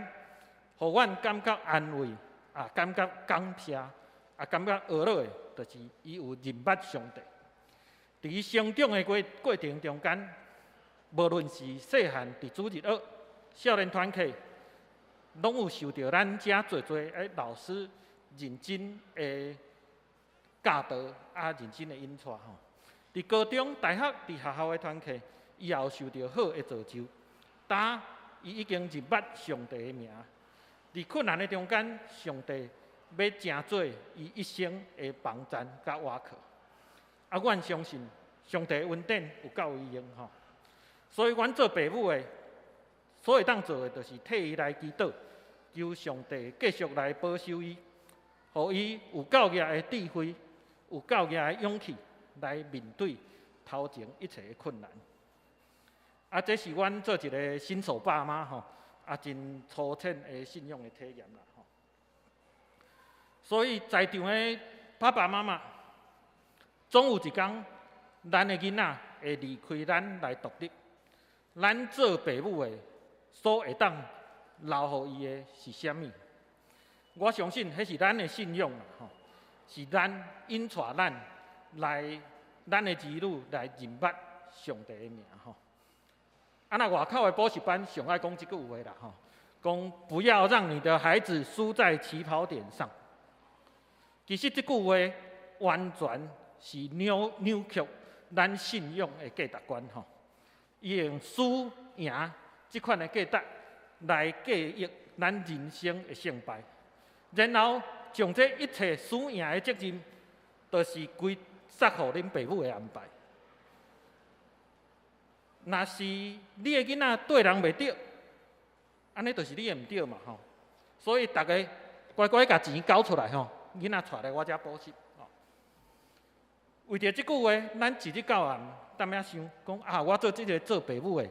予阮感覺安慰，啊，感覺感謝，啊，感覺呵咾的，就是伊有認捌上帝。佇伊成長的過程中間，無論是細漢佇主日學、少年團契，攏有受著咱遮濟濟的老師認真的教導，啊，認真的引帶吼。佇高中、大學、佇學校的團契，伊也有受著好的造就。當伊已經認捌上帝的名，佇困難的中間，上帝欲成做伊一生的幫贊佮倚靠。啊，阮相信上帝的恩典有夠伊用吼。所以，阮做爸母的，所會當做的，就是替伊來祈禱，求上帝繼續來保守伊，予伊有夠額的智慧，有夠額的勇氣來面對頭前一切的困難。啊，這是阮做一个新手爸媽吼，啊，真粗淺的信仰的體驗啦吼。所以，在場的爸爸媽媽，總有一工，咱的囡仔會離開咱來獨立。咱做爸母的，所會當留予伊的是啥物？我相信，彼是咱的信仰啦，吼，是咱引帶咱來，咱的兒女來認捌上帝的名吼。啊，若外口的補習班上愛講這句話啦，吼，講不要讓你的孩子輸在起跑點上。其實這句話完全是扭曲咱信仰的價值觀吼。伊用輸贏這款的價值來計劃咱人生的勝敗，然後將這一切輸贏的責任，就是歸責予恁爸母的安排。若是你的囡仔對人袂對，按呢就是你的毋對嘛吼。所以逐家乖乖共錢交出來吼，囡仔帶來我遮補習。為著這句話，咱一日到暗踮遐想，講啊，我做這个做爸母的，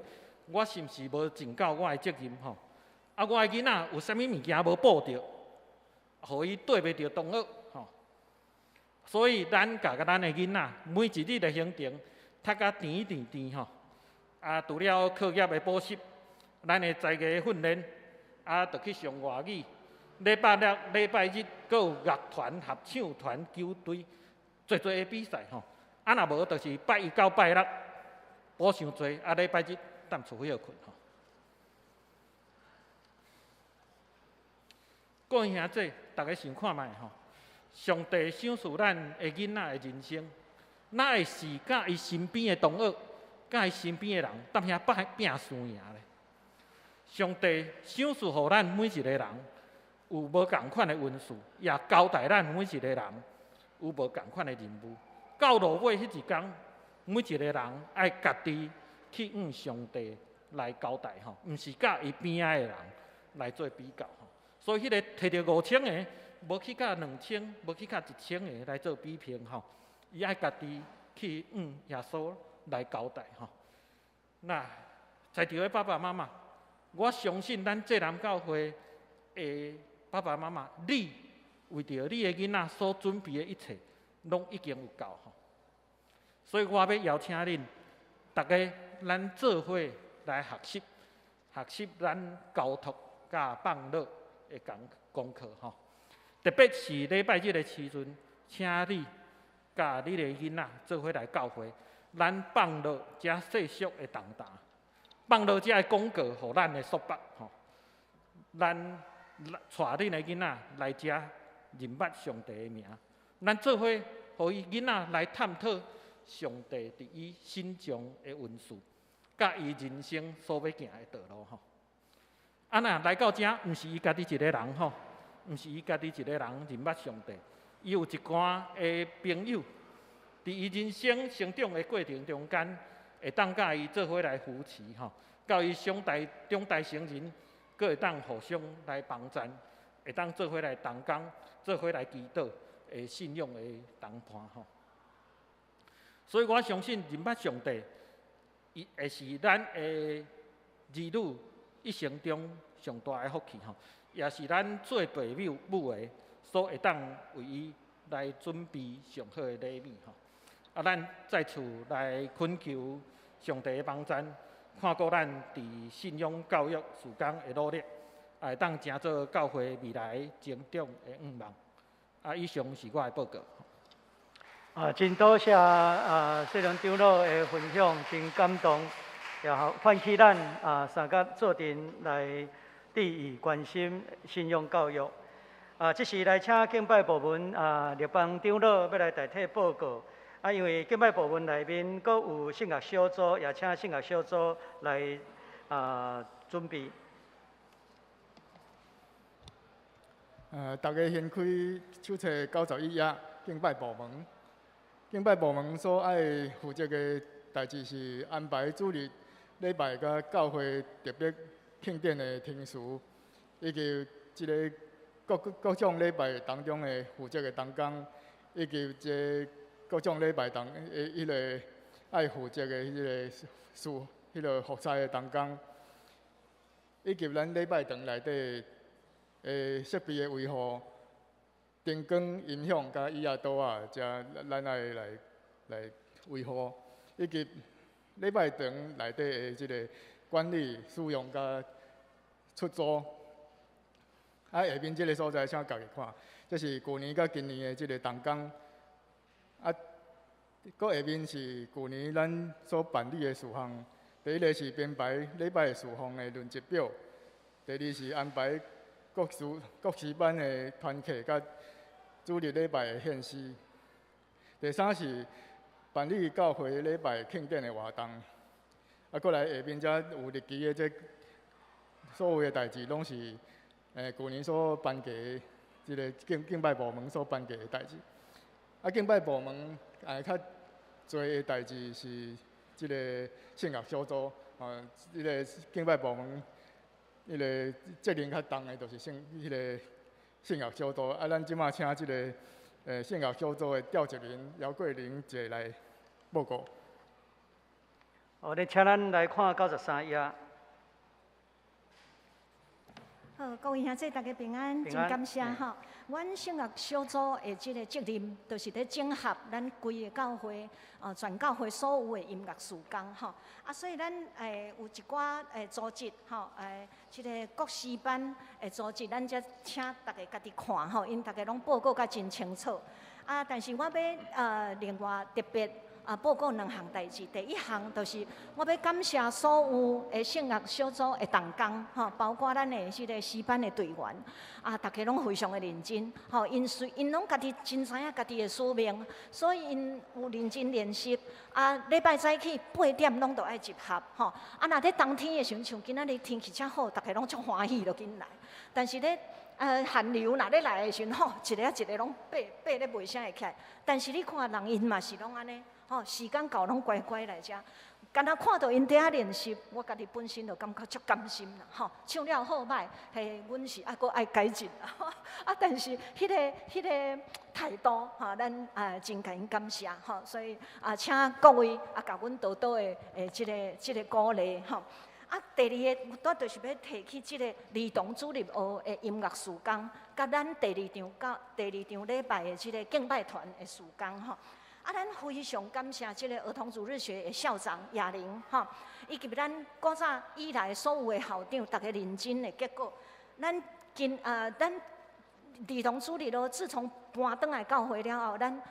我是毋是無盡到我的責任吼？啊，我的囡仔有啥物物件無報著，予伊綴袂著同學吼。所以咱共咱的囡仔每一日的行程讀甲甜甜甜吼。啊，除了課業的補習，咱的才藝訓練，啊，著去上外語。禮拜六、禮拜日，閣有樂團、合唱團、球隊，濟濟的比賽吼。啊，若無就是拜一到拜六補傷濟，啊，禮拜日踮厝歇睏吼。各位兄弟，逐家想看覓吼？上帝賞賜咱的囡仔的人生，哪會是佮伊身邊的同學、佮伊身邊的人踮遐拼輸贏咧？上帝賞賜予咱每一個人有無仝款的恩賜，也交代咱每一個人有無仝款的任務。到落尾彼一工，每一個人愛家己去向上帝來交代吼，毋是佮伊邊仔的人來做比較吼。所以，彼個提著5000个，無去佮2000，無去佮1000个來做比拼吼。伊愛家己去向耶穌來交代吼。那在場的爸爸媽媽，我相信咱濟南教會的爸爸媽媽，你為著你的囡仔所準備的一切，攏已經有夠吼。所以我欲邀請恁，逐家咱做伙來學習，學習咱交託佮放落的功課吼。特別是禮拜日的時陣，請你佮你的囡仔做伙來教會，咱放落這世俗的重擔，放落這个廣告予咱的束縛吼。咱帶恁的囡仔來遮認捌上帝的名，咱做伙予伊囡仔來探討上帝佇伊身上的恩賜，佮伊人生所欲行的道路吼。啊，若來到遮，毋是伊家己一個人吼，毋是伊家己一個人認捌上帝，伊有一寡的朋友，佇伊人生成長的過程中間，會當佮伊做伙來扶持吼，到伊長大長大成人，閣會當互相來幫贊，會當做伙來同工，做伙來祈禱的信仰的同伴吼。所以我相信認捌上帝，伊會是咱的兒女一生中上大的福氣吼，也是咱做爸母的所會當為伊來準備上好的禮物吼。啊，咱再次來懇求上帝的幫贊，看顧咱佇信仰教育事工的努力，會當成做教會未來成長的向望。啊，以上是我的報告。啊，真多謝啊，世良長老的分享，真感動，也喚起咱啊三甲做陣來注意關心信仰教育。啊，這時來請敬拜部門啊，立邦長老欲來代替報告。啊，因為敬拜部門內面閣有聖樂小組，也請聖樂小組來啊準備。逐家掀開手冊91頁，敬拜部門。敬拜部門所愛負責的代誌是安排主日禮拜佮教會特別慶典的程序，以及這个各各種禮拜當中的負責的同工，以及這各種禮拜當的彼个愛負責的彼个事、彼个服侍的同工，以及咱禮拜堂內底的設備的維護、燈光、音響佮椅仔桌仔，遮咱愛來來維護，以及禮拜堂內底的這个管理、使用佮出租。啊，下面這个所在，請家己看，這是舊年佮今年的這个同工。啊，閣下面是舊年咱所辦理的事項。第一个是編排禮拜事項的輪值表，第二是安排各時各時班的團契佮主日禮拜的獻詩，第三是辦理教會禮拜慶典的活動。啊，閣來下面遮有日期的這所有的代誌，攏是舊年所頒給的這个敬敬拜部門所頒給的代誌。啊，敬拜部門較濟的代誌是這个聖樂小組，啊，這个敬拜部門彼个責任較重的，就是聖彼个聖樂小組。啊，咱這馬請這个聖樂小組的召集人姚桂玲姐來報告。哦，你請咱來看93頁。好，各位兄弟，大家平安，真感謝吼。阮聖樂小組的這個責任，就是咧整合咱規个教會，全教會所有的音樂事工吼。啊，所以咱有一寡組織吼，這个國師班的組織，咱才請逐家家己看吼，𪜶逐家攏報告甲真清楚。啊，但是我欲另外特別報告兩項代誌。第一項就是我欲感謝所有的聖樂小組的同工，吼，包括咱的這個詩班的隊員，啊，逐家攏非常的認真，吼，𪜶雖𪜶攏家己真知影家己的使命，所以𪜶有認真練習。啊，禮拜早起8點攏著愛集合，吼。啊，若咧冬天的時陣，像今仔日天氣遮好，逐家攏足歡喜就緊來。但是咧，寒流若咧來的時陣，吼，一个仔一个攏爬爬咧袂啥會起來。但是你看人𪜶嘛是攏按呢，吼，時間到攏乖乖來遮。敢若看著𪜶佇遐練習，我家己本身就感覺足甘心啦，吼。唱了好䆀，嘿，阮是猶閣愛改進啦。啊，但是彼个態度，吼，咱啊真共𪜶感謝，吼。所以啊，請各位啊，共阮多多的這个鼓勵，吼。啊，第二个，我就是欲提起這个兒童主日學的音樂事工，佮咱第二場到第二場禮拜的這个敬拜團的事工，吼。啊，咱非常感謝這個兒童主日學的校長亞玲，吼，以及咱古早以來所有的校長，逐家認真的結果，咱兒童主日學自從搬轉來教會了後，咱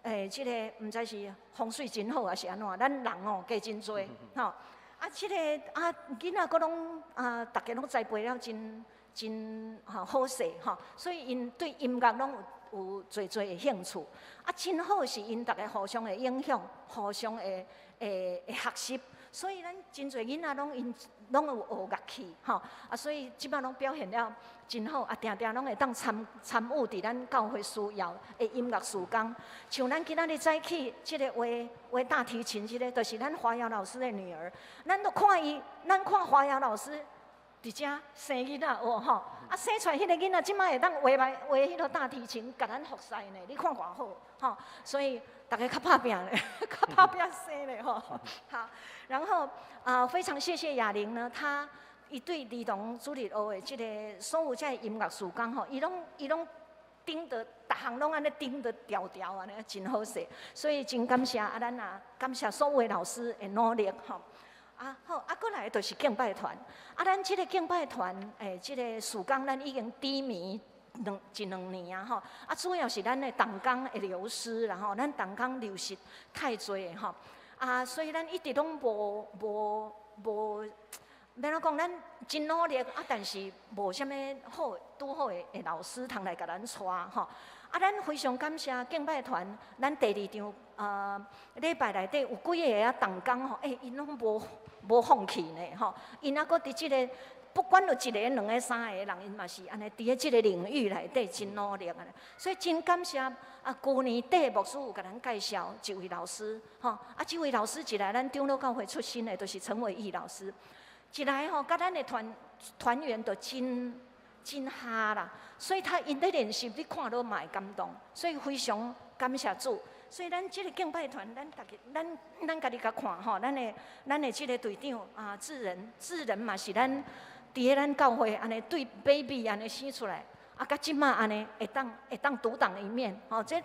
這个毋知是風水真好，抑是按怎，咱人哦加真濟，吼。啊，這个啊，囡仔閣攏啊，逐家攏栽培了真真吼好勢吼，所以𪜶對音樂攏有濟濟的興趣。啊，真好是𪜶逐家互相的影響，互相的學習，所以咱真濟囡仔攏𪜶攏有學樂器吼。啊，所以這擺攏表現了真好，啊，定定攏會當參與佇咱教會需要的音樂事工。像咱今仔日早起這個畫畫大提琴，這个就是咱華瑤老師的女兒。咱都看伊，咱看華瑤老師佇遮生囡仔學吼，啊，生出來彼个囡仔，這擺會當畫來畫彼个大提琴，共咱服侍呢。你看偌好吼，所以逐家較拍拚咧，較拍拚生咧吼。好，然後啊，非常謝謝雅玲呢，她伊對兒童主日學的這个所有這个音樂事工吼，伊攏頂得，逐項攏按呢頂得牢牢按呢，真好勢。所以真感謝啊，咱啊感謝所有的老師的努力吼。啊好，啊閣來就是敬拜團。啊，咱這个敬拜團，這个事工咱已經低迷一兩年啊吼。啊，主要是咱的同工的流失啦吼，咱同工流失太濟吼。啊，所以咱一直攏無，欲按怎講？咱真努力啊，但是無啥物好拄好的老師通來共咱帶吼。啊，咱非常感謝敬拜團，咱第二場禮拜內底有幾个啊同工吼，欸，𪜶攏無放棄呢吼，𪜶猶閣佇這个不管有一个、兩个、三个人，𪜶嘛是按呢佇咧這个領域內底真努力按呢。所以真感謝啊，舊年底牧師有共咱介紹一位老師，吼，啊，這位老師一來咱長老教會出身的，就是陳偉義老師，一來吼，佮咱的團員都真真合啦，所以他𪜶咧練習，你看都嘛會感動，所以非常感謝主。所以咱這个敬拜團，咱家己，咱家己共看吼，咱的這個隊長啊，智仁，智仁嘛是咱佇咧咱教會按呢對 baby 按呢生出來，啊，到這擺按呢會當獨當一面，吼，這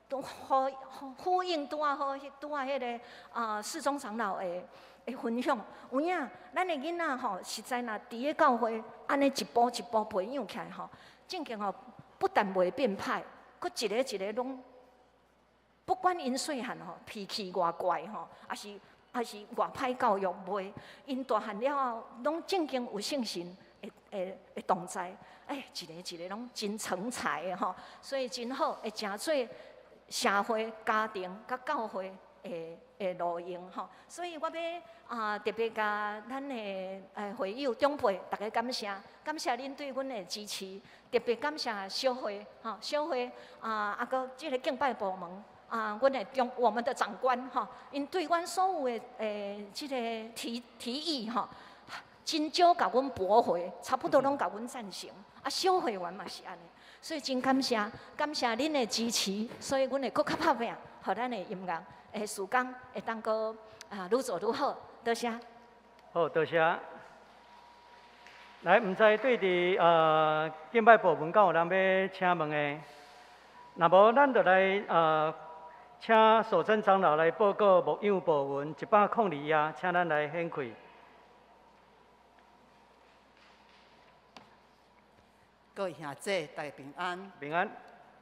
都呼應拄仔好，拄仔彼个啊，世宗長老的分享，有影，咱的囡仔吼，實在若佇咧教會按呢一步一步培養起來吼，正經吼，不但袂變歹，閣一个一个攏，不管𪜶細漢吼，脾氣偌怪吼，抑是偌歹教育袂，𪜶大漢了後，攏正經有聖神的同在，欸，一个一个攏真成才的吼，所以真好，會成做社會、家庭佮教會的路用吼，所以我欲啊特別共咱的會友長輩逐家感謝，感謝恁對阮的支持，特別感謝小會吼，小會啊啊閣這个敬拜部門啊，阮的長我們的長官吼，𪜶對阮所有的這个提議吼，真少共阮駁回，差不多攏共阮贊成。啊，小會員嘛是按呢，所以真感謝，感謝恁的支持，所以阮會閣較拍拚，予咱的音樂的事工會當閣啊愈做愈好，多謝。好，多謝。來，毋知對佇敬拜部門敢有人欲請問的？若無，咱就來請守貞長老來報告牧養部門102頁，請咱來掀開。各位兄弟，大家平安。平安。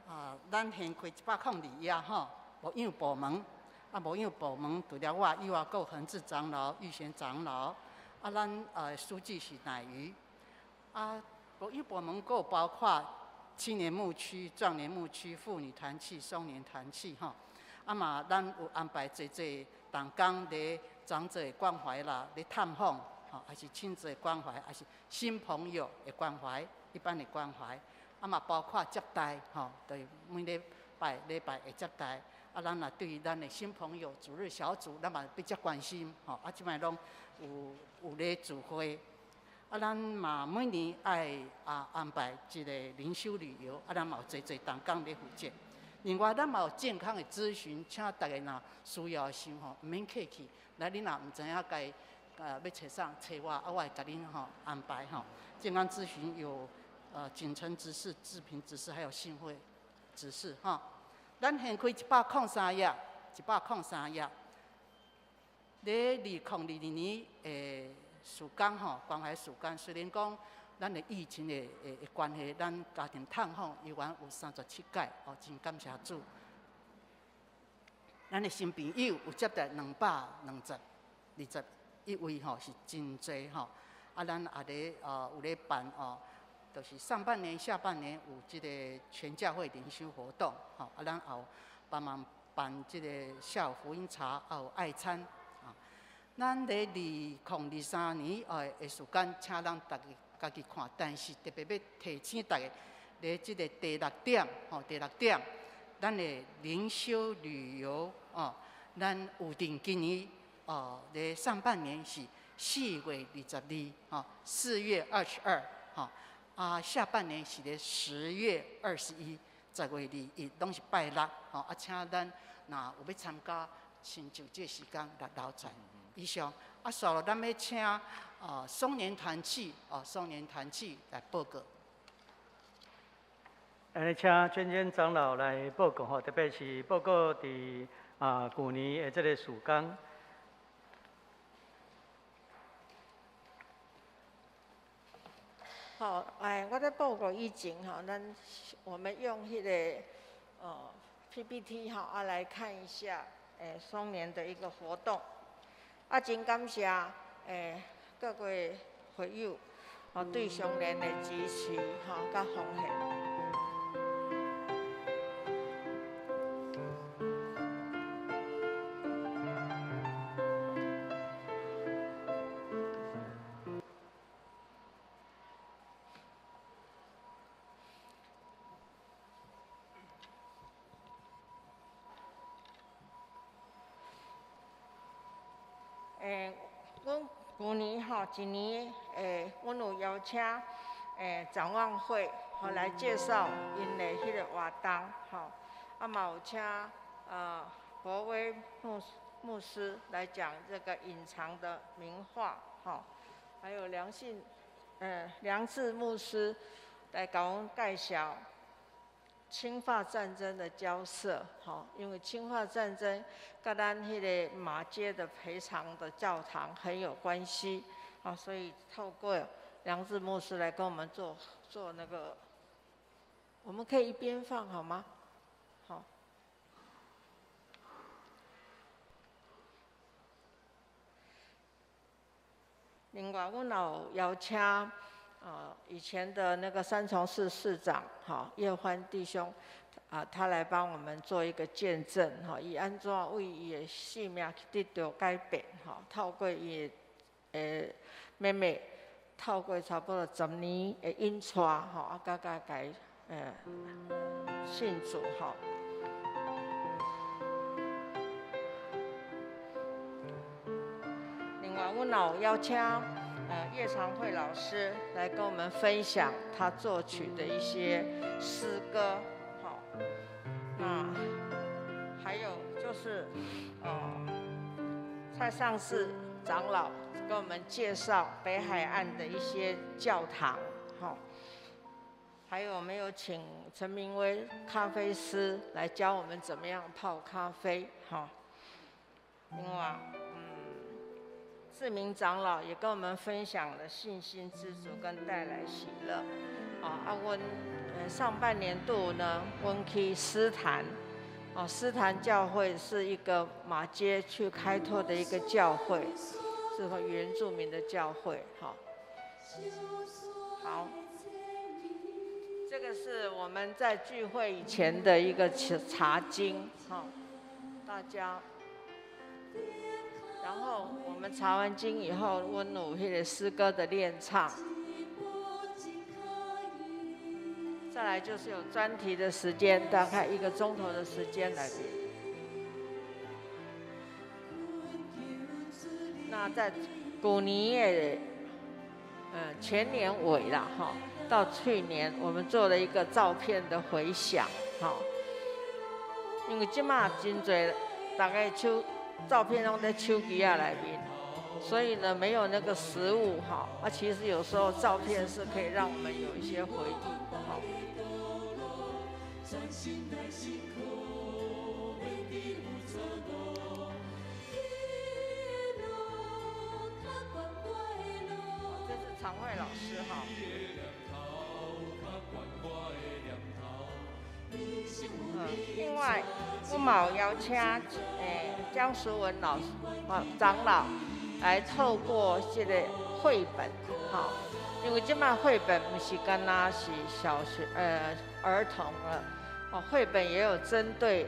啊，咱掀開102頁吼，牧養部門。啊，牧養部門除了我以外，閣有恆志長老、玉賢長老。啊，咱書記是乃瑜。啊，牧養部門閣有包括青年牧區、壯年牧區、婦女團契、松年團契吼。啊嘛，咱有安排濟濟同工咧長者的關懷啦，咧探訪吼，還是親子的關懷，還是新朋友的關懷，一般的關懷。啊嘛，包括接待吼，對每禮拜禮拜會接待。啊，咱也對咱的新朋友、主日小組，咱嘛比較關心吼。啊，這擺攏有咧聚會。啊，咱嘛每年愛安排一個靈修旅遊，啊，咱嘛有濟濟同工咧負責。另外，咱嘛有健康的諮詢，請大家若需要的時候吼，毋免客氣。來，你若毋知影該欲揣啥，揣我，啊，我會共恁吼安排吼。健康諮詢有錦城執事、志平執事，還有信會執事吼。咱掀開103頁，103頁。咧2022年的事工吼，關懷事工，雖然講咱的疫情的關係，咱家庭探訪猶原有37屆，哦，真感謝主。咱的新朋友有接待221位吼，是真濟吼。啊，咱也咧有咧辦哦，就是上半年、下半年有這個全教會靈修活動，吼，啊，咱也有幫忙辦這個下午福音茶，也有愛餐。啊，咱咧2023年的時間，請咱大家家己看，但是特別欲提醒大家，咧這個第六點，吼，第六點，咱的靈修旅遊哦，咱有定今年哦，咧上半年是4月22，吼，4月22，吼，啊，下半年是咧10月21，10月21，攏是拜六，吼，啊，請咱若有欲參加，先就這個時間來留出來。以上，啊，煞落咱欲請松年團契，哦，松年團契來報告。按呢，請娟娟長老來報告吼，特別是報告佇舊年的這個事工。好，哎，我咧報告以前吼，我們用彼個PPT 吼啊來看一下，松年的一個活動。啊，真感謝各位會友哦對松年的支持吼，佮奉獻。阮舊年吼一年，阮有邀請展望會吼來介紹𪜶的彼個活動吼，啊嘛有請博威牧師來講這個隱藏的名畫吼，還有梁志牧師來共阮介紹侵法戰爭的交涉，吼，因為侵法戰爭佮咱彼個馬偕的賠償的教堂很有關係，啊，所以透過梁志牧師來跟我們做那個，我們可以一邊放好嗎？好。另外，阮也有邀請。以前的那個三重市市長，哈葉歡弟兄，啊，他來幫我們做一個見證，哈，伊按怎為伊的性命去得到改變，哈，透過伊的妹妹，透過差不多10年的引帶，吼，啊，佮信主，吼。另外，阮也有邀請。葉長惠老師來跟我們分享他作曲的一些詩歌，好，那還有就是，蔡尚志長老跟我们介绍北海岸的一些教堂，哈。还有我们有请陈明威咖啡师来教我们怎么样泡咖啡，哈。另外，志明长老也跟我们分享了信心知足跟带来喜乐。啊，阮上半年度呢，阮去斯坦，哦，斯坦教会是一个马偕去开拓的一个教会，是个原住民的教会，哈。好，这个是我们在聚会以前的一个查经，哈，大家。然后我们查完经以后，阮有彼个诗歌的练唱。再来就是有专题的时间，大概1个钟头的时间来。那在旧年的，前年尾啦，哈，到去年我们做了一个照片的回想，哈，因为这马真济，大家手照片拢在手机仔内面，所以呢没有那个实物，哈，啊，其实有时候照片是可以让我们有一些回忆，哈。这是常慧老师哈。另外，我嘛有邀请江淑文老师长老来透过这个绘本，哈，因为这摆绘本不是干那是小学儿童了，哦，绘本也有针对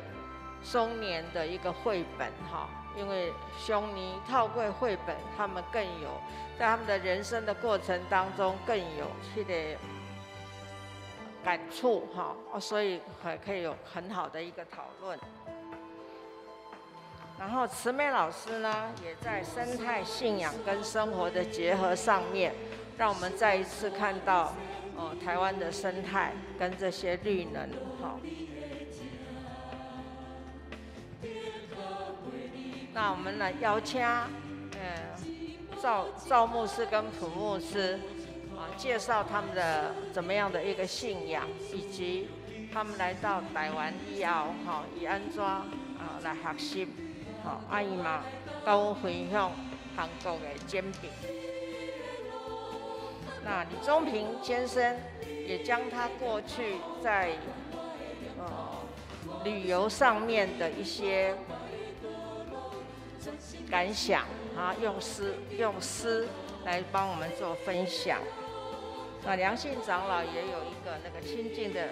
中年的一个绘本，哈，因为中年透过绘本，他们更有在他们的人生的过程当中更有这个感触，哈，所以还可以有很好的一个讨论。然后慈美老师呢，也在生态信仰跟生活的结合上面，让我们再一次看到，台湾的生态跟这些绿能，哈。那我们来邀请，赵牧师跟蒲牧师，啊，介绍他们的怎么样的一个信仰，以及他们来到台湾以后，哈，伊按怎啊来学习，吼，啊伊嘛佮阮分享韩国的煎饼。那李宗平先生也将他过去在旅游上面的一些感想啊，用诗来帮我们做分享。那梁信长老也有一个那个亲近的，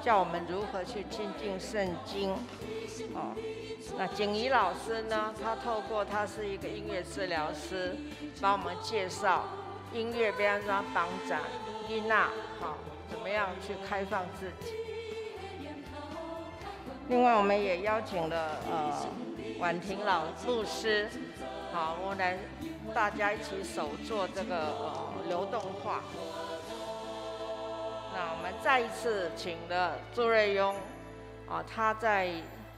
叫我们如何去亲近圣经。哦，那景怡老师呢，他透过他是一个音乐治疗师，帮我们介绍音乐要按怎帮助囡仔，好，怎么样去开放自己。另外，我们也邀请了婉婷老牧师，好，我们来大家一起手做这个流动画。那我们再一次请了朱瑞庸，啊，他在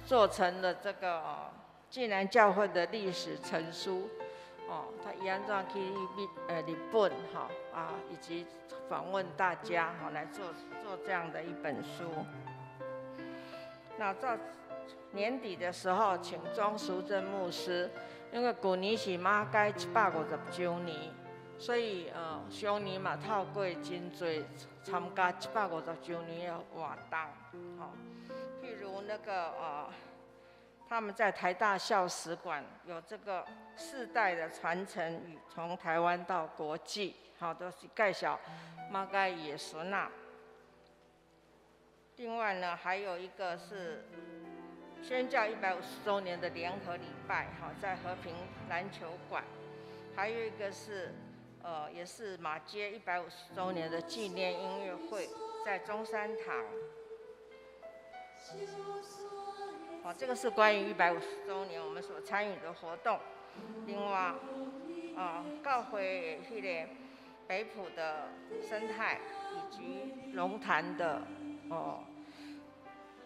做成了这个济南教会的历史成书，哦，他伊按怎去日本哈啊，以及访问大家哈，来做这样的一本书。那到年底的时候，请庄淑珍牧师，因为旧年是马偕150周年，所以上年嘛透过真济参加150周年的活动，吼，譬如那个他们在台大校史馆有这个世代的传承与从台湾到国际，好，都是介绍马偕伊的孙仔。另外呢，还有一个是宣教150周年的联合礼拜，好，在和平篮球馆；还有一个是，也是马偕150周年的纪念音乐会，在中山堂。好，这个是关于150周年我们所参与的活动。另外，教会的那个北埔的生态以及龙潭的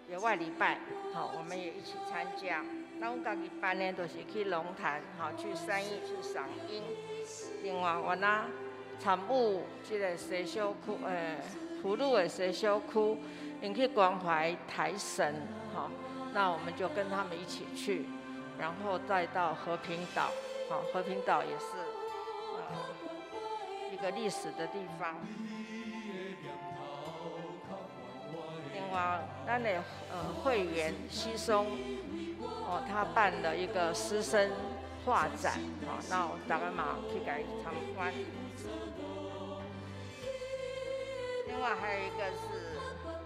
野外礼拜，好，我们也一起参加。咱家己辦的，就是去龍潭，吼，去三義去賞櫻。另外，我那參與這个西小區，福祿的西小區，𪜶去關懷台神，吼，那我們就跟他們一起去，然後再到和平島，吼，和平島也是一個歷史的地方。另外，咱的會員西松，哦，他辦了一個師生畫展，哦，那我大家嘛去共伊參觀。另外還有一個是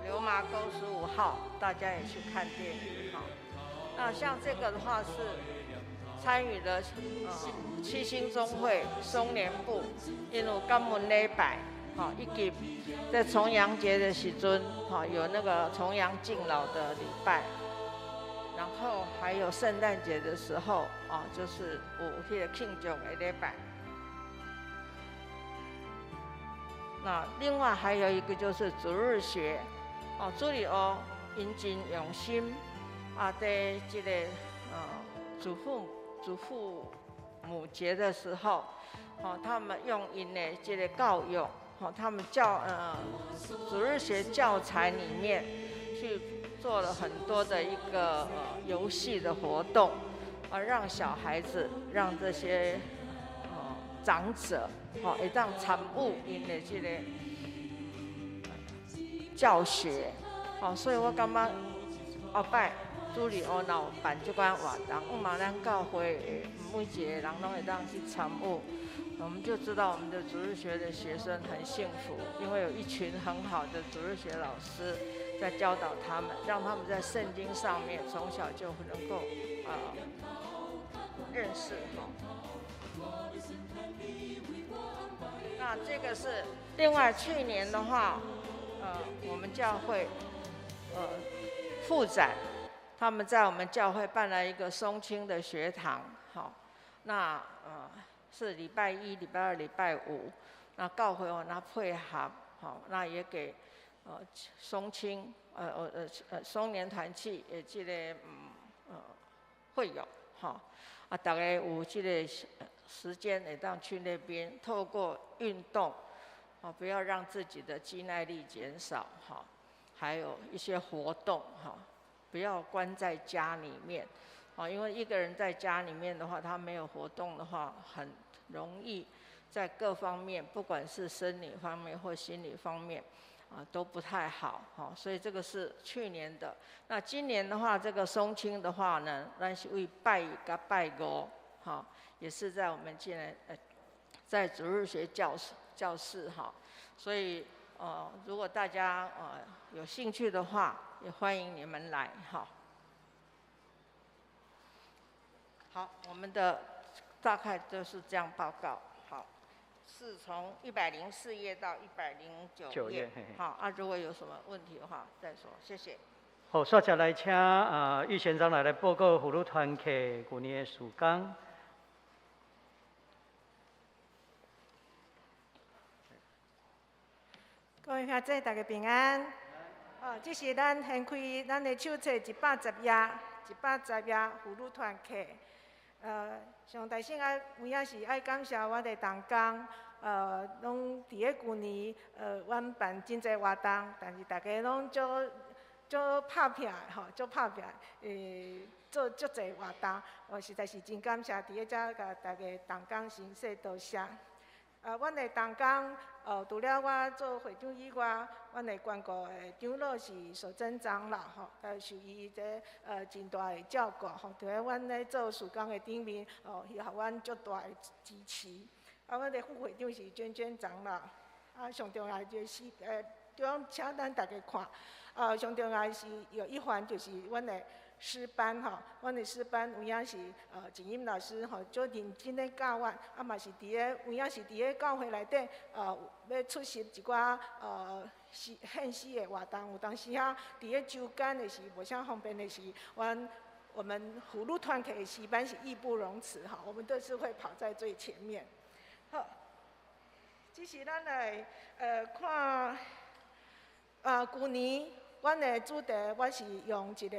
流麻溝15號，大家也去看電影哈。那像這個的話是參與了七星中會松年部，因有感恩禮拜，吼，以及在重陽節的時陣，吼，有那個重陽敬老的禮拜，然後還有聖誕節的時候，哦，就是有彼個慶祝的禮拜。那另外還有一個就是主日學，哦，主日學𪜶真用心，啊，在這個祖父母節的時候，哦，他們用𪜶的這個教育，哦，他們主日學教材裡面去做了很多的一個遊戲的活動，啊，讓小孩子，讓這些長者，吼，會當參與𪜶的這個教學，吼，所以我感覺後擺主日學若有辦這款活動，毋嘛咱教會的每一個人攏會當去參與，我們就知道我們的主日學的學生很幸福，因為有一群很好的主日學老師在教導他們，讓他們在聖經上面從小就能夠認識哈。那這個是另外去年的話，我們教會副展，他們在我們教會辦了一個松青的學堂，好，那是禮拜一、禮拜二、禮拜五，那教會我那配合，好，那也給松青松年團契也這個會友，好，啊，大家有這個時間會當去那邊，透過運動，啊，不要讓自己的肌耐力減少，哈，還有一些活動，哈，不要關在家裡面，啊，因為一個人在家裡面的話，他沒有活動的話，很容易在各方面，不管是生理方面或心理方面，啊，都不太好，哈，所以這個是去年的。那今年的話，這個松青的話呢，咱是為拜一佮拜五，哈，也是在我們進來在主日學教室哈，所以如果大家有興趣的話，也歡迎你們來哈。好，我們的大概就是這樣報告。好，是從104頁到109頁。好啊，如果有什麼問題的話，再說。謝謝。好，煞接來請玉賢長來報告婦女團契舊年的事工。各位兄弟，大家平安。哦，這是咱掀開咱的手冊110頁，110頁婦女團契。上大先愛有影是愛感謝我的同工，攏佇咧舊年，阮辦真濟活動，但是大家攏足拍拼吼，足拍拼，做足濟活動，我實在是真感謝佇咧遮共大家同工先說多謝。啊，阮的同工，除了我做會長以外，阮的關顧的長老是守真長老吼，受伊這真大的照顧吼，佇咧阮咧做事工的頂面，哦，伊予阮足大的支持。啊，阮的副會長是娟娟長老。啊，上重要就是，中請咱大家看，啊，上重要是有一環就是阮的詩班吼，阮的詩班有影是靜音老師吼，足認真咧教阮，啊嘛是佇咧有影是佇咧教會內底，欲出席一寡是獻詩的活動，有當時啊佇咧周間的時無啥方便的時，我們婦女團體的詩班是義不容辭吼，我們都是會跑在最前面。好，這是咱來看，啊，舊年阮的主題我是用一個。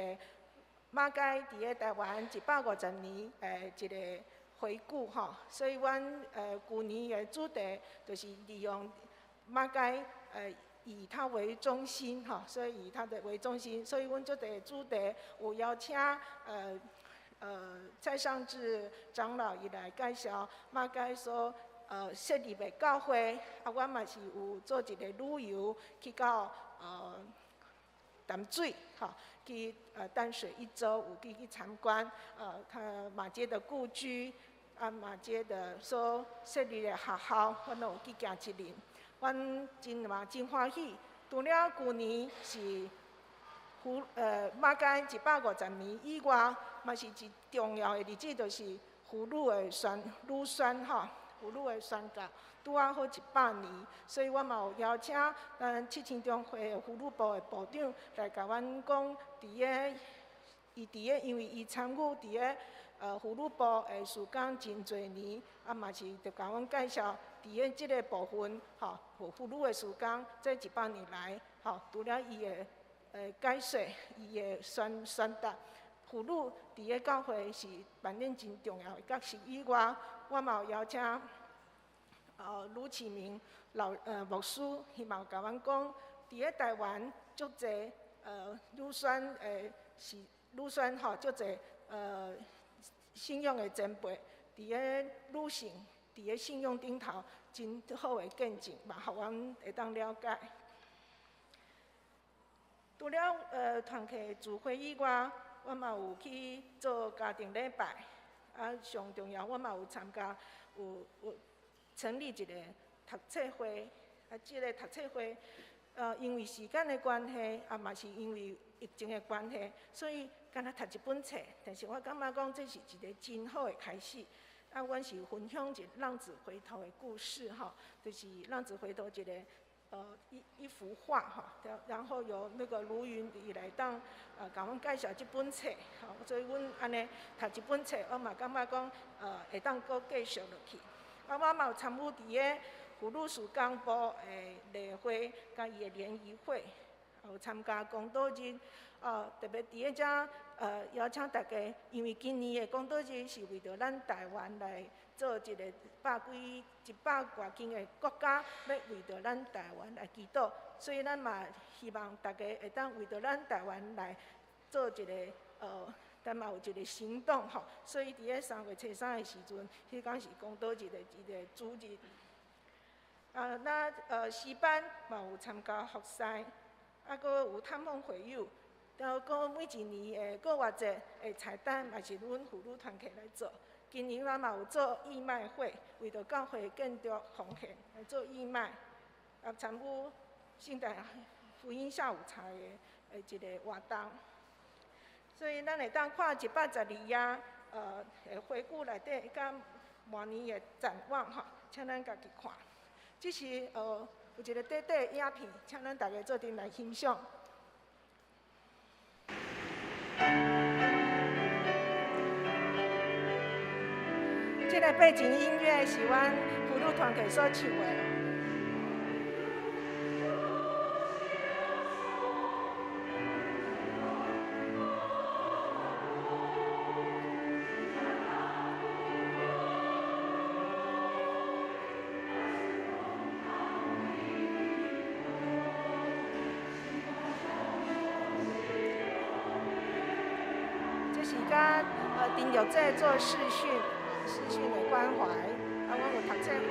马偕佇咧台灣150年一個回顧吼，所以阮舊年的主題就是利用馬偕以他為中心吼，所以以他的為中心，所以阮這個主題有邀請蔡尚志長老伊來介紹馬偕所設立的教會，啊，阮嘛是有做一個旅遊去到淡水，吼，去淡水一周有去參觀，他馬偕的故居，啊，馬偕的所設立的學校，阮攏有去行一輪。阮真嘛真歡喜，除了舊年是馬偕150年以外，嘛是一重要的日子，就是婦女的女宣吼，婦女的宣教，拄仔好100年，所以我嘛有邀請咱七星中會的婦女部的部長來共阮講，伊佇個，因為伊參與佇個婦女部的事工真濟年，啊嘛是就共阮介紹佇個這個部分，吼，婦女的事工，這100年來，吼，除了伊的解說，伊的宣達，婦女佇個教會是扮演真重要的角色以外，我嘛有邀請盧啟明老牧師，伊嘛有共阮講，佇個台灣足濟女宣是女宣吼，足濟信仰的前輩，佇個女性佇個信仰頂頭真好的見證，嘛，予阮會當了解。除了團契聚會以外，我嘛有去做家庭禮拜，啊，上重要我嘛有參加，有成立一個讀冊會，啊，這個讀冊會，因為時間的關係，啊嘛是因為疫情的關係，所以干焦讀一本冊。但是我感覺講這是一個真好的開始。啊，阮是分享一個浪子回頭的故事，吼，就是浪子回頭一個一幅畫，吼，然後由那個盧雲伊來當共阮介紹這本冊，吼，所以阮按呢讀一本冊，我嘛感覺講會當閣繼續落去。啊，我嘛有參與佇個婦女事工部的例會，佮伊的聯誼會，有參加公道日，特別佇個遮邀請大家，因為今年的公道日是為著咱台灣來做一個100外間的國家，欲為著咱台灣來祈禱，所以咱嘛希望大家會當為著咱台灣來做一個咱嘛有一個行動吼，所以佇個3月初3的時陣，彼工是公道日的一個主日。啊，那詩班嘛有參加服侍，啊，閣有探訪會友，然後閣每一年的過活節的菜單嘛是阮婦女團契來做。今年咱嘛有做義賣會，為著教會建築奉獻來做義賣，啊，參與聖誕福音下午茶的一個活動。所以咱會當看112頁，回顧內底佮明年的展望吼，請咱家己看。這是有一個短短的影片，請咱大家做陣來欣賞。這個背景音樂是阮婦女團體所唱的。這是佮丁玉姐做視訊。視訊的關懷，啊，阮有讀冊會。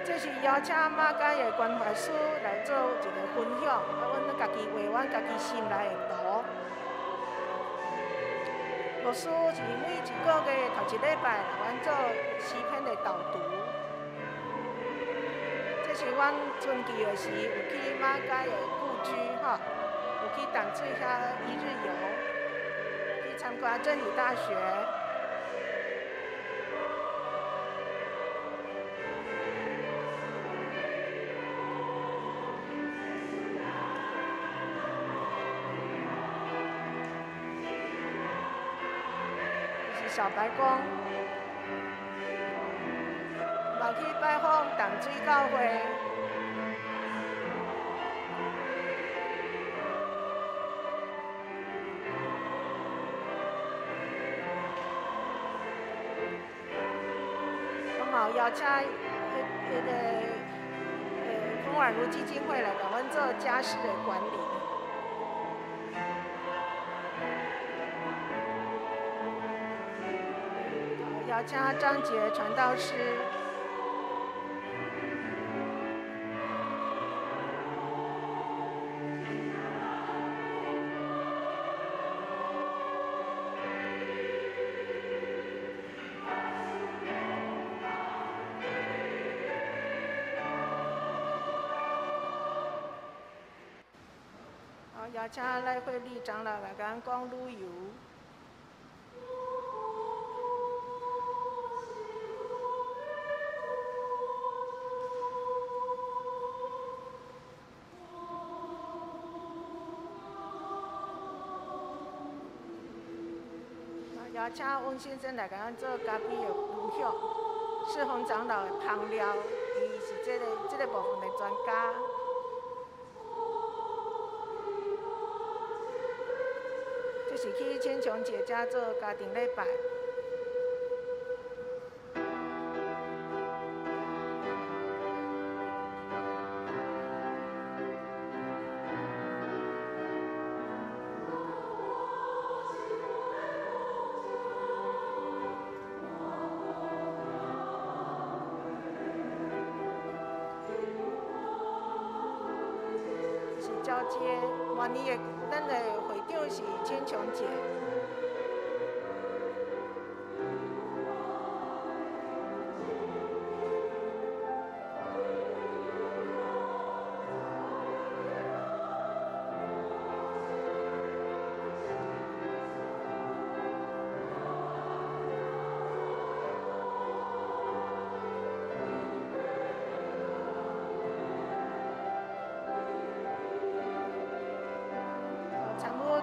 這是邀請馬偕的關懷師來做一個分享，啊，阮家己畫阮家己心內的圖。牧師是每一個月頭一禮拜，阮做詩篇的導讀。這是阮春季的時有去馬偕的故居，吼，有去淡水遐一日遊，去參觀真理大學。這是小白宮。去拜访淡水教会。我嘛有邀请彼个冯婉如基金会来共阮做家事的管理。邀请张杰传道师。好，邀请赖慧丽长老来共阮讲旅游。邀请翁先生来共阮做咖啡的分享，世宏长老的烹料，伊是这个部分的专家。这是去千琼姐家做家庭礼拜。交接，明年的咱的会长是千琼姐。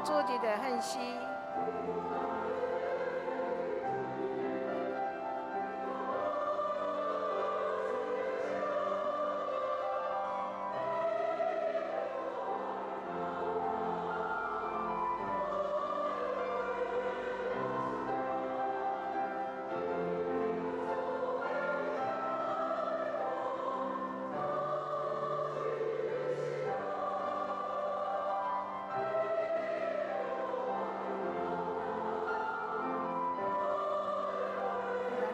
主日的献诗。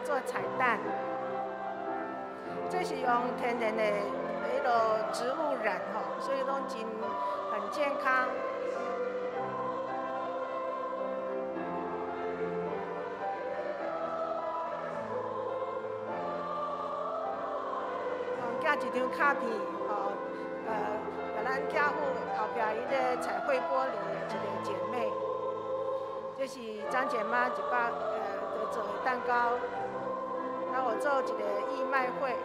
做彩蛋，这是用天然的彼落植物染吼，所以拢真很健康。寄一张卡片，吼，予咱寄付后壁彼个彩绘玻璃的一个姐妹，这是张姐妈100做的蛋糕。啊，我做一个义卖会。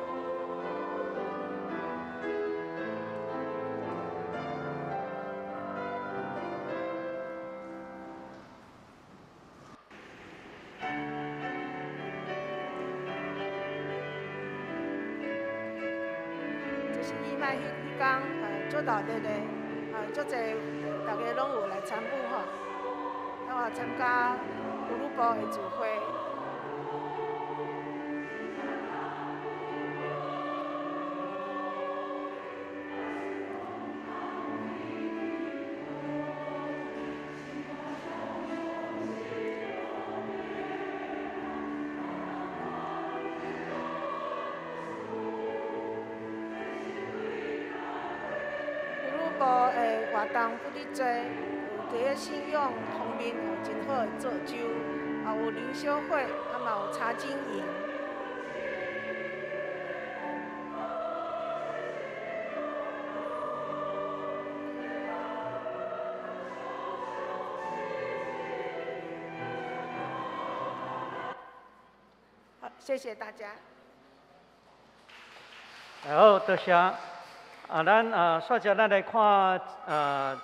这是义卖彼天，做大热的，足济大家拢有来参与吼，啊，有参加妇女部的聚会。活动不哩济，有伫个信仰方面有真好的造就，也有灵修会，啊嘛有查经营。好，谢谢大家。好，多谢。啊，咱啊，煞接咱来看啊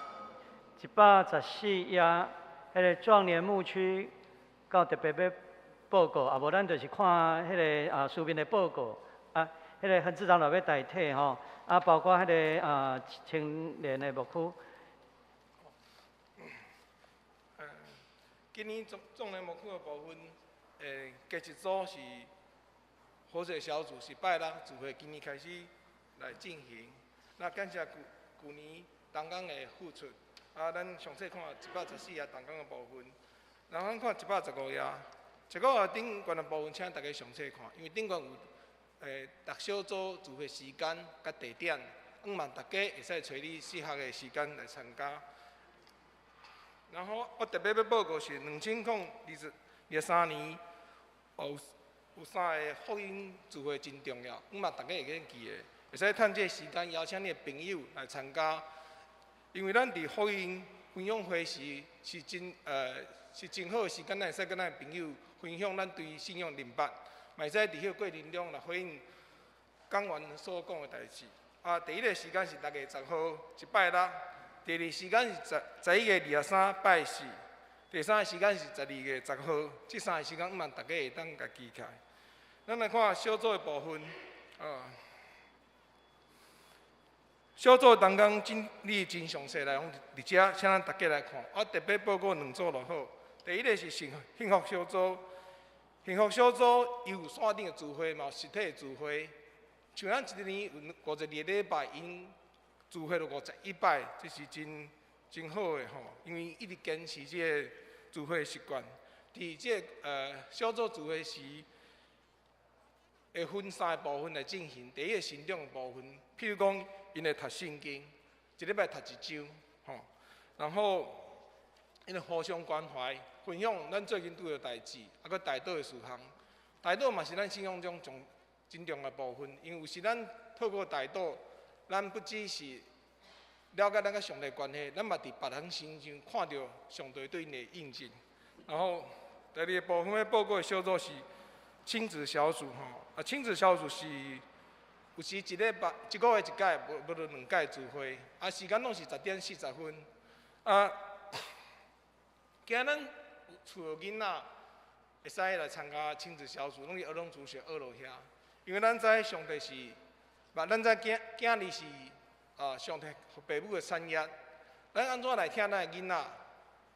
，114页，彼个壮年牧区，到特别欲报告，啊无咱就是看彼个啊书面的报告，啊，彼个恒志长老欲代替吼，啊，包括彼个啊青年的牧区。今年总年牧区的部分，加一组是和谐小组，是拜六聚会，今年开始来进行。那感谢旧年同工的付出。啊，咱详细看114页同工的部分，然后咱看115页，115页顶悬的部分，请大家详细看，因为顶悬有逐小组聚会时间佮地点，希望大家会使揣你适合的时间来参加。然后我特别欲报告是2023年有三个福音聚会真重要，希望大家会记得，会使趁这个时间邀请你的朋友来参加。因为咱伫福音分享会时是真好的时间，咱会使佮咱的朋友分享咱对信仰认捌，嘛会使伫彼个过程中来回应讲员所讲的代志。啊，第一个时间是6月10号，一拜六；第二个时间是11月23拜四；第三个时间是12月10号。这三个时间，希望大家会当共记起来。咱来看小组的部分，啊。小组同工整理真详细内容，伫遮请咱大家来看。我特别报告两组就好。第一个是幸福小组，幸福小组伊有线顶的聚会，嘛有实体的聚会。像咱一年有52个礼拜，𪜶聚会就51摆，这是真好的吼。因为一直坚持这个聚会习惯。伫这个小组聚会时，会分三个部分来进行。第一个成长的部分，譬如讲，𪜶会读圣经，一礼拜读一章，吼。然后，𪜶会互相关怀，分享咱最近拄著代志，啊，阁代祷的事项。代祷嘛是咱信仰中真重要的部分，因为有时咱透过代祷，咱不只是了解咱佮上帝关系，咱嘛伫别人身上看著上帝对𪜶的印证。然后，第二个部分欲报告的小组是亲子小组，吼。啊，亲子小组是有时一礼拜一个月一届，无就两届聚会，啊，时间拢是10点40分。啊，今咱厝的囡仔会使来参加亲子小组，拢是儿童主学二楼遐。因为咱知上帝是，嘛，咱知囝儿是啊，上帝予爸母的产业。咱按怎来疼咱的囡仔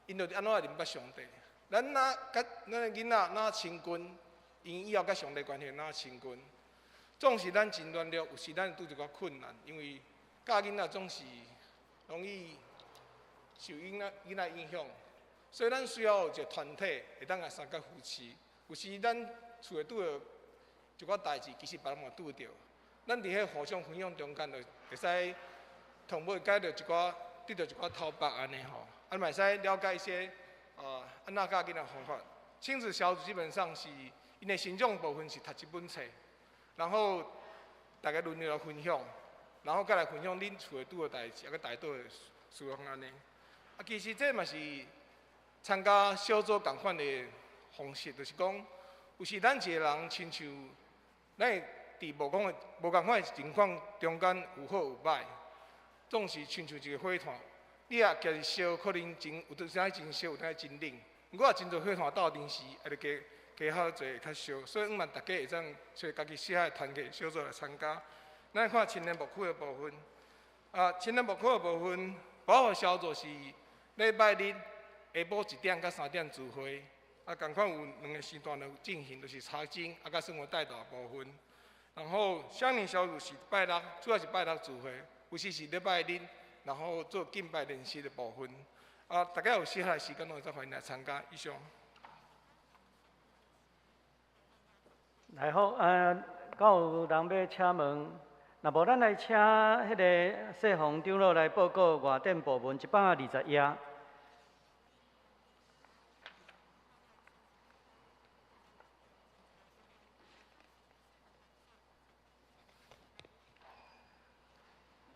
，𪜶就按怎来认捌上帝。咱若佮咱的囡仔若亲近，𪜶以后佮上帝关系若亲近。总是咱真软弱，有时咱拄一寡困难，因为教囡仔总是容易受囡仔影响，所以咱需要有一个团体会当来相佮扶持。有时咱厝内拄著一寡代志，其实别人嘛拄著，咱伫彼互相分享中间，就会使同尾解著一寡，得著一寡头目按呢吼，啊嘛会使了解一些按怎教囡仔方法。亲子小组基本上是𪜶的成长部分是读一本册。然后大家轮流来分享，然后再来分享恁厝内拄的代志，啊，阁代祷的事项按呢。啊，其实这嘛是参加小组仝款的方式，就是讲，有时咱一个人亲像咱会伫无仝款的情况中间有好有歹，总是亲像一个火炭，你若举是烧，可能真有阵时真烧，有阵真冷。毋过若真济火炭斗阵时，也就加较济会较烧，所以希望大家会当揣家己适合的团体小组来参加。咱看青年牧区的部分，啊，青年牧区的部分，保护小组是礼拜日下晡1点到3点聚会，啊，仝款有两个时段来进行，就是查经啊，佮生活带导的部分。然后乡邻小组是拜六，主要是拜六聚会，有时是礼拜日，然后做敬拜练习的部分。啊，大家有适合的时间，拢会当欢迎来参加。以上。来好，敢有人欲请问？若无，咱来请彼个世宏长老来报告外展部门120页。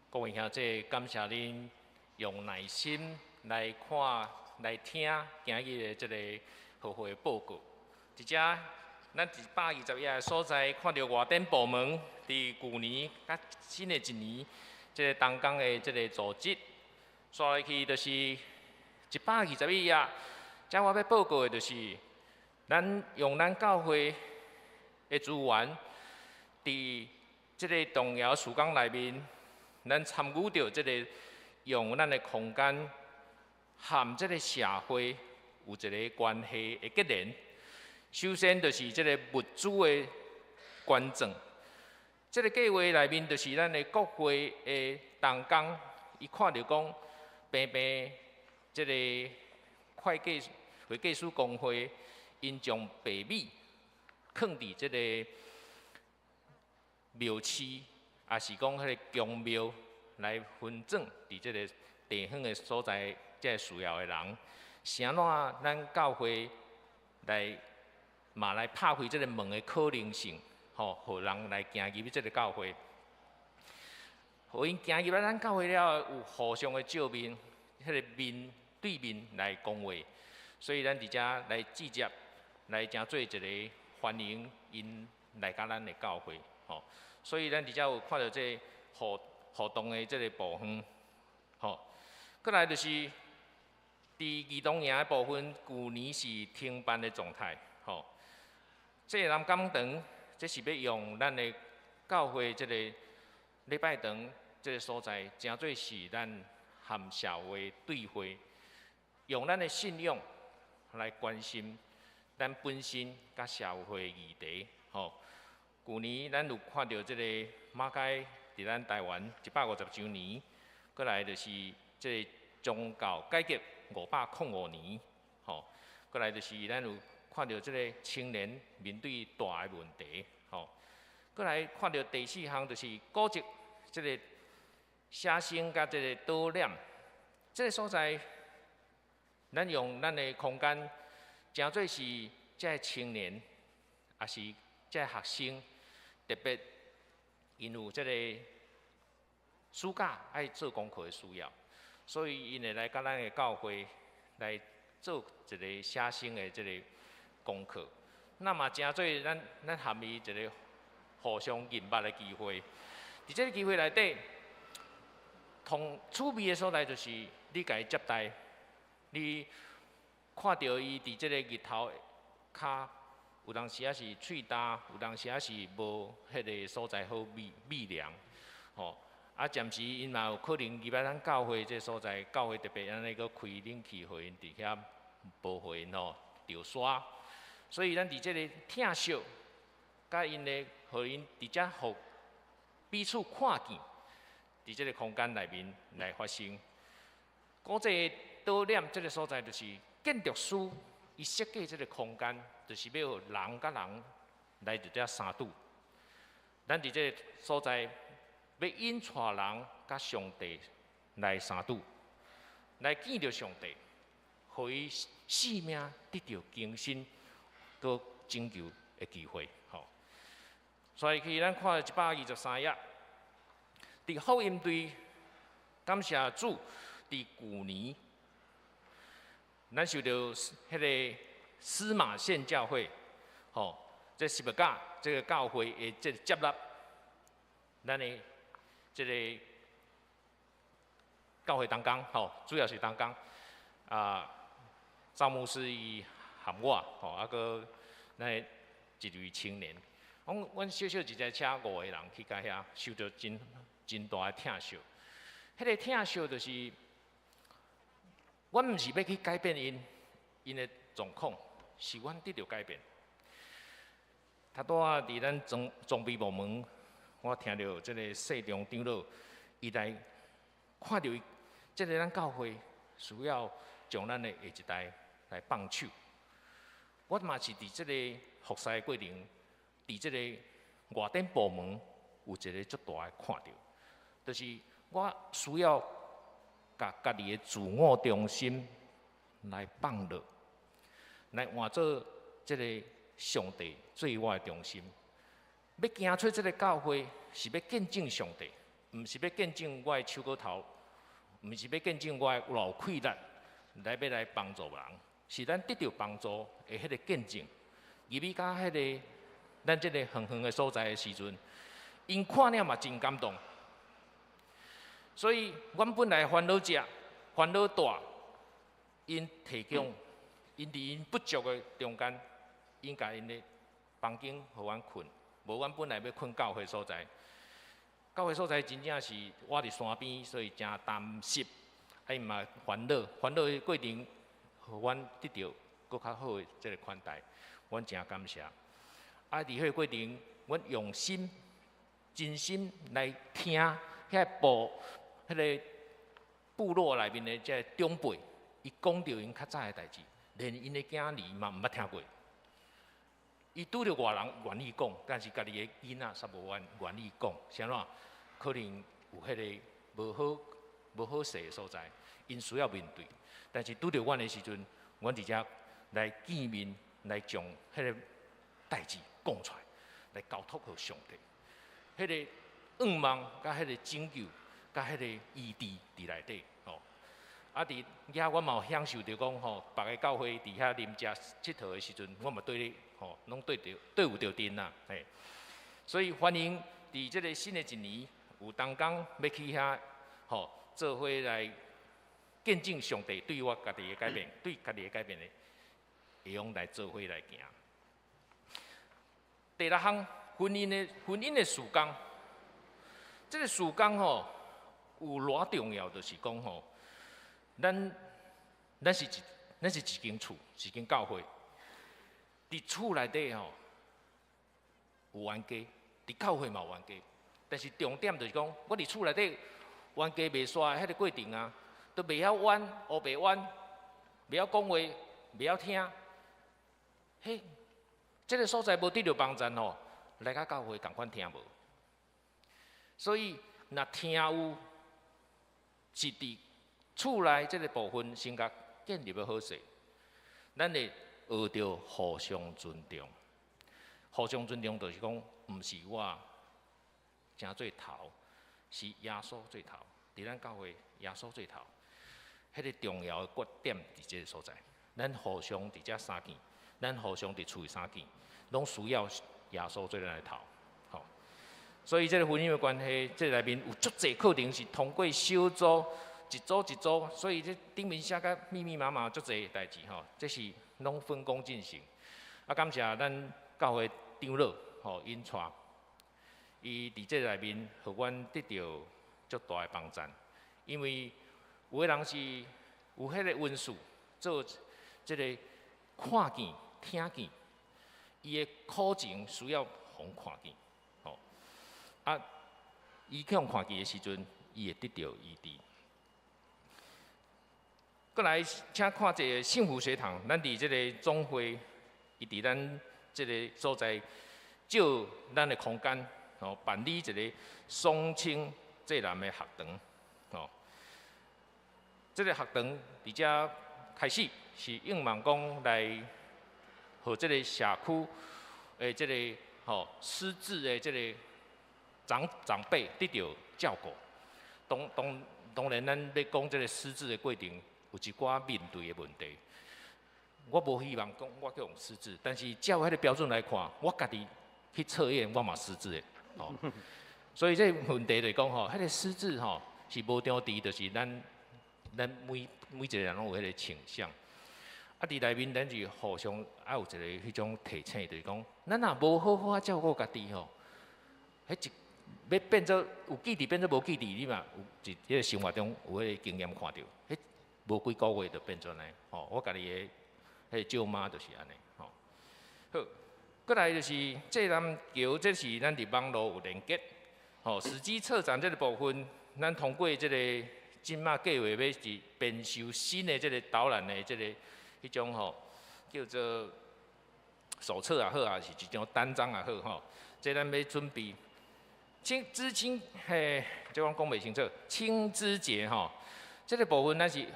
各位兄弟，感谢恁用耐心来看、来听今日的这个学会报告。伫遮，咱120页的所在，看著外展部门伫旧年佮新的一年，这个同工的这个组织。煞落去就是121页，遮我欲报告的就是，咱用咱教会的资源，佇這个重要事工內面，咱參與著這个用咱的空間和這个社會有一个關係的結連。首先就是這个物資的捐贈，這个計劃內面就是咱的國會的同工，伊看著講平平這个會計會計師公會，𪜶將白米囥佇這个廟市，抑是講彼个宮廟來分贈佇這个地方的所在，這个需要的人，是按怎咱教會來嘛來拍開這个門的可能性，吼，予人來行入去這个教會，予𪜶行入來咱教會了後，有互相的照面，彼个面對面來講話，所以咱佇遮來直接來誠做一个歡迎𪜶來佮咱的教會，吼。所以咱佇遮有看著這个互互動的這个部分，吼。閣來就是佇兒童營的部分，舊年是停辦的狀態，吼。這个南港堂，這是欲用咱的教會這个禮拜堂這个所在，誠做是咱和社會對話，用咱的信仰來關心咱本身佮社會議題，吼。舊年咱有看著這个馬偕佇咱台灣150周年，閣來就是這个宗教改革505年，吼。閣來就是咱有看著這个青年面對大的問題，吼。閣來看著第四項就是古蹟這个寫生佮這个導覽，這个所在，咱用咱的空間，誠做是這个青年，抑是這个學生，特別𪜶有這个暑假愛做功課的需要，所以𪜶會來佮咱的教會來做一个寫生的這个功課。那嘛誠做咱咱含伊一个互相認捌的機會。佇這个機會內底，同趣味的所在就是你共伊接待，你看著伊佇這个日頭跤，有當時仔是喙焦，有當時仔是無彼个所在好避避涼，吼。啊，暫時𪜶嘛有可能入來咱教會這个所在，教會特別按呢閣開冷氣，予𪜶佇遐無予𪜶吼著沙。所以咱佇這个疼惜，佮𪜶的，予𪜶佇遮予彼此看見，佇這个空間內面來發生。古蹟導覽這个所在，就是建築師伊設計這个空間，就是欲予人佮人來佇遮相拄。咱佇這个所在，欲引帶人佮上帝來相拄，來見著上帝，予伊生命得著更新、閣拯救的機會。吼，所以去咱看123頁，佇福音隊，感謝主，佇舊年，咱受著彼个司馬縣教會，吼，這十架這个教會的這个接納，咱的這个教會同工，吼，主要是同工，啊，趙牧師伊含我，吼，啊，閣咱的一位青年，阮阮小小一台車五個人去到遐，受著真真大的疼惜。彼个疼惜就是，阮毋是欲去改變𪜶，𪜶的狀況，是阮得著改變。拄拄仔佇咱裝裝備部門，我聽著這个世中長老，伊來看著伊，這个咱教會需要將咱的下一代來放手。我嘛是佇這个服侍的過程，佇這个外展部門有一个足大的看著，就是我需要共家己的自我中心來放落，來換做這个上帝做我的中心。欲行出這个教會，是欲見證上帝，毋是欲見證我的手骨頭，毋是欲見證我的偌有氣力來欲來幫助人，是咱得著幫助的彼个見證。入去到彼个咱這个遠遠的所在的時陣，𪜶看了嘛真感動。所以，阮本來煩惱食，煩惱帶，𪜶提供，𪜶佇𪜶不足的中間，𪜶共𪜶的房間予阮睏，無阮本來欲睏教會所在，教會所在真正是我佇山邊，所以誠擔濕，啊伊嘛煩惱，煩惱的過程，予阮得著閣較好的這个款待，阮誠感謝。啊，佇彼个過程，阮用心、真心來聽遐部彼个部落內面的這个長輩，伊講著𪜶較早的代誌，連𪜶的囝兒嘛毋捌聽過。伊拄著外人願意講，但是家己的囡仔煞無願意講，是按怎？可能有彼个無好勢的所在，𪜶需要面對。但是拄著阮的時陣，阮佇遮來見面，來將彼个代誌講出來，來交託予上帝。彼个願望、佮彼個拯救、佮彼個醫治佇內底吼。啊，佇遐我嘛有享受著講吼，別个教會佇遐啉食𨑨迌的時陣，我嘛對咧吼，攏對著對有著陣啦，嘿。所以歡迎佇這个新的一年，有同工欲去遐吼，做伙來見證上帝對我家己的改變，對家己的改變的，會用來做伙來行。第六項，婚姻的事工，這个事工吼有偌重要，就是講吼，咱是一間厝，一間教會，佇厝內底吼有冤家，佇教會嘛有冤家，但是重點就是講，我佇厝內底冤家袂煞的彼個過程啊，都袂曉冤，烏白冤，袂曉講話，袂曉聽，彼，這个所在無得著幫贊吼，來到教會仝款聽無。所以，若聽有是佇厝內這个部分先共建立欲好勢，咱會學著互相尊重。互相尊重就是講，毋是我成做頭，是耶穌做頭。佇咱教會，耶穌做頭，彼个重要的決點佇這个所在。咱互相佇遮相見，咱互相佇厝裡相見，攏需要耶穌做咱的頭。吼，所以這个婚姻的關係，這內面有足濟課程是通過小組一組一組，所以這頂面寫甲密密麻麻足濟代誌吼，這是攏分工進行。啊，感謝咱教會長老吼，𪜶帶，伊佇這內面予阮得著足大的幫贊，因為有的人是有彼個恩賜，做這个看見、聽見，伊的苦情需要予人看見，吼。啊，伊去予人看見的時陣，伊會得著醫治。閣來，請看這个幸福學堂，咱佇這个總會，伊佇咱這个所在借咱的空間，吼，辦理一个雙親濟南的學堂，吼。這个學堂佇遮開始是向望講來，予這个社區的這个吼失智的這个長輩得著照顧。當然，咱咧講這个失智的過程，有一寡面對的問題。我無希望講我去予失智，但是照彼个標準來看，我家己去測驗，我嘛失智的，吼。所以這个問題就是講吼，彼个失智吼是無張治，就是咱每一个人攏有彼个傾向。啊，佇內面咱是互相愛有一个彼種提醒，就是講，咱若無好好仔照顧家己吼，彼一欲變做有記憶變做無記憶，你嘛有佇彼个生活中有彼个經驗看著，彼無幾个月就變做按呢，吼，我家己的彼個舅媽就是按呢，吼。好，閣來就是濟南橋，這是咱佇網路有連結，吼，時機策展這个部分，咱通過這个這馬計畫欲是編修新的這个導覽的這个彼種吼，叫做手冊也好，抑是一張單張也好，吼，這咱欲準備。青知青嘿，這講講袂清楚。青知節吼，這个部分咱是予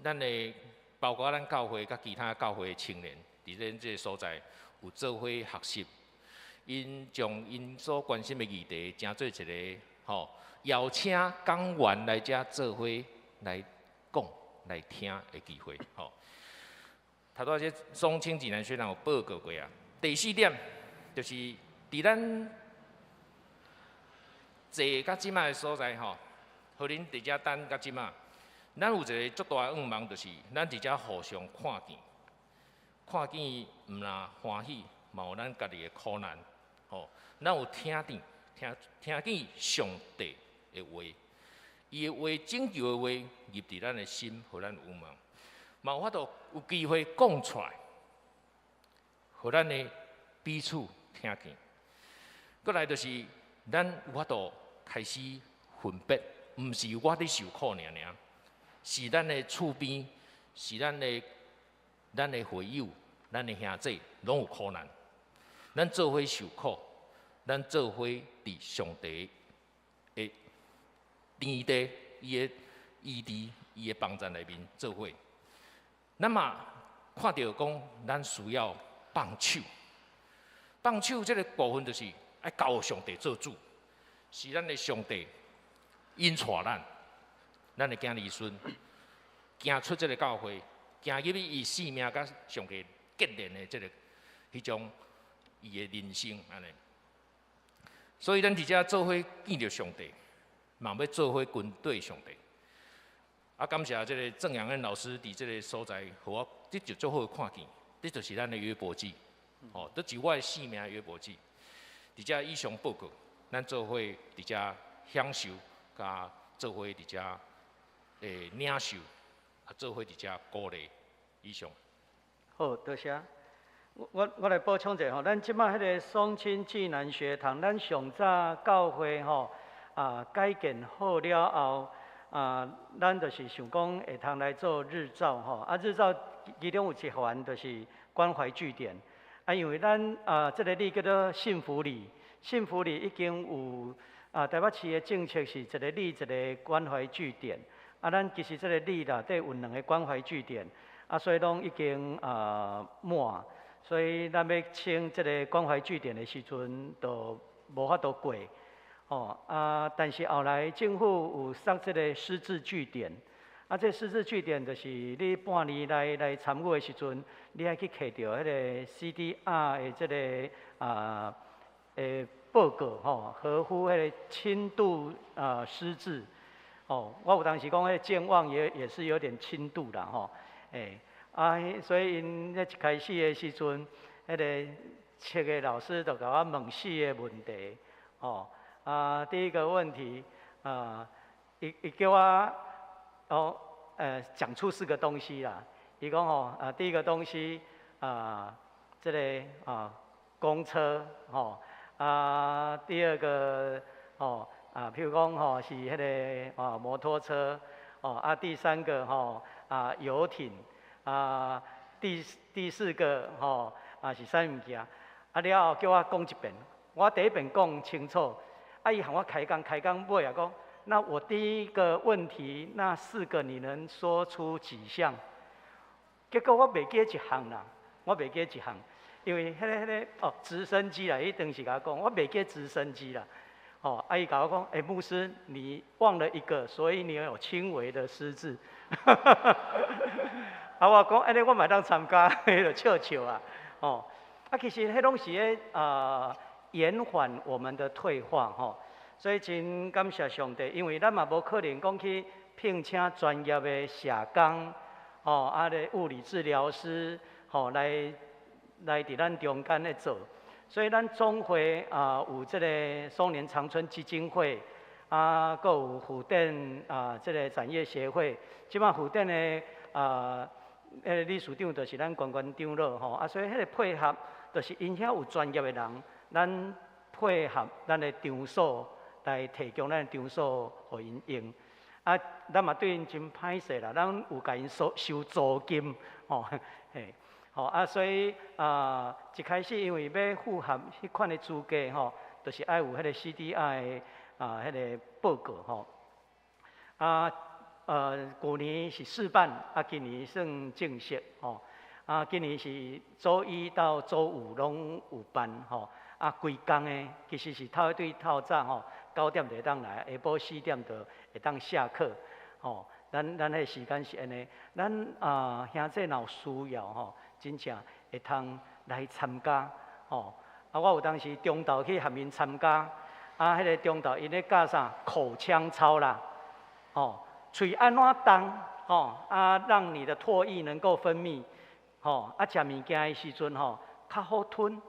咱的，包括咱教會佮其他教會的青年，佇咱這个所在有做伙學習，𪜶將𪜶所關心的議題，成做一个吼，邀請講員來遮做伙來講、來聽的機會，吼。頭拄仔這雙青濟南學堂有報告過啊。第四點就是佇咱坐到這馬的所在吼，予恁佇遮等到這馬，咱有一个足大的願望，就是咱佇遮互相看見，看見毋但歡喜，嘛有咱家己的苦難。吼，咱有聽見聽聽見上帝的話，伊的話拯救的話入佇咱的心，予咱有望，嘛有法度有機會講出來，予咱的彼此聽見。閣來就是咱有法度開始分別，毋是我佇受苦爾爾，是咱的厝邊，是咱的會友、咱的兄弟，攏有苦難。咱做伙受苦，咱做伙佇上帝的田地、伊的醫治、伊的幫贊內面做伙。咱嘛看著講，咱需要放手。放手這个部分就是愛交予上帝做主，是咱的上帝引帶咱，咱的囝兒孫行出這个教會，行入去伊生命佮上帝結連的這个彼種伊的人生按呢。所以咱佇遮做伙見著上帝，嘛欲做伙跟綴上帝。啊，感謝這个鄭陽恩老師佇這个所在，予我得著足好的看見，這就是咱的約伯記，哦，這是我的生命約伯記。佇遮以上報告，咱做伙佇遮享受，佮做伙佇遮領受，啊，做伙佇遮鼓勵。以上。好，多謝。我來補充者吼，咱這擺彼个松青暨南學堂，咱上早教會吼啊改建好了後。啊，咱就是想講會通來做日照吼，啊，日照其中有一環就是關懷據點。啊，因為咱啊，這个里叫做幸福里，幸福里已經有啊，台北市的政策是一个里一个關懷據點。啊，咱其實這个里內底有兩个關懷據點，啊，所以攏已經啊滿，所以咱欲清這个關懷據點的時陣，就無法度過。哦啊！但是後來政府有設這个失智據點，啊，這失智據點就是你半年來參與的時陣，你愛去提著彼个 CDR 的這个啊的報告吼，合乎彼个輕度啊失智。哦，我有當時講彼个健忘也是有點輕度啦吼，欸啊，所以𪜶咧一開始的時陣，彼个測的老師就共我問四个問題，哦。啊，第一个問題，啊，伊叫我，哦，講出四個東西啦。伊講吼，啊，第一個東西，啊，這个啊，公車，吼，啊，第二個，吼，啊，譬如講吼，是彼个啊摩托車，哦，啊，第三個吼，啊，遊艇，啊，第四個吼，啊是啥物件？啊了後叫我講一遍，我第一遍講清楚。啊！伊予我開講，開講尾啊，講，那我第一個問題，那四個你能說出幾項？結果我袂記一項啦，我袂記一項，因為彼个哦，直升機啦，伊當時共我講，我袂記直升機啦。哦，啊伊共我講，欸，牧師，你忘了一個，所以你有輕微的失智。啊，我講，按呢我嘛會當參加，彼就笑笑啊。哦，啊，其實彼攏是咧啊。延緩我們的退化，吼，所以真感謝上帝，因為咱嘛無可能講去聘請專業的社工，吼，啊咧物理治療師，吼，來佇咱中間咧做，所以咱總會啊有這个松年長春基金會，啊，閣有輔電啊這个產業協會，這擺輔電的啊，彼个理事長就是咱關關長老，吼，啊，所以彼个配合，就是𪜶遐有專業的人。咱配合咱的場所來提供咱的場所予𪜶用，啊，咱嘛對𪜶真歹勢啦，咱有共𪜶收收租金，吼，嘿，吼啊，所以啊，一開始因為欲符合彼款的資格吼，就是愛有彼个 CDI 的啊，彼个報告吼，啊，舊年是試辦，啊，今年算正式吼，啊，今年是週一到週五攏有辦吼。啊，規工的其實是透對透早吼，9點就會當來，下晡4點就會當下課，吼。咱彼時間是按呢，咱啊兄弟若有需要吼，真正會通來參加，吼。啊，我有當時中晝去含𪜶參加，啊，彼个中晝𪜶咧教啥口腔操啦，吼，喙按怎動，吼，啊，讓你的唾液能夠分泌，吼，啊，食物件的時陣吼，較好吞。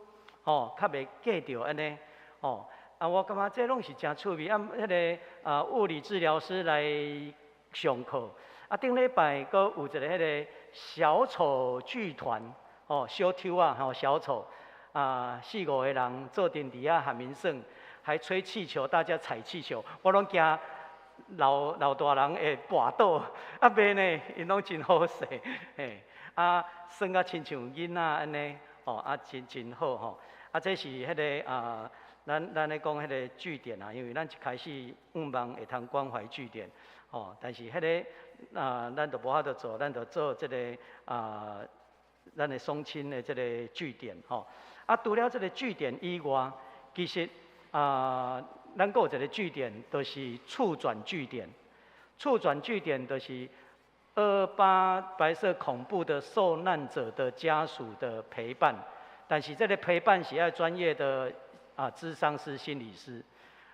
吼，較袂過著按呢，吼。啊，我感覺這攏是誠趣味。啊，彼个啊，物理治療師來上課。啊，頂禮拜閣有一个彼个小丑劇團，吼，小丑仔，吼，小丑，啊，四五个人做陣佇遐含𪜶耍，還吹氣球，大家踩氣球，我攏驚老老大人會跋倒，啊袂呢，𪜶攏真好勢，嘿，啊，耍甲親像囡仔按呢，吼，啊，真真好吼，啊，這是彼个啊。咱咧講彼个據點啊，因為咱一開始向望會通關懷據點，吼，但是彼个啊，咱就無法度做，咱就做這个啊，咱的雙親的這个據點，吼。啊，除了這个據點以外，其實啊，咱閣有一個據點，就是促轉據點。促轉據點就是228白色恐怖的受難者的家屬的陪伴，但是這个陪伴是愛專業的。啊，諮商師、心理師，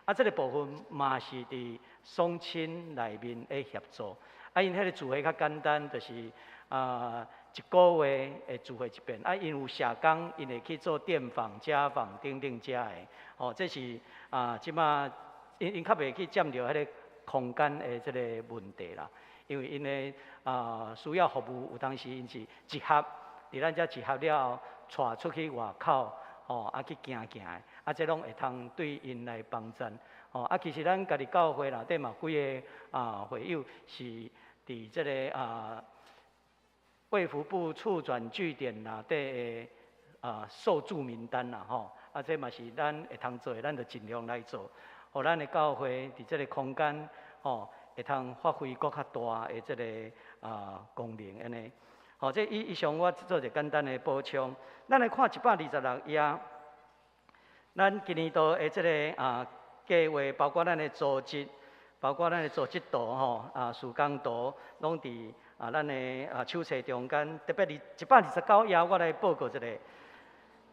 啊，這个部分嘛是佇雙親內面的協助。啊，𪜶彼个聚會較簡單，就是啊，一個月會聚會一遍。啊，𪜶有社工，𪜶會去做電訪、家訪等等遮的。吼，這是啊，這馬𪜶𪜶較袂去佔著彼个空間的這个問題啦。因為𪜶的啊需要服務，有當時𪜶是集合，佇咱遮集合了後，帶出去外口。吼，啊去行行的，啊，這攏會通對𪜶來幫贊。吼，啊，其實咱家己教會內底嘛有幾个啊會友是佇這个啊衛福部促轉據點內底的啊受助名單啦，吼，啊，這嘛是咱會通做的，咱就盡量來做，予咱的教會佇這个空間，吼，會通發揮閣較大的這个啊功能，按呢。吼，這以上我做一个簡單的補充。咱來看126頁，咱今年度的這个啊計劃，包括咱的組織，包括咱的組織圖吼，啊，事工圖，攏佇啊咱的啊手冊中間。特別佇129頁，我來報告一下。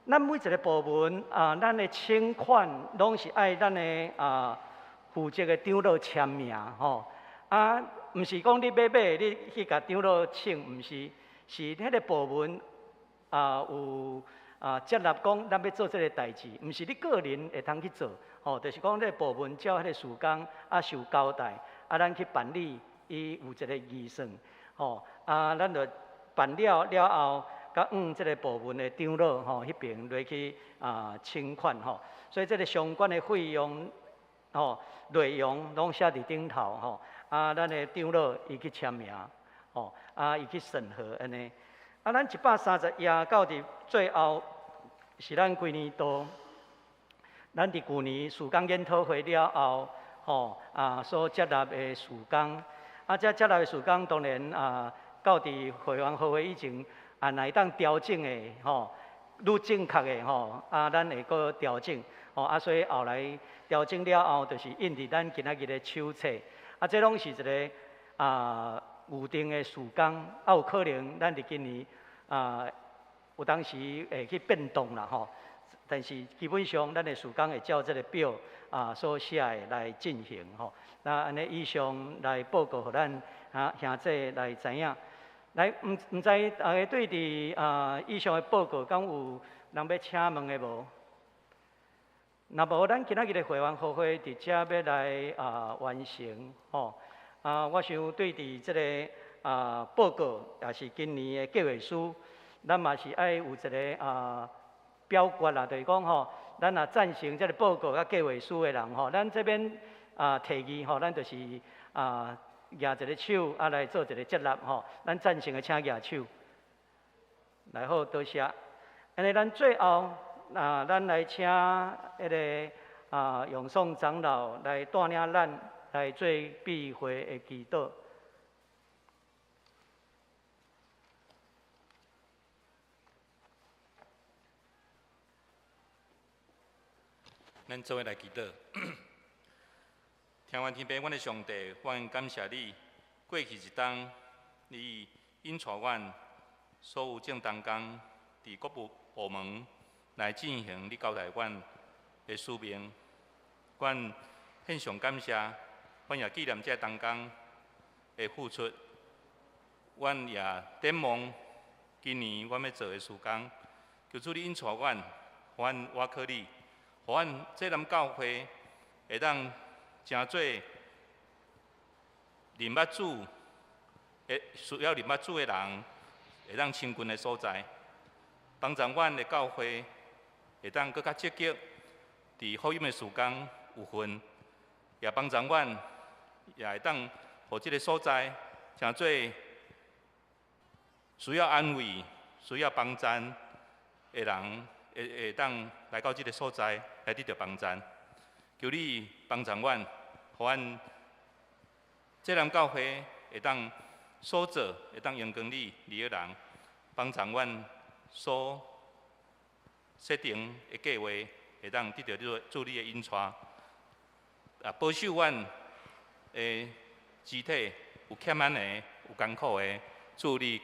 咱每一个部門啊，咱的請款攏是愛咱的啊負責的長老簽名吼。啊，毋是講你欲買，你去共長老請，毋是。是彼个部門啊，有啊接納講，咱欲做這个代誌，毋是你個人會通去做，吼，就是講這个部門照彼个事工啊受交代，啊，咱去辦理，伊有一个預算，吼，啊，咱就辦了了後，佮往這个部門的長老吼彼爿落去啊請款吼，所以這个相關的費用吼內容攏寫佇頂頭吼，啊，咱的長老伊去簽名。吼，啊，伊去審核按呢。啊，咱130頁到佇最後是咱規年度，咱佇舊年事工研討會了後，吼啊所接納的事工，啊，這接納的事工當然啊，到佇會員會會以前啊，若會當調整的吼，愈正確的吼，啊，咱會閣調整，吼啊，所以後來調整了後，就是印佇咱今仔日的手冊，啊，這攏是一个啊。預定的事工，啊，有可能咱佇今年啊，有當時會去變動啦吼。但是基本上，咱的事工會照這个表啊所寫的來進行吼。那按呢以上來報告，予咱啊兄弟來知影。來，毋毋知大家對佇啊以上的報告，敢有人欲請問的無？若無，咱今仔日的會員和會佇遮欲來啊完成吼。啊，我想對佇這个啊報告，也是今年的計劃書，咱嘛是愛有一个啊表決啦，就是講吼，咱若贊成這个報告佮計劃書的人吼，咱這邊啊提議吼，咱就是啊舉一个手啊來做一个接納吼，咱贊成的請舉手。來好，多謝。按呢，咱最後啊，咱來請彼个啊永頌長老來帶領咱。來做閉會的祈禱。咱做伙來祈禱。天父天父，阮的上帝，阮感謝你。過去一冬，你引帶阮所有眾同工佇各部部門來進行你交代阮的使命。阮獻上感謝，阮也紀念這同工的付出。阮也展望今年阮欲做的事工，求主你引帶阮，予阮倚靠你，予阮這南教會會當成做認捌主、會需要認捌主的人，會當親近的所在，幫助阮的教會會當閣較積極，佇福音的事工有份，也幫助阮也會當予這个所在成做需要安慰、需要幫贊的人，會當來到這个所在來得著幫贊。求你幫助阮，予阮這南教會會當所做，會當榮光你，利益人，幫助阮所設定的計劃，會當得著你主你的引帶，啊，保守阮的肢體有欠安的、有艱苦的，主你。